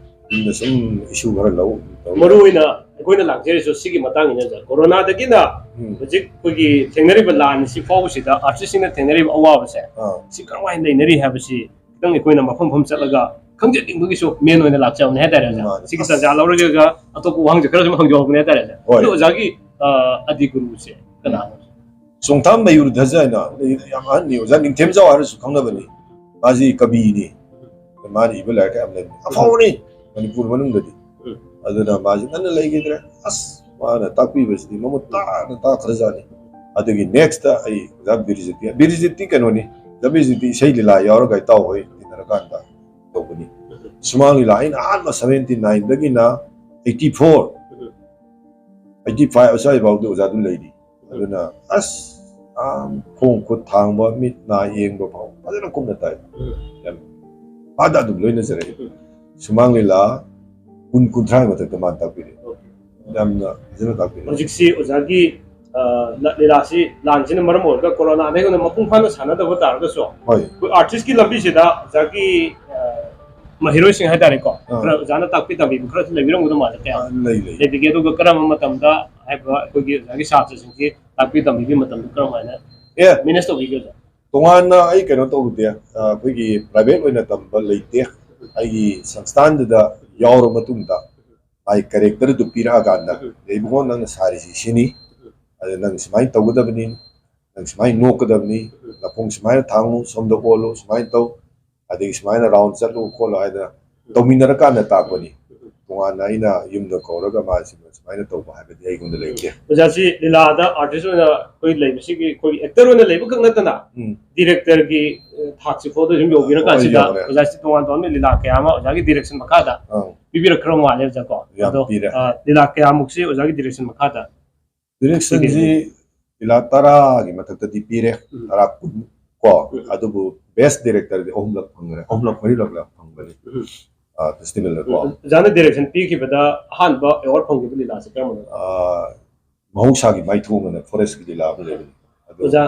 ꯌꯨꯝꯗ ꯁꯨꯝ ꯏꯁꯨ ꯈꯔ ꯂꯧ ꯇꯧ꯫ ꯃꯔꯨ ꯑꯣꯏꯅ ꯑꯩꯈꯣꯏꯅ ꯂꯥꯛꯆꯔꯤꯁꯨ ꯁꯤꯒꯤ ꯃꯇꯥꯡꯒꯤꯅꯦ, ꯑꯣꯖꯥ꯫ ꯀꯣꯔꯣꯅꯥꯗꯒꯤꯅ ꯎꯝ. ꯍꯧꯖꯤꯛ ꯑꯩꯈꯣꯏꯒꯤ ꯊꯦꯡꯅꯔꯤꯕ ꯂꯥꯟꯁꯤ ꯐꯥꯎꯕꯁꯤꯗ ꯑꯥꯔꯇꯤꯁꯁꯤꯡꯅ ꯊꯦꯡꯅꯔꯤꯕ ꯑꯋꯥꯕꯁꯦ, ꯑꯥ. ꯁꯤ ꯀꯔꯝꯍꯥꯏꯅ ꯂꯩꯅꯔꯤ ꯍꯥꯏꯕꯁꯤ ꯈꯤꯇꯪ ꯑꯩꯈꯣꯏꯅ ꯃꯐꯝ ꯃꯐꯝ ꯆꯠꯂꯒ ꯈꯪꯖꯅꯤꯡꯕꯒꯤꯁꯨ ꯃꯦꯟ ꯑꯣꯏꯅ ꯂꯥꯛꯆꯕꯅꯦ ꯍꯥꯏꯇꯥꯔꯦ, ꯑꯣꯖꯥ꯫ ꯃꯥꯅꯦ. ꯁꯤꯒꯤ ꯑꯁ. ꯇꯥꯟꯖꯥ ꯂꯧꯔꯒ ꯑꯇꯣꯞꯄ ꯋꯥꯍꯪꯁꯨ ꯈꯔ ꯁꯨꯝ ꯍꯪꯖꯍꯧꯕꯅꯦ ꯍꯥꯏꯇꯥꯔꯦ, ꯑꯣꯖꯥ꯫ ꯍꯣꯏ. ꯑꯗꯣ ꯑꯣꯖꯥꯒꯤ, ꯑ, ꯑꯗꯤ ꯒꯨꯔꯨꯁꯦ ꯀꯅꯥꯅꯣ? ꯆꯣꯡꯊꯥꯝ ꯃꯌꯨꯔ ꯙꯖ ꯍꯥꯏꯅ ꯌꯥꯝ ꯑꯍꯟꯅꯤ, ꯑꯣꯖꯥ ꯅꯤꯡꯊꯦꯝꯖꯥꯎ ꯍꯥꯏꯔꯁꯨ ꯈꯪꯅꯕꯅꯤ꯫ ꯃꯥꯁꯤ ꯀꯕꯤꯅꯤ꯫ ꯃꯥꯅ ꯏꯕ ꯂꯥꯏꯔꯤꯛ ꯌꯥꯝ ꯂꯩꯕꯅꯤ, ꯑꯐꯥꯎꯕꯅꯤ ꯃꯅꯤꯄꯨꯔ ꯃꯅꯨꯡꯗꯗꯤ꯫ ꯎꯝ. ꯑꯗꯨꯅ ꯃꯥꯁꯤ ꯉꯟꯅ ꯂꯩꯈꯤꯗ꯭ꯔꯦ꯫ ꯑꯁ, ꯃꯥꯅ ꯇꯥꯛꯄꯤꯕꯁꯤꯗꯤ ꯃꯃꯨꯠ ꯇꯥꯅ ꯇꯥꯛꯈ꯭ꯔꯖꯥꯠꯅꯤ꯫ ꯑꯗꯨꯒꯤ ꯅꯦꯛꯁꯇ ꯑꯩ ꯑꯣꯖꯥ ꯕꯤꯔꯖꯤꯠꯇꯤ, ꯕꯤꯔꯖꯤꯠꯇꯤ ꯀꯩꯅꯣꯅꯤ, ꯑꯣꯖꯥ ꯕꯤꯔꯖꯤꯠꯇꯤ ꯏꯁꯩ ꯂꯤꯂꯥ ꯌꯥꯎꯔꯒ ꯏꯇꯥꯎ ꯍꯣꯏ ꯇꯤꯟꯅꯔꯀꯥꯟꯗ ꯁꯨꯃꯥꯡ ꯂꯤꯂꯥ ꯑꯩꯅ ꯑꯍꯥꯟꯕ ꯁꯚꯦꯟꯇꯤ ꯅꯥꯏꯟꯗꯒꯤꯅ ꯑꯩꯠꯇꯤ ꯐꯣꯔ, ꯑꯩꯠꯇꯤ ꯐꯥꯏꯚ ꯑꯁ꯭ꯋꯥꯏꯐꯥꯎꯗꯤ ꯑꯣꯖꯥꯗꯨ ꯂꯩꯔꯤ꯫ ꯑꯗꯨꯅ ꯑꯁ, ꯑꯥ, ꯈꯣꯡ ꯈꯨꯠ ꯊꯥꯡꯕ, ꯃꯤꯠ ꯅꯥ ꯌꯦꯡꯕ ꯐꯥꯎ ꯐꯖꯅ ꯀꯨꯞꯅ ꯇꯥꯏ꯫ ꯌꯥꯝ ꯐꯥꯗ ꯑꯗꯨꯝ ꯂꯣꯏꯅꯖꯔꯛꯏ꯫ ꯁꯨꯃꯥꯡ ꯂꯤꯂꯥ ꯀꯨꯟ, ꯀꯨꯟꯊ꯭ꯔꯥꯒꯤ ꯃꯊꯛꯇ ꯃꯥꯅ ꯇꯥꯛꯄꯤꯔꯛꯏ꯫ ꯌꯥꯝꯅ ꯐꯖꯅ ꯇꯥꯛꯄꯤꯔꯛꯏ꯫ ꯍꯧꯖꯤꯛꯁꯤ ꯑꯣꯖꯥꯒꯤ, ꯑ, ꯂ-, ꯂꯤꯂꯥꯁꯤ ꯂꯥꯟꯁꯤꯅ ꯃꯔꯝ ꯑꯣꯏꯔꯒ ꯀꯣꯔꯣꯅꯥꯗꯒꯤ ꯍꯧꯅ ꯃꯄꯨꯡ ꯐꯥꯅ ꯁꯥꯟꯅꯗꯕ ꯇꯥꯔꯒꯁꯨ, ꯍꯣꯏ꯫ ꯑꯩꯈꯣꯏ ꯑꯥꯔꯇꯤꯁꯀꯤ ꯂꯝꯕꯤꯁꯤꯗ ꯑꯣꯖꯥꯒꯤ, ꯑ, ꯃꯍꯩꯔꯣꯏꯁꯤꯡ ꯍꯥꯏꯇꯥꯔꯦꯀꯣ, ꯑꯥ꯫ ꯈꯔ ꯑꯣꯖꯥꯅ ꯇꯥꯛꯄꯤ ꯇꯝꯕꯤꯕ ꯈꯔꯁꯨ ꯂꯩꯕꯤꯔꯝꯒꯗꯧ ꯃꯥꯜꯂꯦ꯫ ꯀꯌꯥ ꯑꯥ, ꯂꯩ, ꯂꯩ꯫ ꯂꯩꯕꯤꯒꯦ? ꯑꯗꯨꯒ ꯀꯔꯝꯕ ꯃꯇꯝꯗ ꯍꯥꯏꯕ ꯑꯩꯈꯣꯏꯒꯤ ꯑꯣꯖꯥꯒꯤ ꯁꯥꯇ꯭ꯔꯁꯤꯡꯁꯤ ꯇꯥꯛꯄꯤ ꯇꯝꯕꯤꯕꯒꯤ ꯃꯇꯝꯗ ꯀꯔꯝ ꯍꯥꯏꯅ ꯑꯦ꯫ ꯃꯦꯅꯦꯖ ꯇꯧꯕꯤꯒꯦ, ꯑꯣꯖꯥ? ꯇꯣꯉꯥꯟꯅ ꯑꯩ ꯀꯩꯅꯣ ꯇꯧꯗꯦ, ꯑ, ꯑꯩꯈꯣꯏꯒꯤ ꯄ꯭ꯔꯥꯏꯚꯦꯠ ꯑꯣꯏꯅ ꯇꯝꯕ ꯂꯩꯇꯦ꯫ ꯑꯩꯒꯤ ꯁꯪꯁꯊꯥꯟꯗꯨꯗ ꯌꯥꯎꯔꯕ ꯃꯇꯨꯡꯗ ꯃꯥꯒꯤ ꯀꯦꯔꯦꯛꯇꯔꯗꯨ ꯄꯤꯔꯛꯑꯀꯥꯟꯗ, "ꯏꯕꯨꯡꯉꯣ, ꯅꯪꯅ ꯁꯥꯔꯤꯁꯤ ꯁꯤꯅꯤ, ꯑꯗ ꯅꯪ ꯁꯨꯃꯥꯏꯅ ꯇꯧꯒꯗꯕꯅꯤ, ꯅꯪ ꯁꯨꯃꯥꯏꯅ ꯅꯣꯛꯀꯗꯕꯅꯤ, ꯅꯈꯣꯡ ꯁꯨꯃꯥꯏꯅ ꯊꯥꯡꯉꯨ, ꯁꯣꯝꯗ ꯑꯣꯜꯂꯨ, ꯁꯨꯃꯥꯏꯅ ꯇꯧ, ꯑꯗꯒꯤ ꯁꯨꯃꯥꯏꯅ ꯔꯥꯎꯟ ꯆꯠꯂꯨ ꯈꯣꯠꯂꯨ" ꯍꯥꯏꯗꯅ ꯇꯧꯃꯤꯟꯅꯔꯀꯥꯟꯗ ꯇꯥꯛꯄꯅꯤ꯫ ꯇꯣꯉꯥꯟꯅ ꯑꯩꯅ ꯌꯨꯝꯗ ꯀꯧꯔꯒ ꯃꯥꯁꯤ ꯁꯨꯃꯥꯏꯅ ꯇꯧꯕ ꯍꯥꯏꯕꯗꯤ ꯑꯩꯉꯣꯟꯗ ꯂꯩꯇꯦ꯫ ꯑꯣꯖꯥꯁꯤ ꯂꯤꯂꯥꯗ ꯑꯥꯔꯇꯤꯁ ꯑꯣꯏꯅ ꯑꯩꯈꯣꯏ ꯂꯩꯕꯁꯤꯒꯤ, ꯑꯩꯈꯣꯏꯒꯤ ꯑꯦꯛꯇꯔ ꯑꯣꯏꯅ ꯂꯩꯕ ꯈꯛ ꯅꯠꯇꯅ, ꯎꯝ꯫ ꯗꯤꯔꯦꯛꯇꯔꯒꯤ, ꯑ, ꯊꯥꯛꯁꯤ ꯐꯥꯎꯗ ꯁꯨꯝ ꯌꯧꯕꯤꯔꯀꯥꯟꯁꯤꯗ, ꯍꯣꯏ, ꯌꯧꯔꯦ꯫ ꯑꯣꯖꯥꯁꯤ ꯇꯣꯉꯥꯟ ꯇꯣꯉꯥꯟꯕ ꯂꯤꯂꯥ ꯀꯌꯥ ꯑꯃ ꯑꯣꯖꯥꯒꯤ ꯗꯤꯔꯦꯛꯁꯟ ꯃꯈꯥꯗ ꯑꯪ꯫ ꯄꯤꯕꯤꯔꯛꯈ꯭ꯔꯕ ꯃꯥꯜꯂꯦ, ꯑꯣꯖꯥ, ꯀꯣ? ꯌꯥꯝ ꯑꯗꯣ, ꯄꯤꯔꯦ꯫ ꯑ, ꯂꯤꯂꯥ ꯀꯌꯥꯃꯨꯛꯁꯤ ꯑꯣꯖꯥꯒꯤ ꯗꯤꯔꯦꯛꯁꯟ ꯃꯈꯥꯗ? ꯗꯤꯔꯦꯛꯁꯟꯁꯤ ꯄꯤꯕꯤꯔꯦ꯫ ꯂꯤꯂꯥ ꯇꯔꯥꯒꯤ ꯃꯊꯛꯇꯗꯤ ꯄꯤꯔꯦ, ꯎꯝ꯫ ꯇꯔꯥ, ꯀꯨꯟ ꯀꯣ꯫ ꯎꯝ꯫ ꯑꯗꯨꯕꯨ ꯕꯦꯁ ꯗꯤꯔꯦꯛꯇꯔꯗꯤ ꯑꯍꯨꯝꯂꯛ ꯐꯪꯈ꯭ꯔꯦ, ꯑꯍꯨꯝꯂꯛ ꯃꯔꯤꯔꯛ ꯐꯪꯕꯅꯤ꯫ ꯎꯝ꯫ ꯑ, ꯐꯦꯁꯇꯤꯚꯦꯜꯗꯀꯣ꯫ ꯎꯝ, ꯑꯣꯖꯥꯅ ꯗꯤꯔꯦꯛꯁꯟ ꯄꯤꯈꯤꯕꯗ ꯑꯍꯥꯟꯕ ꯑꯦꯋꯥꯔꯗ ꯐꯪꯈꯤꯕ ꯂꯤꯂꯥꯁꯦ ꯀꯔꯝꯕꯅꯣ? ꯑ, ꯃꯍꯧꯁꯥꯒꯤ ꯃꯥꯏꯊꯣꯡ ꯑꯅ ꯐꯣꯔꯦꯁꯀꯤ ꯂꯤꯂꯥ ꯑꯃ ꯂꯩꯕꯅꯤ꯫ ꯑꯗꯨ ꯑꯣꯖꯥ,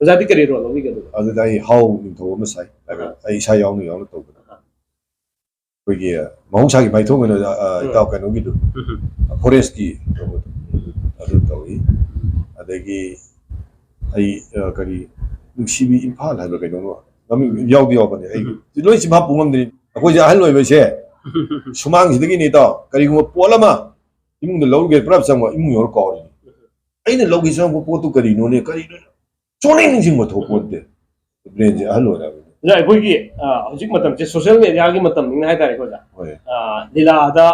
ꯑꯣꯖꯥꯗꯤ ꯀꯔꯤ ꯔꯣꯜ ꯂꯧꯕꯤꯒꯦ ꯑꯗꯨꯗ? ꯑꯗꯨꯗ ꯑꯩ ꯍꯥꯎ ꯅꯤꯡꯊꯧ ꯑꯃ ꯁꯥꯏ꯫ ꯑꯥ꯫ ꯑꯩ ꯏꯁꯥ ꯌꯥꯎꯅ ꯌꯥꯎꯅ ꯇꯧꯕꯗ꯫ ꯑꯥ꯫ ꯑꯩꯈꯣꯏꯒꯤ ꯃꯍꯧꯁꯥꯒꯤ ꯃꯥꯏꯊꯣꯡ ꯑꯣꯏꯅ, ꯑ, ꯎꯝ꯫ ꯏꯇꯥꯎ ꯀꯩꯅꯣꯒꯤꯗꯨ, ꯎꯝ꯫ ꯐꯣꯔꯦꯁꯀꯤ ꯇꯧꯕꯗꯣ, ꯑꯗꯨ ꯇꯧꯏ꯫ ꯑꯗꯒꯤ ꯑꯩ, ꯑ, ꯀꯔꯤ, ꯅꯨꯡꯁꯤꯕꯤ ꯏꯝꯐꯥꯜ ꯍꯥꯏꯕ꯭ꯔꯥ ꯀꯩꯅꯣꯝꯃ ꯃꯃꯤꯡ ꯌꯥꯎꯗꯤ ꯌꯥꯎꯕꯅꯦ꯫ ꯑꯩ ꯎꯝ꯫ ꯂꯣꯏ ꯆꯤꯟꯐꯥ ꯄꯨ ꯉꯝꯗ꯭ꯔꯤ꯫ ꯑꯩꯈꯣꯏꯁꯦ ꯑꯍꯜ ꯑꯣꯏꯕꯁꯦ ꯁꯨꯃꯥꯡꯁꯤꯗꯒꯤꯅꯦ ꯏꯇꯥꯎ, ꯀꯔꯤꯒꯨꯝꯕ ꯄꯣꯠ ꯑꯃ ꯏꯃꯨꯡꯗ ꯂꯧꯔꯨꯒꯦ ꯄꯨꯔꯥ ꯆꯪꯕ, ꯏꯃꯨꯡ ꯌꯧꯔ ꯀꯥꯎꯔꯤꯅꯤ꯫ ꯑꯩꯅ ꯂꯧꯒꯦ ꯆꯪꯉꯛꯄ ꯄꯣꯠꯇꯨ ꯀꯔꯤꯅꯣꯅꯦ? ꯀꯔꯤꯅꯣ? ꯁꯨꯡꯅꯤꯡ ꯅꯤꯡꯁꯤꯡꯕ ꯊꯣꯛꯄꯣꯠꯇꯦ꯫ ꯕ꯭ꯔꯦꯟꯁꯦ ꯑꯍꯜ ꯑꯣꯏꯔꯛꯑꯕꯅꯤ꯫ ꯑꯣꯖꯥ, ꯑꯩꯈꯣꯏꯒꯤ, ꯑ, ꯍꯧꯖꯤꯛ ꯃꯇꯝꯁꯦ ꯁꯣꯁꯤꯌꯦꯜ ꯃꯦꯗꯤꯌꯥꯒꯤ ꯃꯇꯝꯅꯤꯅ ꯍꯥꯏꯇꯥꯔꯦꯀꯣ, ꯑꯣꯖꯥ꯫ ꯍꯣꯏ꯫ ꯑ, ꯂꯤꯂꯥꯗ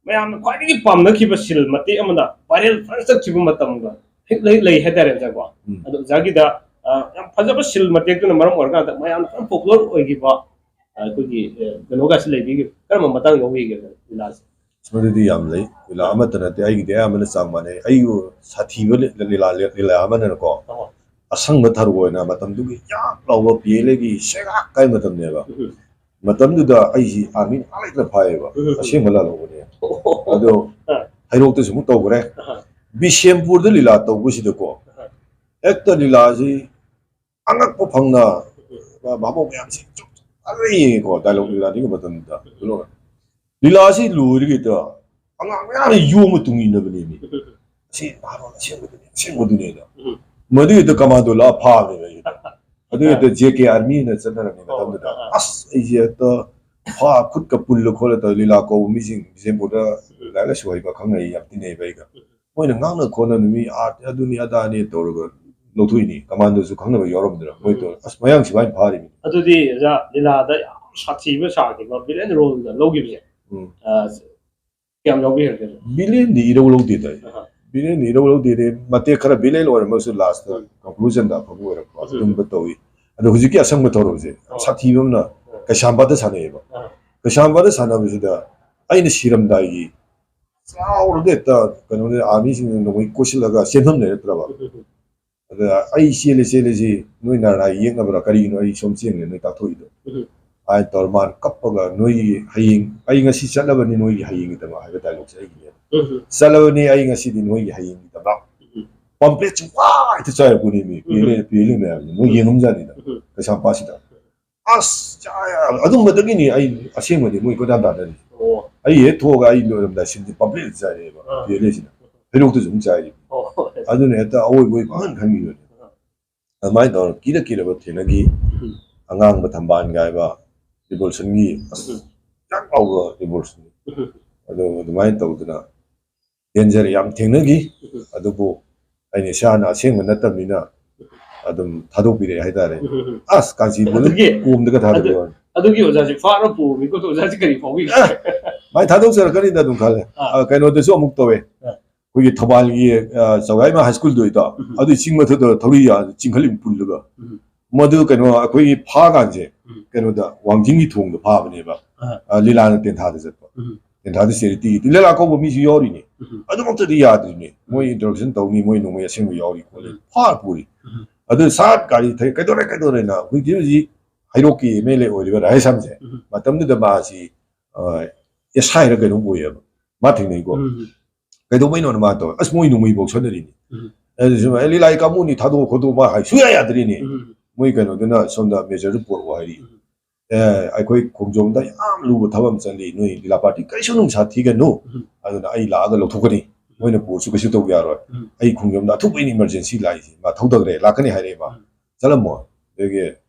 ꯃꯌꯥꯝꯅ ꯈ꯭ꯋꯥꯏꯗꯒꯤ ꯄꯥꯝꯅꯈꯤꯕ ꯁꯤꯜ ꯃꯇꯦꯛ ꯑꯃꯅ ꯚꯥꯏꯔꯦꯜ ꯐꯖꯅ ꯆꯠꯈꯤꯕ ꯃꯇꯝꯒ ꯍꯦꯛ ꯂꯩ, ꯂꯩ ꯍꯥꯏꯇꯥꯔꯦ, ꯑꯣꯖꯥꯀꯣ꯫ ꯎꯝ꯫ ꯑꯗꯣ ꯑꯣꯖꯥꯒꯤꯗ, ꯑ, ꯌꯥꯝ ꯐꯖꯕ ꯁꯤꯜ ꯃꯇꯦꯛꯇꯨꯅ ꯃꯔꯝ ꯑꯣꯏꯔꯀꯥꯟꯗ ꯃꯌꯥꯝꯅ ꯐꯖꯅ ꯄꯣꯄꯨꯂꯔ ꯑꯣꯏꯈꯤꯕ ꯑꯩꯈꯣꯏꯒꯤ ꯀꯩꯅꯣꯒꯁꯤ ꯂꯩꯕꯤꯒꯦ, ꯀꯔꯝꯕ ꯃꯇꯥꯡ ꯌꯧꯕꯤꯒꯦ ꯂꯤꯂꯥꯁꯦ? ꯃꯗꯨꯗꯤ ꯌꯥꯝ ꯂꯩ꯫ ꯂꯤꯂꯥ ꯑꯃꯠꯇ ꯅꯠꯇꯦ, ꯑꯩꯒꯤꯗꯤ ꯑꯌꯥꯝꯕꯅ ꯆꯥꯡ ꯃꯥꯟꯅꯩ꯫ ꯑꯩꯕꯨ ꯁꯥꯊꯤꯕ ꯂꯤꯂꯥ ꯑꯃꯅꯅꯀꯣ, ꯑꯁꯪꯕ ꯊꯔꯣ ꯑꯣꯏꯅ ꯃꯇꯝꯗꯨꯒꯤ ꯌꯥꯛ ꯂꯥꯎꯕ ꯄꯤ ꯑꯦꯜ ꯑꯦꯒꯤ ꯁꯦꯒꯥꯛ ꯀꯥꯏ ꯃꯇꯝꯅꯦꯕ꯫ ꯃꯇꯝꯗꯨꯗ ꯑꯩꯁꯤ ꯑꯥꯔꯃꯤ ꯉꯥꯛ ꯂꯩꯇꯅ ꯐꯥꯏꯌꯦꯕ꯫ ꯑꯁꯦꯡꯕ ꯂꯥꯜꯍꯧꯕꯅꯦ꯫ ꯑꯗꯣ ꯍꯩꯔꯣꯛꯇꯁꯨ ꯑꯃꯨꯛ ꯇꯧꯈ꯭ꯔꯦ꯫ ꯕꯤꯁꯦꯝꯄꯨꯔꯗ ꯂꯤꯂꯥ ꯇꯧꯕꯁꯤꯗꯀꯣ, ꯍꯦꯛꯇ ꯂꯤꯂꯥꯁꯤ ꯑꯉꯛꯄ ꯐꯪꯅ ꯚꯥꯕꯣꯛ ꯃꯌꯥꯝꯁꯤ ꯆꯨꯞ ꯆꯨꯞꯅ ꯌꯦꯡꯉꯦꯀꯣ, ꯗꯥꯏꯂꯣꯛ ꯂꯤꯂꯥꯗꯨꯒꯤ ꯃꯇꯝꯗꯨꯗ꯫ ꯂꯤꯂꯥꯁꯤ ꯂꯣꯏꯔꯒ ꯍꯦꯛꯇ ꯑꯉꯥꯡ ꯃꯌꯥꯝꯅ ꯌꯣꯝꯕ ꯇꯨꯡ ꯏꯟꯅꯕꯅꯦꯃꯤ꯫ "ꯑꯁꯤ ꯃꯍꯥꯔꯣꯜ ꯑꯁꯦꯡꯕꯗꯨꯅꯤ, ꯑꯁꯦꯡꯕꯗꯨꯅꯤꯗ"꯫ ꯃꯗꯨꯒꯤ ꯍꯦꯛꯇ ꯀꯃꯥꯟꯗꯣ ꯂꯥꯛꯑ ꯐꯥꯕꯅꯦꯕ ꯑꯩꯁꯦ꯫ ꯑꯗꯨꯒꯤ ꯍꯦꯛꯇ ꯖꯦ ꯀꯦ ꯑꯥꯔꯃꯤꯅ ꯆꯠꯅꯔꯝꯃꯤ ꯃꯇꯝꯗꯨꯗ꯫ ꯑꯁ, ꯑꯩꯁꯦ ꯍꯦꯛꯇ ꯐꯥ ꯈꯨꯠꯀ ꯄꯨꯜꯂ ꯈꯣꯠꯂ ꯇꯧꯔ ꯂꯤꯂꯥ ꯀꯧꯕ ꯃꯤꯁꯤꯡ ꯕꯤꯁꯦꯝꯄꯨꯔꯗ ꯂꯥꯏꯔꯤꯛ ꯂꯥꯏꯁꯨ ꯍꯩꯕ ꯈꯪꯅꯩ, ꯌꯥꯝ ꯇꯤꯟꯅꯩꯕ ꯑꯩꯒ꯫ ꯃꯣꯏꯅ ꯉꯥꯡꯅ ꯈꯣꯠꯅ ꯅꯨꯃꯤꯠ ꯑꯥꯔꯠ ꯑꯗꯨꯅꯤ ꯑꯗꯥꯅꯤ ꯇꯧꯔꯒ ꯂꯧꯊꯣꯛꯏꯅꯤ꯫ ꯀꯃꯥꯟꯗꯣꯁꯨ ꯈꯪꯅꯕ ꯌꯥꯎꯔꯝꯗꯅ ꯃꯣꯏ ꯇꯧꯔ ꯑꯁ ꯃꯌꯥꯡ ꯁꯤꯐꯥꯏꯅ ꯐꯥꯔꯤꯃꯤ꯫ ꯑꯗꯨꯗꯤ ꯑꯣꯖꯥ, ꯂꯤꯂꯥꯗ ꯌꯥꯝ ꯁꯥꯊꯤꯕ ꯁꯥꯈꯤꯕ ꯚꯤꯂꯦꯟ ꯔꯣꯜꯗ ꯂꯧꯈꯤꯕꯁꯦ, ꯎꯝ꯫ ꯑ, ꯀꯌꯥꯝ ꯌꯥꯎꯕꯤꯔꯒꯦ? ꯚꯤꯂꯦꯟꯗꯤ ꯏꯔꯧ ꯂꯧꯗꯦꯗ ꯑꯩ꯫ ꯑꯍꯥ꯫ ꯚꯤꯂꯦꯟꯗꯤ ꯏꯔꯧ ꯂꯧꯗꯦꯗꯤ, ꯃꯇꯦꯛ ꯈꯔ ꯚꯤꯂꯦꯟ ꯑꯣꯏꯔꯝꯃꯒꯁꯨ ꯂꯥꯁꯇ ꯎꯝ꯫ ꯀꯟꯀ꯭ꯂꯨꯖꯟꯗ ꯑꯐꯕ ꯑꯣꯏꯔꯛꯄ ꯎꯝ꯫ ꯑꯗꯨꯝꯕ ꯇꯧꯏ꯫ ꯑꯗꯣ ꯍꯧꯖꯤꯛꯀꯤ ꯑꯁꯪꯕ ꯊꯧꯔꯝꯁꯦ ꯌꯥꯝ ꯑꯣ꯫ ꯁꯥꯊꯤꯕ ꯑꯃꯅ ꯑꯣ꯫ ꯀꯩꯁꯥꯝꯄꯥꯠꯇ ꯁꯥꯟꯅꯩꯌꯦꯕ꯫ ꯑꯍꯥ꯫ ꯀꯩꯁꯥꯝꯄꯥꯠꯇ ꯁꯥꯟꯅꯕꯁꯤꯗ ꯑꯩꯅ ꯁꯤꯔꯝꯗꯥꯏꯒꯤ ꯆꯥꯎꯔꯒ ꯍꯦꯛꯇ ꯀꯩꯅꯣꯅꯦ, ꯑꯥꯔꯃꯤꯁꯤꯡꯅ ꯅꯣꯡꯃꯩ ꯀꯣꯏꯁꯤꯜꯂꯒ ꯆꯦꯟꯐꯝ ꯂꯩꯔꯛꯇ꯭ꯔꯕ꯫ ꯎꯝ꯫ ꯑꯗ ꯑꯩ ꯆꯦꯜꯂꯦ, ꯆꯦꯜꯂꯦ ꯁꯤ ꯅꯣꯏ ꯅꯥꯔꯥ ꯌꯦꯛꯅꯕ꯭ꯔꯥ ꯀꯔꯤꯒꯤꯅꯣ ꯑꯩ ꯁꯣꯝ ꯆꯦꯟꯒ꯭ꯔꯦ ꯅꯣꯏ ꯇꯥꯛꯊꯣꯛꯏꯗꯣ꯫ ꯎꯝ꯫ ꯍꯥꯏꯅ ꯇꯧꯔ ꯃꯥꯅ ꯀꯞꯄꯒ ꯅꯣꯏꯒꯤ ꯍꯌꯦꯡ ꯑꯩ ꯉꯁꯤ ꯆꯠꯂꯕꯅꯤ ꯅꯣꯏꯒꯤ ꯍꯌꯦꯡꯒꯤꯗꯃꯛ ꯍꯥꯏꯕ ꯗꯥꯏꯂꯣꯛꯁꯦ ꯑꯩꯒꯤꯅꯦꯕ꯫ ꯎꯝ꯫ ꯆꯠꯂꯕꯅꯤ ꯑꯩ ꯉꯁꯤꯗꯤ ꯅꯣꯏꯒꯤ ꯍꯌꯦꯡꯒꯤꯗꯃꯛ꯫ ꯎꯝ꯫ ꯄꯝꯄ꯭ꯂꯦꯠꯁꯦ ꯋꯥ ꯍꯦꯛꯇ ꯆꯥꯏꯔꯛꯄꯅꯦꯃꯤ꯫ ꯎꯝ꯫ ꯄꯤ ꯑꯦꯜ ꯑꯦ ꯃꯌꯥꯝꯁꯦ ꯃꯣꯏ ꯌꯦꯡꯉꯝꯖꯥꯠꯅꯤꯗ꯫ ꯎꯝ꯫ ꯀꯩꯁꯥꯝꯄꯥꯠꯁꯤꯗ꯫ ꯑꯁ ꯆꯥꯏ, ꯑꯗꯨꯝꯕꯗꯒꯤꯅꯤ ꯑꯩ ꯑꯁꯦꯡꯕꯗꯤ ꯃꯣꯏ ꯀꯣꯏꯇꯥꯟ ꯇꯥꯟꯅꯔꯤꯁꯦ꯫ ꯑꯣ꯫ ꯑꯩ ꯍꯦꯛ ꯊꯣꯛꯑꯒ ꯑꯩ ꯂꯣꯏꯔꯝꯗꯥꯏ ꯁꯤꯟꯁꯦ ꯄꯝꯄ꯭ꯂꯦꯠ ꯆꯥꯏꯔꯛꯑꯦꯕ ꯑꯥ꯫ P L ꯑꯦꯁꯤꯅ꯫ ꯍꯩꯔꯣꯛꯇꯁꯨ ꯑꯗꯨꯝ ꯆꯥꯏꯔꯤꯕ꯫ ꯑꯣ꯫ ꯑꯗꯨꯅ ꯍꯦꯛꯇ ꯑꯑꯣꯏꯕ ꯑꯣꯏ ꯄꯪꯈꯟ ꯈꯟꯈꯤꯕꯅꯦ꯫ ꯑꯥ꯫ ꯑꯗꯨꯃꯥꯏꯅ ꯇꯧꯔꯒ ꯀꯤꯔ ꯀꯤꯔꯕ ꯊꯦꯡꯅꯈꯤ꯫ ꯎꯝ꯫ ꯑꯉꯥꯡꯕ ꯊꯝꯕꯥꯜꯒ ꯍꯥꯏꯕ ꯔꯤꯚꯣꯂꯨꯁꯟꯒꯤ ꯑꯁ ꯎꯝ꯫ ꯌꯥꯝ ꯂꯥꯎꯕ ꯔꯤꯚꯣꯂꯨꯁꯟ꯫ ꯎꯝ꯫ ꯑꯗꯨ ꯑꯗꯨꯃꯥꯏꯅ ꯇꯧꯗꯅ ꯗꯦꯟꯖꯔ ꯌꯥꯝ ꯊꯦꯡꯅꯈꯤ꯫ ꯎꯝ꯫ ꯑꯗꯨꯕꯨ ꯑꯩꯅ ꯏꯁꯥꯅ ꯑꯁꯦꯡꯕ ꯅꯠꯇꯕꯅꯤꯅ ꯑꯗꯨꯝ ꯊꯥꯗꯣꯛꯄꯤꯔꯛꯑꯦ ꯍꯥꯏꯇꯥꯔꯦ꯫ ꯎꯝ꯫ ꯑꯁ ꯀꯥꯟꯆꯤꯄꯨꯔꯗ ꯑꯗꯨꯒꯤ ꯀꯣꯝꯗꯒ ꯊꯥꯗꯣꯛꯑꯦ꯫ ꯑꯗꯨꯒꯤ ꯑꯣꯖꯥꯁꯦ ꯐꯥꯔ ꯄꯨꯕ ꯃꯤꯀꯨꯞꯇ ꯑꯣꯖꯥꯁꯦ ꯀꯔꯤ ꯐꯥꯎꯕꯤꯒꯦ? ꯑꯦ, ꯃꯥꯏ ꯊꯥꯗꯣꯛꯆꯔꯛꯀꯅꯤꯗ ꯑꯗꯨꯝ ꯈꯜꯂꯦ꯫ ꯑꯥ꯫ ꯑ, ꯀꯩꯅꯣꯗꯁꯨ ꯑꯃꯨꯛ ꯇꯧꯋꯦ꯫ ꯑꯥ꯫ ꯑꯩꯈꯣꯏꯒꯤ ꯊꯧꯕꯥꯜꯒꯤ, ꯑ, ꯆꯧꯔꯥꯏꯃ ꯍꯥꯏ ꯁ꯭ꯀꯨꯜꯗꯣ ꯏꯇꯥꯎ, ꯎꯝ꯫ ꯑꯗꯨꯒꯤ ꯆꯤꯡ ꯃꯊꯛꯇ ꯊꯧꯔꯤ ꯌꯥ-, ꯆꯤꯡꯈꯠꯂꯤ ꯄꯨꯜꯂꯒ꯫ ꯎꯝ꯫ ꯃꯗꯨ ꯀꯩꯅꯣ ꯑꯩꯈꯣꯏꯒꯤ ꯐꯥꯀꯥꯟꯁꯦ ꯎꯝ꯫ ꯀꯩꯅꯣꯗ ꯋꯥꯡꯖꯤꯡꯒꯤ ꯊꯣꯡꯗ ꯐꯥꯕꯅꯦꯕ꯫ ꯑꯥ꯫ ꯑ, ꯂꯤꯂꯥꯅ ꯇꯦꯟꯊꯥꯗ ꯆꯠꯄ꯫ ꯎꯝ꯫ ꯇꯦꯟꯊꯥꯗ ꯆꯦꯔꯤꯇꯤꯒꯤ ꯂꯤꯂꯥ ꯀꯧꯕ ꯃꯤꯁꯨ ꯌꯥꯎꯔꯤꯅꯦ꯫ ꯎꯝ꯫ ꯑꯗꯨꯃꯛꯇꯗꯤ ꯌꯥꯗ꯭ꯔꯤꯅꯦ꯫ ꯃꯣꯏ introduction ꯇꯧꯅꯤ, ꯃꯣꯏ ꯅꯣꯡꯃꯩ ꯑꯁꯦꯡꯕ ꯌꯥꯎꯔꯤ ꯈꯣꯠꯂꯤ꯫ ꯎꯝ꯫ ꯐꯥꯔ ꯄꯨꯔꯤ꯫ ꯎꯝ꯫ ꯑꯗꯨ ꯁꯥꯠ ꯒꯥꯔꯤ ꯊꯩ-, "ꯀꯩꯗꯧꯔꯦ, ꯀꯩꯗꯧꯔꯦꯅ?" ꯍꯧꯖꯤꯛꯇꯤ ꯍꯧꯖꯤꯛ ꯍꯩꯔꯣꯛꯀꯤ MLA ꯑꯣꯏꯔꯤꯕ ꯔꯥꯙꯦꯁ꯭ꯌꯥꯝꯁꯦ꯫ ꯎꯝ꯫ ꯃꯇꯝꯗꯨꯗ ꯃꯥꯁꯤ, ꯑ, SI ꯔ ꯀꯩꯅꯣꯝ ꯑꯣꯏꯌꯦꯕ꯫ ꯃꯥ ꯊꯦꯡꯅꯩꯀꯣ꯫ ꯎꯝ꯫ "ꯀꯩꯗꯧꯕꯩꯅꯣꯅ ꯃꯥ ꯇꯧꯋꯦ꯫ ꯑꯁ, ꯃꯣꯏ ꯅꯣꯡꯃꯩ ꯄꯣꯛꯁꯟꯅꯔꯤꯅꯤ꯫ ꯎꯝ꯫ ꯑꯗꯨꯁꯨ, "ꯑꯦ, ꯂꯤꯂꯥꯏ ꯀꯥꯡꯕꯨꯅꯤ, ꯊꯥꯗꯣꯛꯑꯣ ꯈꯣꯠꯇꯣꯛꯑꯣ", ꯃꯥ ꯍꯥꯏ ꯁꯨꯡꯌꯥ ꯌꯥꯗ꯭ꯔꯤꯅꯦ꯫ ꯎꯝ꯫ ꯃꯣꯏ ꯀꯩꯅꯣꯗꯨꯅ ꯁꯣꯝꯗ ꯃꯦꯖꯔꯗꯨ ꯄꯨꯔꯛꯑꯣ ꯍꯥꯏꯔꯤ꯫ ꯎꯝ꯫ "ꯑꯦ, ꯑꯩꯈꯣꯏ ꯈꯣꯡꯖꯣꯝꯗ ꯌꯥꯝ ꯂꯨꯕ ꯊꯕꯛ ꯑꯃ ꯆꯠꯂꯤ, ꯅꯣꯏ ꯂꯤꯂꯥ ꯄꯥꯔꯇꯤ ꯀꯔꯤꯁꯨ ꯅꯨꯡꯁꯥ ꯊꯤꯒꯅꯨ, ꯎꯝ꯫ ꯑꯗꯨꯅ ꯑꯩ ꯂꯥꯛꯑꯒ ꯂꯧꯊꯣꯛꯀꯅꯤ, ꯃꯣꯏꯅ ꯄꯨꯔꯁꯨ ꯀꯩꯁꯨ ꯇꯧꯕ ꯌꯥꯔꯣꯏ, ꯎꯝ꯫ ꯑꯩ ꯈꯣꯡꯖꯣꯝꯗ ꯑꯊꯨꯕ ꯑꯩꯅ emergency ꯂꯥꯛꯏꯁꯦ, ꯃꯥ ꯊꯧꯗꯈ꯭ꯔꯦ, ꯂꯥꯛꯀꯅꯤ ꯍꯥꯏꯔꯛꯑꯦ ꯃꯥ꯫ ꯎꯝ꯫ ꯆꯠꯂꯝꯃꯣ꯫ ꯑꯗꯒꯤ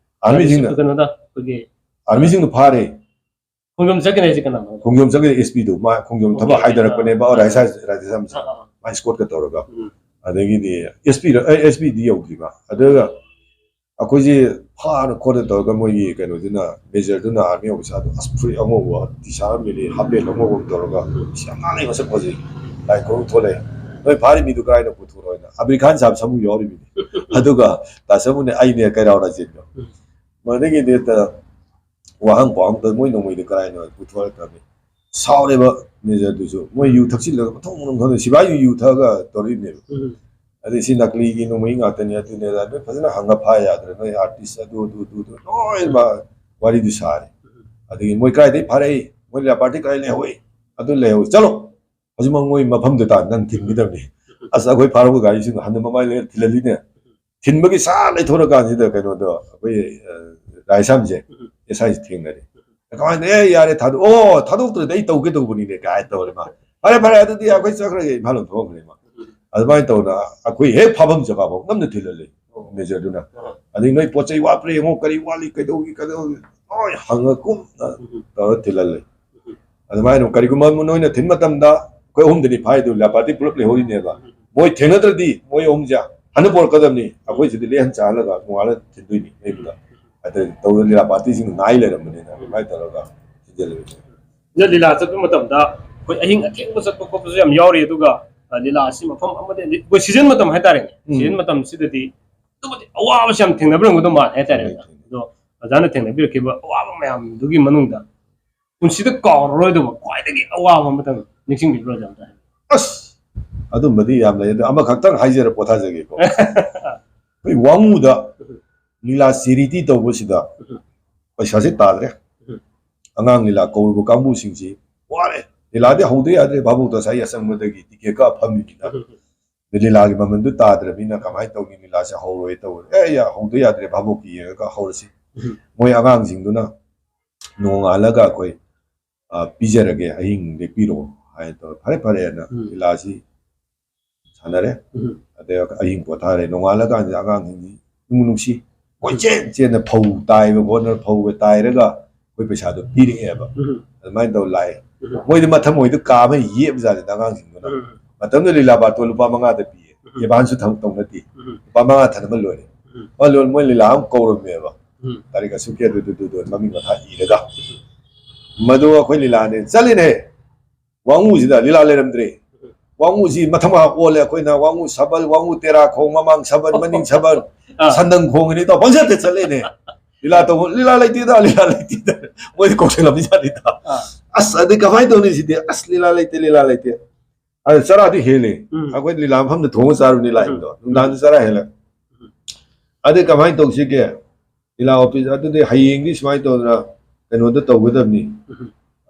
ꯑꯥꯔꯃꯤꯁꯤꯡꯅ ꯀꯩꯅꯣꯗ ꯑꯩꯈꯣꯏꯒꯤ ꯑꯥꯔꯃꯤꯁꯤꯡꯗꯣ ꯐꯥꯔꯦ꯫ ꯈꯣꯡꯖꯣꯝ ꯆꯠꯀꯅꯤ ꯍꯥꯏꯁꯦ ꯀꯅꯥꯅꯣ? ꯈꯣꯡꯖꯣꯝ ꯆꯠꯀꯅꯤ SP ꯗꯣ, ꯃꯥ ꯈꯣꯡꯖꯣꯝ ꯊꯕꯛ ꯑꯣꯀꯦ, ꯍꯥꯏꯗꯔꯛꯄꯅꯦꯕ, ꯑꯥ, ꯔꯥꯙꯦꯁ꯭ꯌꯥꯝ, ꯔꯥꯙꯦꯁ꯭ꯌꯥꯝꯁꯦ꯫ ꯑꯥ, ꯑꯥ, ꯃꯥ escort ꯀ ꯇꯧꯔꯒ꯫ ꯎꯝ꯫ ꯑꯗꯒꯤꯗꯤ SP ꯔ-, ꯑꯦ, SP ꯗꯤ ꯌꯧꯗ꯭ꯔꯤꯕ꯫ ꯑꯗꯨꯒ ꯑꯩꯈꯣꯏꯁꯦ ꯐꯥꯅ ꯈꯣꯠꯅ ꯇꯧꯔꯒ ꯃꯣꯏꯒꯤ ꯀꯩꯅꯣꯗꯨꯅ, ꯃꯦꯖꯔꯗꯨꯅ ꯑꯥꯔꯃꯤ ꯑꯣꯐꯤꯁꯥꯔꯗꯣ, ꯑꯁ, ꯐꯨꯔꯤꯠ ꯑꯉꯧꯕ, ꯇꯤ ꯁꯥꯔꯠ ꯑꯃ ꯂꯤꯠꯂꯤ, ꯍꯥꯞ ꯄꯦꯟ ꯑꯉꯧꯕ ꯑꯃ ꯇꯧꯔꯒ, "ꯁꯤ ꯌꯥꯝ ꯅꯥꯜꯂꯦ ꯃꯁꯛ ꯐꯖꯩ, ꯂꯥꯏ ꯈꯨꯔꯨꯝ ꯊꯣꯛꯂꯛꯑꯦ, ꯅꯣꯏ ꯐꯥꯔꯤ ꯃꯤꯗꯨ ꯀꯗꯥꯏꯗ ꯄꯨꯊꯣꯔꯛꯑꯣꯅ?" ꯑꯕꯤꯔ ꯈꯥꯟ ꯁꯥꯕ ꯁꯃꯨ ꯌꯥꯎꯔꯤꯕꯅꯤ꯫ ꯑꯗꯨꯒ ꯇꯥ ꯁꯃꯨꯅꯦ, ꯑꯩꯅꯦ, ꯀꯩꯔꯥꯎ ꯔꯥꯖꯦꯟꯒ꯫ ꯃꯗꯒꯤꯗꯤ ꯍꯦꯛꯇ ꯋꯥꯍꯪ ꯄꯥꯎꯍꯪꯗ ꯃꯣꯏ ꯅꯣꯡꯃꯩꯗꯨ ꯀꯗꯥꯏꯅꯣ ꯄꯨꯊꯣꯔꯛꯇ꯭ꯔꯕꯅꯤ꯫ ꯁꯥꯎꯔꯦꯕ ꯃꯦꯖꯔꯗꯨꯁꯨ꯫ ꯃꯣꯏ ꯌꯨ ꯊꯛꯆꯤꯜꯂꯒ ꯃꯊꯣꯡ ꯃꯔꯝ ꯈꯪꯗꯦ, ꯁꯤꯕꯥꯏꯁꯨ ꯌꯨ ꯊꯛꯑꯒ ꯇꯧꯔꯤꯕꯅꯦꯕ꯫ ꯎꯝ꯫ ꯑꯗꯩ ꯁꯤ ꯅꯀꯂꯤꯒꯤ ꯅꯣꯡꯃꯩ ꯉꯥꯛꯇꯅꯤ, ꯑꯗꯨꯅꯦ ꯑꯗꯥ, ꯅꯣꯏ ꯐꯖꯅ ꯍꯪꯉ ꯐꯥ ꯌꯥꯗ꯭ꯔꯦ, ꯅꯣꯏ ꯑꯥꯔꯇꯤꯁ ꯑꯗꯨ, ꯑꯗꯨ, ꯑꯗꯨ, ꯑꯗꯨ, ꯂꯣꯏꯅꯃꯛ ꯋꯥꯔꯤꯗꯨ ꯁꯥꯔꯦ꯫ ꯑꯗꯒꯤ ꯃꯣꯏ ꯀꯗꯥꯏꯗꯩ ꯐꯥꯔꯛꯏ, ꯃꯣꯏ ꯂꯤꯂꯥ ꯄꯥꯔꯇꯤ ꯀꯗꯥꯏ ꯂꯩꯍꯧꯏ, ꯑꯗꯨ ꯂꯩꯍꯧꯏ, ꯆꯠꯂꯣ, ꯍꯧꯖꯤꯛꯃꯛ ꯃꯣꯏ ꯃꯐꯝꯗꯨ ꯇꯥꯟ ꯅꯪ ꯊꯤꯟꯈꯤꯗꯕꯅꯤ꯫ ꯑꯁ, ꯑꯩꯈꯣꯏ ꯐꯥꯔꯛꯄ ꯒꯥꯔꯤꯁꯤꯡꯗꯣ ꯍꯟꯅ ꯃꯃꯥꯏ ꯂꯩꯔ ꯊꯤꯜꯍꯜꯂꯤꯅꯦ꯫ ꯊꯤꯟꯕꯒꯤ ꯁꯥ ꯂꯩꯊꯣꯔꯀꯥꯟꯁꯤꯗ ꯀꯩꯅꯣꯗꯣ, ꯑꯩꯈꯣꯏ, ꯑ, ꯔꯥꯏꯁꯥꯝꯁꯦ, SI ꯁꯦ ꯊꯦꯡꯅꯔꯦ꯫ ꯀꯃꯥꯏꯅ, "ꯑꯦ, ꯌꯥꯔꯦ, ꯊꯥꯗꯣꯛ-, ꯑꯣ, ꯊꯥꯗꯣꯛꯇ꯭ꯔꯗꯤ ꯑꯩ ꯇꯧꯒꯦ ꯇꯧꯕꯅꯤꯅꯦ" ꯀꯥꯏ ꯇꯧꯔꯦ ꯃꯥ꯫ "ꯐꯔꯦ, ꯐꯔꯦ, ꯑꯗꯨꯗꯤ ꯑꯩꯈꯣꯏ ꯆꯠꯈ꯭ꯔꯒꯦ", ꯏꯝꯐꯥꯜ ꯂꯣꯝ ꯊꯣꯛꯈ꯭ꯔꯦ ꯃꯥ꯫ ꯑꯗꯨꯃꯥꯏꯅ ꯇꯧꯗꯅ ꯑꯩꯈꯣꯏ ꯍꯦꯛ ꯐꯥꯐꯝ ꯖꯒꯥꯐꯥꯎ ꯉꯝꯅ ꯊꯤꯜꯍꯜꯂꯦ ꯃꯦꯖꯔꯗꯨꯅ꯫ ꯑꯗꯩ, "ꯅꯣꯏ ꯄꯣꯠ ꯆꯩ ꯋꯥꯠꯄ꯭ꯔꯥ ꯌꯦꯡꯉꯣ, ꯀꯔꯤ ꯋꯥꯠꯂꯤ, ꯀꯩꯗꯧꯏ, ꯀꯩꯗꯧꯏ", ꯂꯣꯏ ꯍꯪꯉ ꯀꯨꯞꯅ ꯇꯧꯔ ꯊꯤꯜꯍꯜꯂꯦ꯫ ꯑꯗꯨꯃꯥꯏꯅ ꯀꯔꯤꯒꯨꯝꯕ ꯑꯃ ꯅꯣꯏꯅ ꯊꯤꯟ ꯃꯇꯝꯗ ꯑꯩꯈꯣꯏ ꯑꯍꯨꯝꯗꯅꯤ ꯐꯥꯏꯗꯨ, ꯂꯤꯂꯥ ꯄꯥꯔꯇꯤ ꯄꯨꯂꯞ ꯂꯩꯍꯧꯔꯤꯅꯦꯕ꯫ ꯃꯣꯏ ꯊꯦꯡꯅꯗ꯭ꯔꯗꯤ ꯃꯣꯏ ꯑꯍꯨꯝꯁꯦ ꯍꯟꯅ ꯄꯣꯔꯛꯀꯗꯕꯅꯤ, ꯑꯩꯈꯣꯏ ꯁꯤꯗ ꯂꯦꯛꯍꯟ ꯆꯥꯍꯜꯂꯒ ꯅꯣꯡꯉꯥꯜꯂ ꯊꯤꯟꯗꯣꯏꯅꯤ ꯃꯌꯨꯝꯗ꯫ ꯑꯗ ꯇꯧꯗꯅ ꯂꯤꯂꯥ ꯄꯥꯔꯇꯤꯁꯤꯡ ꯉꯥꯏ ꯂꯩꯔꯝꯕꯅꯤꯅ ꯑꯗꯨꯃꯥꯏꯅ ꯇꯧꯔꯒ ꯊꯤꯟꯖꯜꯂꯦ꯫ ꯑꯗ ꯂꯤꯂꯥ ꯆꯠꯄ ꯃꯇꯝꯗ ꯑꯩꯈꯣꯏ ꯑꯍꯤꯡ ꯑꯊꯦꯡꯕ ꯆꯠꯄ ꯈꯣꯠꯄꯁꯨ ꯌꯥꯝ ꯌꯥꯎꯔꯤ, ꯑꯗꯨꯒ, ꯑ, ꯂꯤꯂꯥ ꯑꯁꯤ ꯃꯐꯝ ꯑꯃꯗ ꯑꯩꯈꯣꯏ ꯁꯤꯖꯟ ꯃꯇꯝ ꯍꯥꯏꯇꯥꯔꯦꯅꯦ, ꯎꯝ꯫ ꯁꯤꯖꯟ ꯃꯇꯝꯁꯤꯗꯗꯤ ꯑꯗꯨꯛꯀꯤ ꯃꯇꯤꯛ ꯑꯋꯥꯕꯁꯦ ꯌꯥꯝ ꯊꯦꯡꯅꯕꯤꯔꯝꯒꯗꯧ ꯃꯥꯜꯂꯦ ꯍꯥꯏꯇꯥꯔꯦꯅꯦ꯫ ꯊꯦꯡꯅꯩ, ꯊꯦꯡꯅꯩ꯫ ꯑꯗꯣ ꯑꯣꯖꯥꯅ ꯊꯦꯡꯅꯕꯤꯔꯛꯈꯤꯕ ꯑꯋꯥꯕ ꯃꯌꯥꯝꯗꯨꯒꯤ ꯃꯅꯨꯡꯗ ꯄꯨꯟꯁꯤꯗ ꯀꯥꯎꯔꯔꯣꯏꯗꯕ ꯈ꯭ꯋꯥꯏꯗꯒꯤ ꯑꯋꯥꯕ ꯃꯇꯝ ꯅꯤꯡꯁꯤꯡꯕꯤꯕ꯭ꯔꯣ, ꯑꯣꯖꯥ, ꯑꯝꯇ ꯍꯥꯏꯕꯤꯌꯨ? ꯑꯁ, ꯑꯗꯨꯝꯕꯗꯤ ꯌꯥꯝ ꯂꯩ, ꯑꯗꯣ ꯑꯃꯈꯛꯇꯪ ꯍꯥꯏꯖꯔ ꯄꯣꯊꯥꯖꯒꯦꯀꯣ꯫ ꯑꯩꯈꯣꯏ ꯋꯥꯉꯨꯗ ꯂꯤꯂꯥ ꯆꯦꯔꯤꯇꯤ ꯇꯧꯕꯁꯤꯗ ꯄꯩꯁꯥꯁꯦ ꯇꯥꯗ꯭ꯔꯦ꯫ ꯑꯉꯥꯡ ꯂꯤꯂꯥ ꯀꯧꯔꯨꯕ ꯀꯥꯡꯕꯨꯁꯤꯡꯁꯤ ꯋꯥꯔꯦ꯫ ꯂꯤꯂꯥꯗꯤ ꯍꯧꯗ ꯌꯥꯗ꯭ꯔꯦ, ꯚꯥꯕꯣꯛꯇ ꯉꯁꯥꯏ ꯑꯁꯪꯕꯗꯒꯤ ꯇꯤꯀꯦꯠ ꯀꯛꯑ ꯐꯝꯃꯤꯅꯤꯅ꯫ ꯑꯗ ꯂꯤꯂꯥꯒꯤ ꯃꯃꯟꯗꯨ ꯇꯥꯗ꯭ꯔꯕꯅꯤꯅ ꯀꯃꯥꯏꯅ ꯇꯧꯅꯤ? ꯂꯤꯂꯥꯁꯦ ꯍꯧꯔꯣꯏ ꯇꯧꯔꯦ꯫ ꯑꯦ, ꯌꯥ, ꯍꯧꯗ ꯌꯥꯗ꯭ꯔꯦ, ꯚꯥꯕꯣꯛꯀꯤ ꯌꯦꯡꯉꯒ ꯍꯧꯔꯁꯤ꯫ ꯃꯣꯏ ꯑꯉꯥꯡꯁꯤꯡꯗꯨꯅ ꯅꯣꯡꯉꯥꯜꯂꯒ ꯑꯩꯈꯣꯏ, ꯑ, ꯄꯤꯖꯔꯒꯦ, ꯑꯍꯤꯡ ꯂꯦꯛꯄꯤꯔꯣ ꯍꯥꯏꯅ ꯇꯧꯔꯦ꯫ ꯐꯔꯦ, ꯐꯔꯦꯅ ꯎꯝ꯫ ꯂꯤꯂꯥꯁꯤ ꯁꯥꯟꯅꯔꯦ꯫ ꯎꯝ꯫ ꯑꯗꯩ ꯑꯍꯤꯡ ꯄꯣꯊꯥꯔꯦ꯫ ꯅꯣꯡꯉꯥꯜꯂꯀꯥꯟꯁꯤꯗ ꯑꯉꯥꯡꯁꯤꯡꯁꯤ ꯏꯃꯨꯡ ꯅꯨꯡꯁꯤ ꯀꯣꯏꯆꯦꯟ ꯆꯦꯟꯅ ꯐꯧ ꯇꯥꯏꯕ ꯈꯣꯠꯅ ꯐꯧꯒ ꯇꯥꯏꯔꯒ ꯑꯩꯈꯣꯏ ꯄꯩꯁꯥꯗꯣ ꯄꯤꯔꯛꯑꯦꯕ꯫ ꯎꯝ꯫ ꯑꯗꯨꯃꯥꯏꯅ ꯇꯧ ꯂꯥꯛꯑꯦ꯫ ꯎꯝ꯫ ꯃꯣꯏꯗꯤ ꯃꯊꯃꯣꯏꯗ ꯀꯥ ꯑꯃ ꯌꯦꯞꯖꯥꯠꯅꯤꯗ ꯑꯉꯥꯡꯁꯤꯡꯗꯨꯅ꯫ ꯎꯝ꯫ ꯃꯇꯝꯗꯨꯗ ꯂꯤꯂꯥ ꯕꯥꯇꯣꯟ ꯂꯨꯄꯥ ꯃꯉꯥꯗ ꯄꯤꯌꯦ꯫ ꯎꯝ꯫ ꯑꯦꯗꯚꯥꯟꯁꯁꯨ ꯊꯝ-, ꯇꯧꯅꯗꯦ꯫ ꯎꯝ꯫ ꯂꯨꯄꯥ ꯃꯉꯥ ꯊꯅꯝꯃ ꯂꯣꯏꯔꯦ꯫ ꯎꯝ꯫ ꯃꯣꯏ ꯂꯣꯏ-, ꯃꯣꯏ ꯂꯤꯂꯥ ꯑꯃ ꯀꯧꯔꯝꯃꯦꯕ꯫ ꯎꯝ꯫ ꯇꯥꯔꯤꯛ ꯑꯁꯨꯛꯀꯤ ꯑꯗꯨꯗꯨꯗꯨꯗꯨ ꯃꯃꯤꯡ ꯃꯊꯥ ꯏꯔꯒ꯫ ꯃꯗꯨ ꯑꯩꯈꯣꯏ ꯂꯤꯂꯥꯅꯦ ꯆꯠꯂꯤꯅꯦ꯫ ꯋꯥꯉꯨꯁꯤꯗ ꯂꯤꯂꯥ ꯂꯩꯔꯝꯗ꯭ꯔꯦ꯫ ꯋꯥꯉꯨꯁꯤ ꯃꯊꯪ ꯃꯍꯥꯛ ꯑꯣꯜꯂꯦ꯫ ꯑꯩꯈꯣꯏꯅ ꯋꯥꯉꯨ ꯁꯕꯜ, ꯋꯥꯉꯨ ꯇꯦꯔꯥ ꯈꯣꯡ, ꯃꯃꯥꯡ ꯁꯕꯜ, ꯃꯅꯤꯡ ꯁꯕꯜ, ꯑꯥ꯫ ꯁꯟꯗꯪ ꯈꯣꯡꯉꯤꯅꯤ ꯇꯧ ꯄꯪꯆꯠꯇ ꯆꯠꯂꯦꯅꯦ꯫ ꯂꯤꯂꯥ ꯇꯧꯕ, "ꯂꯤꯂꯥ ꯂꯩꯇꯦꯗ, ꯂꯤꯂꯥ ꯂꯩꯇꯦꯗ"꯫ ꯃꯣꯏꯗꯤ ꯀꯧꯁꯜꯂꯝꯃꯤ ꯖꯥꯠꯅꯤꯗ꯫ ꯑꯥ꯫ ꯑꯁ, ꯑꯗꯩ ꯀꯃꯥꯏꯅ ꯇꯧꯅꯤ ꯁꯤꯗꯤ? ꯑꯁ, ꯂꯤꯂꯥ ꯂꯩꯇꯦ, ꯂꯤꯂꯥ ꯂꯩꯇꯦ꯫ ꯑꯗ ꯆꯔꯥꯗꯤ ꯍꯦꯜꯂꯦ꯫ ꯎꯝ꯫ ꯑꯩꯈꯣꯏ ꯂꯤꯂꯥ ꯃꯐꯝꯗ ꯊꯣꯡꯉ ꯆꯥꯔꯨꯅꯤ ꯂꯥꯛꯏꯕꯗꯣ꯫ ꯅꯨꯡꯗꯥꯡꯗ ꯆꯔꯥ ꯍꯦꯜꯂꯦ꯫ ꯑꯗꯩ ꯀꯃꯥꯏꯅ ꯇꯧꯁꯤꯒꯦ? ꯂꯤꯂꯥ ꯑꯣꯐꯤꯁ ꯑꯗꯨꯗꯤ ꯍꯌꯦꯡꯗꯤ ꯁꯨꯃꯥꯏꯅ ꯇꯧꯗꯅ ꯀꯩꯅꯣꯗ ꯇꯧꯒꯗꯕꯅꯤ꯫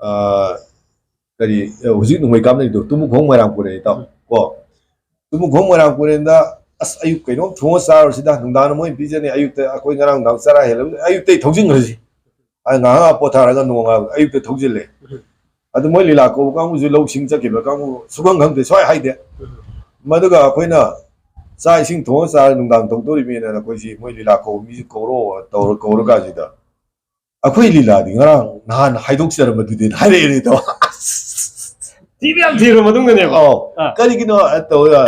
ꯑꯥ, ꯀꯔꯤ, ꯑ, ꯍꯧꯖꯤꯛ ꯅꯣꯡꯃꯩ ꯀꯥꯞꯅꯔꯤꯗꯣ ꯇꯨꯃꯨꯈꯣꯡ ꯃꯣꯏꯔꯥꯡꯄꯨꯔꯦꯟ ꯏꯇꯥꯎ꯫ ꯀꯣ? ꯇꯨꯃꯨꯈꯣꯡ ꯃꯣꯏꯔꯥꯡꯄꯨꯔꯦꯟꯗ, "ꯑꯁ, ꯑꯌꯨꯛ ꯀꯩꯅꯣꯝ ꯊꯣꯡꯉ ꯆꯥꯔꯨꯁꯤꯗ, ꯅꯨꯡꯗꯥꯡꯗ ꯃꯣꯏ ꯄꯤꯖꯅꯤ, ꯑꯌꯨꯛꯇ ꯑꯩꯈꯣꯏ ꯉꯔꯥꯡ ꯅꯨꯡꯗꯥꯡ ꯆꯔꯥ ꯍꯦꯜꯂꯕꯅꯤ, ꯑꯌꯨꯛꯇꯩ ꯊꯧꯖꯤꯟꯈ꯭ꯔꯁꯤ꯫ ꯑ, ꯉꯥꯏꯍꯥꯛ ꯉꯥꯏꯍꯥꯛ ꯄꯣꯊꯥꯔꯒ ꯅꯣꯡꯉꯥꯜꯂ ꯑꯌꯨꯛꯇ ꯊꯧꯖꯤꯜꯂꯦ꯫ ꯑꯗꯨ ꯃꯣꯏ ꯂꯤꯂꯥ ꯀꯧꯕ ꯀꯥꯡꯕꯨꯁꯨ ꯂꯧꯁꯤꯡ ꯆꯠꯈꯤꯕ ꯀꯥꯡꯕꯨ ꯁꯨꯈꯪ ꯈꯪꯗꯦ, ꯁ꯭ꯋꯥꯏ ꯍꯥꯏꯗꯦ꯫ ꯃꯗꯨꯒ ꯑꯩꯈꯣꯏꯅ ꯆꯥꯛ ꯏꯁꯤꯡ ꯊꯣꯡꯉ ꯆꯥꯔ ꯅꯨꯡꯗꯥꯡ ꯇꯧꯗꯣꯔꯤꯕꯅꯤꯅ ꯑꯩꯈꯣꯏꯁꯤ ꯃꯣꯏ ꯂꯤꯂꯥ ꯀꯧꯕ ꯃꯤꯁꯤ ꯀꯧꯔꯣ ꯇꯧꯔ ꯀꯧꯔꯀꯥꯟꯁꯤꯗ ꯑꯩꯈꯣꯏ ꯂꯤꯂꯥꯗꯤ ꯉꯔꯥꯡ ꯅꯍꯥꯟ ꯍꯥꯏꯗꯣꯛꯆꯔꯝꯕꯗꯨꯗꯤ ꯍꯥꯏꯔꯛꯑꯦꯅꯦ ꯇꯧ꯫ ꯊꯤꯕ ꯌꯥꯝ ꯊꯤꯔꯕ ꯃꯇꯨꯡꯗꯅꯦꯕ꯫ ꯑꯧ꯫ ꯑꯥ꯫ ꯀꯔꯤꯒꯤꯅꯣ ꯇꯧꯔ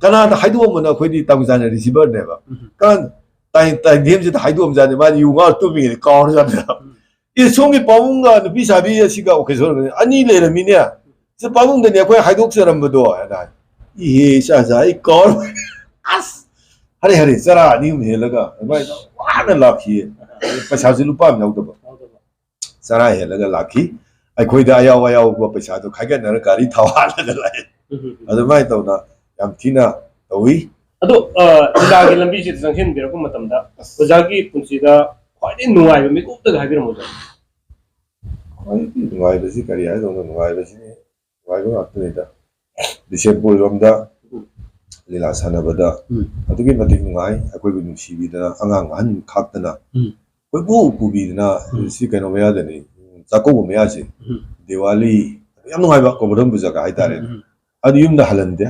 ꯀꯅꯥꯗ ꯍꯥꯏꯗꯣꯛꯑꯝꯕꯅꯣ? ꯑꯩꯈꯣꯏꯗꯤ ꯇꯝꯖꯥꯅ ꯔꯤꯁꯤꯚꯔꯅꯦꯕ꯫ ꯎꯝ꯫ ꯀꯥꯟ ꯇꯥꯏ-, ꯇꯥꯏꯗꯦꯝꯁꯤꯗ ꯍꯥꯏꯗꯣꯛꯑꯝꯖꯥꯠꯅꯤ꯫ ꯃꯥꯗꯤ ꯌꯨ ꯉꯥꯎꯔ ꯇꯨꯝꯃꯤꯉꯩꯗ ꯀꯥꯎꯔꯖꯥꯠꯅꯤ꯫ ꯎꯝ꯫ ꯑꯦ, ꯁꯣꯝꯒꯤ ꯄꯥꯕꯨꯡꯒ ꯅꯨꯄꯤ ꯁꯥꯕꯤ ꯑꯁꯤꯒ ꯑꯣꯀꯦ ꯁꯣꯔ ꯑꯅꯤ ꯂꯩꯔꯝꯃꯤꯅꯦ꯫ ꯁꯤ ꯄꯥꯕꯨꯡꯗꯅꯤ ꯑꯩꯈꯣꯏ ꯍꯥꯏꯗꯣꯛꯆꯔꯝꯕꯗꯣ ꯍꯥꯏꯅ ꯍꯥꯏ꯫ ꯏꯍꯦ, ꯏꯆꯥ ꯏꯆꯥ, ꯑꯩ ꯀꯥꯎꯔ-, ꯑꯁ! ꯍꯔꯦ ꯍꯔꯦ, ꯆꯔꯥ ꯑꯅꯤ ꯑꯍꯨꯝ ꯍꯦꯜꯂꯒ ꯑꯗꯨꯃꯥꯏꯅ ꯋꯥꯅ ꯂꯥꯛꯈꯤꯌꯦ꯫ ꯄꯩꯁꯥꯁꯨ ꯂꯨꯄꯥ ꯑꯃ ꯌꯥꯎꯗꯕ꯫ ꯆꯔꯥ ꯍꯦꯜꯂꯒ ꯂꯥꯛꯈꯤ꯫ ꯑꯩꯈꯣꯏꯗ ꯑꯌꯥꯎ ꯑꯌꯥꯎꯕ ꯄꯩꯁꯥꯗꯣ ꯈꯥꯏꯒꯠꯅꯔ ꯒꯥꯔꯤ ꯊꯥꯎ ꯍꯥꯜꯂꯒ ꯂꯥꯛꯑꯦ꯫ ꯑꯗꯨꯃꯥꯏꯅ ꯇꯧꯅ ꯌꯥꯝ ꯊꯤꯅ ꯇꯧꯏ꯫ ꯑꯗꯣ, ꯑ, ꯂꯤꯂꯥꯒꯤ ꯂꯝꯕꯤꯁꯤꯗ ꯆꯪꯁꯤꯟꯕꯤꯔꯛꯄ ꯃꯇꯝꯗ ꯑꯣꯖꯥꯒꯤ ꯄꯨꯟꯁꯤꯗ ꯈ꯭ꯋꯥꯏꯗꯒꯤ ꯅꯨꯡꯉꯥꯏꯕ ꯃꯤꯀꯨꯞꯇꯒ ꯍꯥꯏꯕꯤꯔꯝꯃꯨ, ꯑꯣꯖꯥ꯫ ꯈ꯭ꯋꯥꯏꯗꯒꯤ ꯅꯨꯡꯉꯥꯏꯕꯁꯤ ꯀꯔꯤ ꯍꯥꯏꯗꯧꯅꯣ? ꯅꯨꯡꯉꯥꯏꯕꯁꯤꯗꯤ ꯅꯨꯡꯉꯥꯏꯕ ꯉꯥꯛꯇꯅꯤꯗ꯫ ꯕꯤꯁꯦꯝꯄꯨꯔ ꯂꯣꯝꯗ ꯎꯝ꯫ ꯂꯤꯂꯥ ꯁꯥꯟꯅꯕꯗ ꯎꯝ꯫ ꯑꯗꯨꯛꯀꯤ ꯃꯇꯤꯛ ꯅꯨꯡꯉꯥꯏ꯫ ꯑꯩꯈꯣꯏꯕꯨ ꯅꯨꯡꯁꯤꯕꯤꯗꯅ, ꯑꯉꯥꯡ ꯑꯍꯟ ꯈꯥꯛꯇꯅ ꯎꯝ꯫ ꯀꯣꯏꯄꯨ ꯄꯨꯕꯤꯗꯅ, ꯎꯝ꯫ ꯁꯤ ꯀꯩꯅꯣ ꯃꯌꯥꯗꯅꯤ, ꯆꯥꯛꯀꯧꯕ ꯃꯌꯥꯁꯦ, ꯎꯝ꯫ ꯗꯤꯋꯥꯂꯤ, ꯌꯥꯝ ꯅꯨꯡꯉꯥꯏꯕ ꯒꯣꯕꯔꯙꯟ ꯄꯨꯖꯥꯒ ꯍꯥꯏꯇꯥꯔꯦ꯫ ꯎꯝ꯫ ꯑꯗꯨ ꯌꯨꯝꯗ ꯍꯜꯍꯟꯗꯦ꯫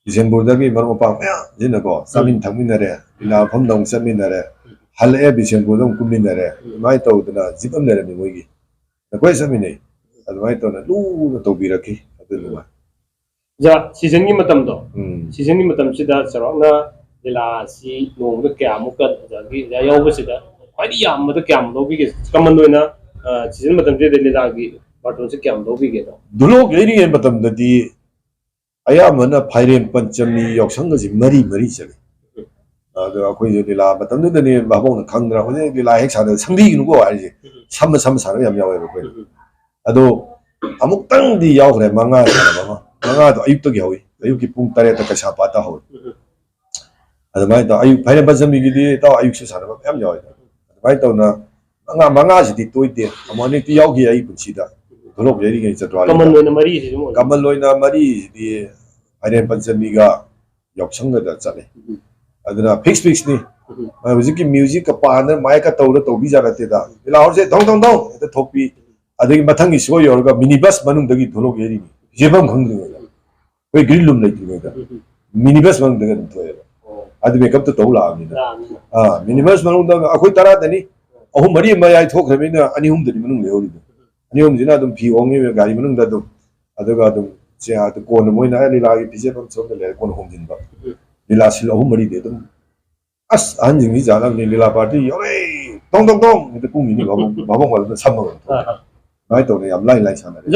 ꯕꯤꯁꯦꯝꯄꯨꯔꯗꯒꯤ ꯃꯔꯨꯞ ꯃꯄꯥꯡ ꯃꯌꯥꯝꯁꯤꯅꯀꯣ, ꯆꯥꯃꯤꯟ ꯎꯝ꯫ ꯊꯛꯃꯤꯟꯅꯔꯦ, ꯂꯤꯂꯥ ꯃꯐꯝꯗ ꯑꯃꯨꯛ ꯆꯠꯃꯤꯟꯅꯔꯦ, ꯎꯝ꯫ ꯍꯜꯂꯛꯑꯦ, ꯕꯤꯁꯦꯝꯄꯨꯔꯗ ꯑꯃꯨꯛ ꯀꯨꯝꯃꯤꯟꯅꯔꯦ꯫ ꯎꯝ꯫ ꯑꯗꯨꯃꯥꯏꯅ ꯇꯧꯗꯅ ꯖꯤꯞ ꯑꯃ ꯂꯩꯔꯝꯃꯤ ꯃꯣꯏꯒꯤ꯫ ꯑꯩꯈꯣꯏ ꯆꯠꯃꯤꯟꯅꯩ꯫ ꯑꯗꯨꯃꯥꯏꯅ ꯇꯧꯅ ꯂꯨꯅ ꯇꯧꯕꯤꯔꯛꯈꯤ꯫ ꯑꯗꯨ ꯅꯨꯡꯉꯥꯏ꯫ ꯑꯣꯖꯥ, ꯁꯤꯖꯟꯒꯤ ꯃꯇꯝꯗꯣ, ꯎꯝ꯫ ꯁꯤꯖꯟꯒꯤ ꯃꯇꯝꯁꯤꯗ ꯆꯥꯎꯔꯥꯛꯅ ꯂꯤꯂꯥ ꯑꯁꯤ ꯅꯣꯡꯃꯗ ꯀꯌꯥꯃꯨꯛꯀ ꯑꯣꯖꯥꯒꯤ ꯑꯣꯖꯥ ꯌꯥꯎꯕꯁꯤꯗ ꯈ꯭ꯋꯥꯏꯗꯒꯤ ꯌꯥꯝꯕꯗ ꯀꯌꯥꯝ ꯂꯧꯕꯤꯒꯦ? ꯀꯃꯟ ꯑꯣꯏꯅ, ꯑ, ꯁꯤꯖꯟ ꯃꯇꯝꯁꯤꯗ ꯂꯤꯂꯥꯒꯤ ꯕꯥꯔꯇꯣꯟꯁꯦ ꯀꯌꯥꯝ ꯂꯧꯕꯤꯒꯦꯗꯣ? ꯙꯨꯂꯣꯛ ꯌꯩꯔꯤꯉꯩ ꯃꯇꯝꯗꯗꯤ ꯑꯌꯥꯝꯕꯅ ꯐꯥꯏꯔꯦꯟ ꯄꯟꯆꯃꯤ ꯌꯥꯎꯁꯪꯒꯁꯤ ꯃꯔꯤ ꯃꯔꯤ ꯆꯠꯂꯤ꯫ ꯑꯗꯣ ꯑꯩꯈꯣꯏꯁꯨ ꯂꯤꯂꯥ ꯃꯇꯝꯗꯨꯗꯅꯦ ꯚꯥꯕꯣꯛꯅ ꯈꯪꯗꯅ, "ꯍꯧꯖꯤꯛ ꯂꯤꯂꯥ ꯍꯦꯛ ꯁꯥꯟꯅꯕ ꯁꯪꯕꯤꯒꯅꯨꯀꯣ" ꯍꯥꯏꯔꯤꯁꯦ꯫ ꯎꯝ꯫ ꯁꯝꯕ ꯁꯝꯕ ꯁꯥꯟꯅꯕ ꯌꯥꯝ ꯌꯥꯎꯋꯦꯕ ꯑꯩꯈꯣꯏꯅ꯫ ꯎꯝ꯫ ꯑꯗꯣ ꯑꯃꯨꯛꯇꯪꯗꯤ ꯌꯥꯎꯈ꯭ꯔꯦ, ꯃꯉꯥ ꯁꯥꯟꯅꯕ ꯑꯃ꯫ ꯃꯉꯥꯗꯣ ꯑꯌꯨꯛꯇꯒꯤ ꯍꯧꯏ꯫ ꯑꯌꯨꯛꯀꯤ ꯄꯨꯡ ꯇꯔꯦꯠꯇ ꯀꯩꯁꯥꯝꯄꯥꯠꯇ ꯍꯧꯏ꯫ ꯎꯝ꯫ ꯑꯗꯨꯃꯥꯏꯅ ꯇꯧ-, ꯑꯌꯨꯛ ꯐꯥꯏꯔꯦꯟ ꯄꯟꯆꯃꯤꯒꯤꯗꯤ ꯏꯇꯥꯎ ꯑꯌꯨꯛꯁꯨ ꯁꯥꯟꯅꯕ ꯃꯌꯥꯝ ꯌꯥꯎꯋꯦ꯫ ꯑꯗꯨꯃꯥꯏꯅ ꯇꯧꯅ ꯃꯉꯥ, ꯃꯉꯥꯁꯤꯗꯤ ꯇꯣꯏꯗꯦ꯫ ꯑꯃꯨꯛ ꯑꯅꯤꯔꯛꯇꯤ ꯌꯥꯎꯈꯤ ꯑꯩ ꯄꯨꯟꯁꯤꯗ꯫ ꯙꯨꯂꯣꯛ ꯌꯩꯔꯤꯉꯩ ꯆꯠꯄ ꯀꯃꯟ ꯋꯥꯅꯤꯗ꯫ ꯑꯣꯏꯅ ꯃꯔꯤꯁꯤ ꯑꯗꯨꯝ ꯑꯣꯏ꯫ ꯀꯃꯟ ꯑꯣꯏꯅ ꯃꯔꯤꯁꯤꯗꯤ ꯐꯥꯏꯔꯦꯟ ꯄꯟꯆꯃꯤꯒ ꯌꯥꯎꯁꯪꯒꯗ ꯆꯠꯂꯦ꯫ ꯎꯝ꯫ ꯑꯗꯨꯅ ꯐꯤꯛꯁ ꯐꯤꯛꯁꯅꯤ꯫ ꯎꯝ꯫ ꯃꯥ ꯍꯧꯖꯤꯛꯀꯤ ꯃ꯭ꯌꯨꯖꯤꯛꯀ ꯄꯥꯟꯗꯅ ꯃꯥꯏꯛꯀ ꯇꯧꯔ ꯇꯧꯕꯤꯖꯥꯠ ꯅꯠꯇꯦꯗ꯫ ꯂꯤꯂꯥ ꯍꯧꯔꯁꯦ ꯊꯧ ꯊꯧ ꯊꯧ ꯍꯦꯛꯇ ꯊꯣꯛꯄꯤ꯫ ꯑꯗꯒꯤ ꯃꯊꯪꯒꯤ ꯁꯣ ꯌꯧꯔꯒ ꯃꯤꯅꯤ ꯕꯁ ꯃꯅꯨꯡꯗꯒꯤ ꯙꯨꯂꯣꯛ ꯌꯩꯔꯤꯅꯤ꯫ ꯌꯩꯐꯝ ꯈꯪꯗ꯭ꯔꯤꯉꯩꯗ꯫ ꯑꯩꯈꯣꯏ ꯒ꯭ꯔꯤꯟ ꯔꯨꯝ ꯂꯩꯇ꯭ꯔꯤꯉꯩꯗ꯫ ꯎꯝ꯫ ꯃꯤꯅꯤ ꯕꯁ ꯃꯅꯨꯡꯗꯒꯤ ꯑꯗꯨꯝ ꯊꯣꯛꯑꯦꯕ꯫ ꯑꯣ꯫ ꯑꯗꯨ ꯃꯦꯀꯞꯇ ꯇꯧ ꯂꯥꯛꯑꯕꯅꯤꯅ꯫ ꯂꯥꯛꯑꯕꯅꯤꯅ꯫ ꯑꯥ, ꯃꯤꯅꯤ ꯕꯁ ꯃꯅꯨꯡꯗ ꯑꯩꯈꯣꯏ ꯇꯔꯥꯗꯅꯤ꯫ ꯑꯍꯨꯝ ꯃꯔꯤ ꯃꯌꯥꯏ ꯊꯣꯛꯈ꯭ꯔꯕꯅꯤꯅ ꯑꯅꯤ ꯑꯍꯨꯝꯗꯅꯤ ꯃꯅꯨꯡ ꯂꯩꯍꯧꯔꯤꯗꯣ꯫ ꯑꯅꯤ ꯑꯍꯨꯝꯁꯤꯅ ꯑꯗꯨꯝ ꯐꯤ ꯍꯣꯡꯉꯤ ꯒꯥꯔꯤ ꯃꯅꯨꯡꯗ ꯑꯗꯨꯝ꯫ ꯑꯗꯨꯒ ꯑꯗꯨꯝ ꯁꯦ, ꯑꯗꯨ ꯀꯣꯟꯅ ꯃꯣꯏꯅ, "ꯑꯦ, ꯂꯤꯂꯥꯒꯤ ꯐꯤꯖꯦꯠ ꯑꯃ ꯁꯣꯝꯗ ꯂꯩꯔꯦ", ꯀꯣꯟꯅ ꯍꯣꯡꯖꯤꯟꯕ꯫ ꯎꯝ꯫ ꯂꯤꯂꯥ ꯁꯤꯜ ꯑꯍꯨꯝ ꯃꯔꯤꯗꯤ ꯑꯗꯨꯝ, ꯑꯁ, ꯑꯍꯟꯁꯤꯡꯁꯤ ꯖꯥꯠ ꯑꯃꯅꯤ, "ꯂꯤꯂꯥ ꯄꯥꯔꯇꯤ ꯌꯧꯔꯦ, ꯇꯣꯡ, ꯇꯣꯡ, ꯇꯣꯡ", ꯍꯦꯛꯇ ꯀꯨꯝꯈꯤꯅꯤ, ꯚꯥꯕꯣꯛ, ꯚꯥꯕꯣꯛ ꯃꯥꯂꯦꯝꯗ ꯁꯝꯃꯒ ꯑꯗꯨꯝ ꯊꯣꯛꯈꯤ꯫ ꯑꯥ, ꯑꯥ꯫ ꯑꯗꯨꯃꯥꯏꯅ ꯇꯧꯗꯅ ꯌꯥꯝ ꯂꯥꯏ ꯂꯥꯏ ꯁꯥꯟꯅꯔꯦ꯫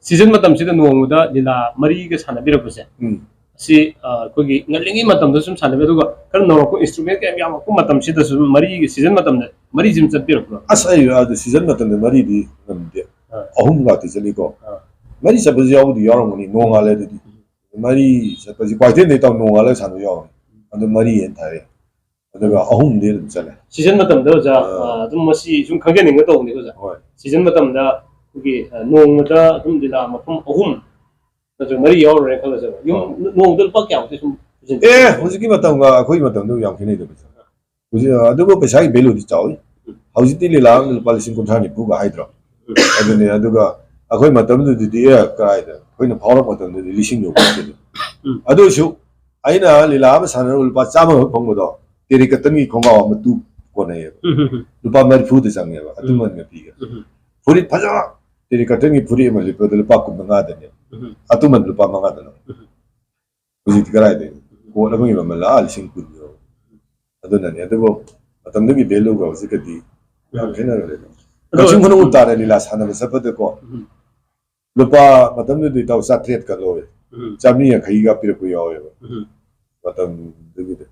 ꯁꯤꯖꯟ ꯃꯇꯝꯁꯤꯗ ꯅꯣꯡꯃꯗ ꯂꯤꯂꯥ ꯃꯔꯤꯒ ꯁꯥꯟꯅꯕꯤꯔꯛꯄꯁꯦ, ꯎꯝ꯫ ꯁꯤ, ꯑ, ꯑꯩꯈꯣꯏꯒꯤ ꯉꯜꯂꯤꯉꯩ ꯃꯇꯝꯗ ꯁꯨꯝ ꯁꯥꯟꯅꯕ, ꯑꯗꯨꯒ ꯈꯔ ꯅꯧꯔꯛꯄ, ꯏꯟꯁꯇ꯭ꯔꯨꯃꯦꯟ ꯀꯌꯥꯝ ꯌꯥꯝꯃꯛꯄ ꯃꯇꯝꯁꯤꯗ ꯁꯨꯝ ꯃꯔꯤꯒꯤ ꯁꯤꯖꯟ ꯃꯇꯝꯗ ꯃꯔꯤꯁꯤ ꯑꯗꯨꯝ ꯆꯠꯄꯤꯔꯛꯄ꯭ꯔꯣ? ꯑꯁ, ꯑꯩ ꯑꯗꯨ ꯁꯤꯖꯟ ꯃꯇꯝꯗ ꯃꯔꯤꯗꯤ ꯉꯝꯗꯦ꯫ ꯑꯥ꯫ ꯑꯍꯨꯝ ꯉꯥꯛꯇ ꯆꯠꯂꯤꯀꯣ꯫ ꯑꯥ꯫ ꯃꯔꯤ ꯆꯠꯄꯁꯨ ꯌꯥꯎꯕꯨꯗꯤ ꯌꯥꯎꯔꯝꯒꯅꯤ, ꯅꯣꯡꯉꯥꯜꯂꯦ ꯑꯗꯨꯗꯤ꯫ ꯎꯝ꯫ ꯃꯔꯤ ꯆꯠꯄꯁꯤ ꯀ꯭ꯋꯥꯏꯊꯦꯟꯗꯩ ꯇꯧ ꯅꯣꯡꯉꯥꯜꯂꯒ ꯁꯥꯟꯅꯕ ꯌꯥꯎꯔꯦ꯫ ꯑꯗꯨ ꯃꯔꯤ ꯍꯦꯟꯅ ꯊꯥꯔꯛꯑꯦ꯫ ꯑꯗꯨꯒ ꯑꯍꯨꯝꯗꯤ ꯑꯗꯨꯝ ꯆꯠꯂꯦ꯫ ꯁꯤꯖꯟ ꯃꯇꯝꯗ ꯑꯣꯖꯥ, ꯑꯥ꯫ ꯑ, ꯑꯗꯨꯝ ꯃꯁꯤ ꯁꯨꯝ ꯈꯪꯖꯅꯤꯡꯕ ꯇꯧꯕꯅꯤ ꯑꯣꯖꯥ꯫ ꯍꯣꯏ꯫ ꯁꯤꯖꯟ ꯃꯇꯝꯗ ꯑꯩꯈꯣꯏꯒꯤ, ꯑ, ꯅꯣꯡꯃꯗ ꯑꯗꯨꯝ ꯂꯤꯂꯥ ꯃꯐꯝ ꯑꯍꯨꯝ ꯅꯠꯇ꯭ꯔꯒ ꯃꯔꯤ ꯌꯥꯎꯔꯨꯔꯦ ꯈꯜꯂꯁꯦꯕ꯫ ꯌꯨꯝ ꯑꯥ꯫ ꯅꯣꯡꯃꯗ ꯂꯨꯄꯥ ꯀꯌꯥꯃꯨꯛꯇꯤ ꯁꯨꯝ ꯄꯨꯁꯤꯟꯕ ꯑꯦ, ꯉꯝꯒꯦ? ꯍꯧꯖꯤꯛꯀꯤ ꯃꯇꯝꯒ ꯑꯩꯈꯣꯏꯒꯤ ꯃꯇꯝꯗꯨ ꯌꯥꯝ ꯈꯦꯠꯅꯩꯗ ꯄꯩꯁꯥ꯫ ꯍꯧꯖꯤꯛ, ꯑꯗꯨꯕꯨ ꯄꯩꯁꯥꯒꯤ ꯚꯦꯂꯨꯗꯤ ꯆꯥꯎꯏ꯫ ꯎꯝ꯫ ꯍꯧꯖꯤꯛꯇꯤ ꯂꯤꯂꯥ ꯑꯃꯗ ꯂꯨꯄꯥ ꯂꯤꯁꯤꯡ ꯀꯨꯟꯊ꯭ꯔꯥ ꯅꯤꯐꯨꯒ ꯍꯥꯏꯗ꯭ꯔꯣ? ꯎꯝ꯫ ꯑꯗꯨꯅꯦ, ꯑꯗꯨꯒ ꯑꯩꯈꯣꯏ ꯃꯇꯝꯗꯨꯗꯗꯤ, ꯑꯦ, ꯀꯗꯥꯏꯗ? ꯑꯩꯈꯣꯏꯅ ꯐꯥꯎꯔꯛꯄ ꯃꯇꯝꯗꯗꯤ ꯂꯤꯁꯤꯡ ꯌꯧꯕ ꯅꯠꯇꯦ꯫ ꯎꯝ꯫ ꯑꯗꯨ ꯑꯣꯏꯁꯨ ꯑꯩꯅ ꯂꯤꯂꯥ ꯑꯃ ꯁꯥꯟꯅꯔꯒ ꯂꯨꯄꯥ ꯆꯥꯝꯃ ꯈꯛ ꯐꯪꯕꯗꯣ, ꯇꯦꯔꯤꯀꯇꯟꯒꯤ ꯈꯣꯡꯒ꯭ꯔꯥꯎ ꯑꯃ ꯇꯨ ꯀꯣꯟꯅꯩꯌꯦꯕ꯫ ꯎꯝ, ꯎꯝ, ꯎꯝ꯫ ꯂꯨꯄꯥ ꯃꯔꯤꯐꯨꯗ ꯆꯪꯉꯦꯕ, ꯎꯝ꯫ ꯑꯇꯨꯃꯟꯒ ꯐꯤꯒ꯫ ꯎꯝ, ꯎꯝ꯫ ꯐꯨꯔꯤꯠ ꯐꯖꯕ ꯇꯦꯔꯤꯀꯇꯟꯒꯤ ꯐꯨꯔꯤꯠ ꯑꯃ ꯂꯤꯠꯄꯗ ꯂꯨꯄꯥ ꯀꯨꯟ ꯃꯉꯥꯗꯅꯦꯕ꯫ ꯎꯝ꯫ ꯑꯇꯨꯃꯟ ꯂꯨꯄꯥ ꯃꯉꯥꯗ ꯂꯧ꯫ ꯎꯝ꯫ ꯍꯧꯖꯤꯛꯇꯤ ꯀꯗꯥꯏꯗꯒꯤ? ꯀꯣꯠ ꯑꯃꯒꯤ ꯃꯃꯜ ꯑꯥ ꯂꯤꯁꯤꯡ ꯀꯨꯟ ꯌꯧꯔꯦ꯫ ꯑꯗꯨꯅꯅꯦ꯫ ꯑꯗꯨꯕꯨ ꯃꯇꯝꯗꯨꯒꯤ ꯚꯦꯂꯨꯒ ꯍꯧꯖꯤꯛꯀꯗꯤ ꯌꯥꯝ ꯎꯝ꯫ ꯈꯦꯠꯅꯈ꯭ꯔꯦꯗ꯫ ꯑꯗꯣ ꯀꯛꯆꯤꯡ ꯈꯨꯅꯧ ꯇꯥꯔꯦ ꯂꯤꯂꯥ ꯁꯥꯟꯅꯕ ꯆꯠꯄꯗꯀꯣ, ꯎꯝ꯫ ꯂꯨꯄꯥ, ꯃꯇꯝꯗꯨꯗꯤ ꯏꯇꯥꯎ ꯆꯥꯇ꯭ꯔꯦꯠꯀ ꯂꯧꯋꯦ꯫ ꯎꯝ꯫ ꯆꯥꯃꯔꯤ ꯌꯥꯡꯈꯩꯒ ꯄꯤꯔꯛꯄ ꯌꯥꯎꯋꯦꯕ꯫ ꯎꯝ꯫ ꯃꯇꯝꯗꯨꯒꯤꯗꯤ꯫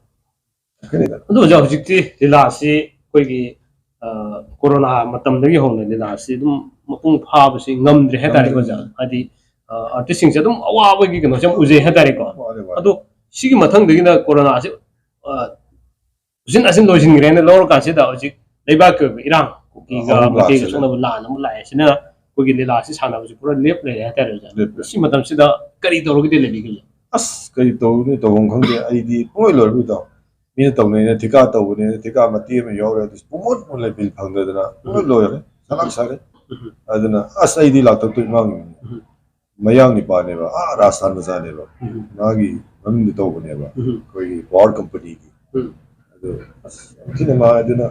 ꯈꯦꯠꯅꯩꯗ꯫ ꯑꯗꯣ ꯑꯣꯖꯥ, ꯍꯧꯖꯤꯛꯇꯤ ꯂꯤꯂꯥꯁꯤ ꯑꯩꯈꯣꯏꯒꯤ, ꯑ, ꯀꯣꯔꯣꯅꯥ ꯃꯇꯝꯗꯒꯤ ꯍꯧꯅ ꯂꯤꯂꯥꯁꯤ ꯑꯗꯨꯝ ꯃꯄꯨꯡ ꯐꯥꯕꯁꯤ ꯉꯝꯗ꯭ꯔꯦ ꯍꯥꯏꯇꯥꯔꯦꯀꯣ ꯉꯝꯗ꯭ꯔꯦ꯫ ꯑꯣꯖꯥ? ꯍꯥꯏꯗꯤ, ꯑ, ꯑꯥꯔꯇꯤꯁꯁꯤꯡꯁꯦ ꯑꯗꯨꯝ ꯑꯋꯥꯕꯒꯤ ꯀꯩꯅꯣꯁꯦ ꯌꯥꯝ ꯎꯖꯩ ꯍꯥꯏꯇꯥꯔꯦꯀꯣ꯫ ꯃꯥꯅꯦ, ꯃꯥꯅꯦ꯫ ꯑꯗꯣ ꯁꯤꯒꯤ ꯃꯊꯪꯗꯒꯤꯅ ꯀꯣꯔꯣꯅꯥꯁꯤ, ꯑ, ꯍꯧꯖꯤꯛ ꯑꯁꯤ ꯂꯣꯏꯁꯤꯟꯈ꯭ꯔꯦꯅ ꯂꯧꯔꯀꯥꯟꯁꯤꯗ ꯍꯧꯖꯤꯛ ꯂꯩꯕꯥꯛꯀꯤ ꯑꯣꯏꯕ ꯏꯔꯥꯡ, ꯀꯨꯀꯤꯒ ꯑꯍꯨꯝ ꯃꯩꯇꯩꯒ ꯂꯥꯛꯁꯤꯜꯂꯦ꯫ ꯁꯣꯛꯅꯕ ꯂꯥꯟ ꯑꯃꯨꯛ ꯂꯥꯛꯑꯦ꯫ ꯁꯤꯅ ꯑꯩꯈꯣꯏꯒꯤ ꯂꯤꯂꯥꯁꯤ ꯁꯥꯟꯅꯕꯁꯤ ꯄꯨꯔꯥ ꯂꯦꯞ ꯂꯩꯔꯦ ꯍꯥꯏꯇꯥꯔꯦ ꯑꯣꯖꯥ꯫ ꯂꯦꯞ ꯂꯩꯔꯦ꯫ ꯁꯤ ꯃꯇꯝꯁꯤꯗ ꯀꯔꯤ ꯇꯧꯔꯒꯗꯤ ꯂꯩꯕꯤꯒꯅꯤ? ꯑꯁ, ꯀꯔꯤ ꯇꯧꯔꯨꯅꯤ, ꯇꯧꯐꯝ ꯈꯪꯗꯦ꯫ ꯑꯩꯗꯤ ꯄꯨꯡꯂꯣꯏ ꯂꯣꯏꯔꯕ ꯏꯇꯥꯎ꯫ ꯃꯤꯅ ꯇꯧꯅꯩꯅ ꯊꯤꯀꯥ ꯇꯧꯕꯅꯦꯅ ꯊꯤꯀꯥ ꯃꯇꯦꯛ ꯑꯃ ꯌꯥꯎꯔꯦ, ꯑꯗꯨꯁꯨ ꯄꯨꯡꯃꯨꯠ ꯃꯨꯠꯂꯦ, ꯕꯤꯜ ꯐꯪꯗꯗꯅ ꯄꯨꯡꯂꯣꯏ ꯎꯝ꯫ ꯂꯣꯏꯔꯦ, ꯁꯂꯥꯛ ꯁꯥꯔꯦ꯫ ꯎꯝ꯫ ꯑꯗꯨꯅ ꯑꯁ, ꯑꯩꯗꯤ ꯂꯥꯛꯇꯧ ꯇꯣꯏ ꯃꯥꯡꯉꯤꯕꯅꯤ꯫ ꯎꯝ꯫ ꯃꯌꯥꯡ ꯅꯤꯄꯥꯅꯦꯕ, ꯑꯥ ꯔꯥꯖꯁꯊꯥꯟ ꯃꯆꯥꯅꯦꯕ꯫ ꯎꯝ꯫ ꯃꯥꯒꯤ ꯃꯃꯤꯡꯗ ꯇꯧꯕꯅꯦꯕ, ꯎꯝ꯫ ꯑꯩꯈꯣꯏꯒꯤ ꯄꯥꯋꯔ ꯀꯝꯄꯅꯤꯒꯤ꯫ ꯎꯝ꯫ ꯑꯗꯨ ꯑꯁ, ꯌꯥꯝ ꯊꯤꯅ ꯃꯥ ꯑꯗꯨꯅ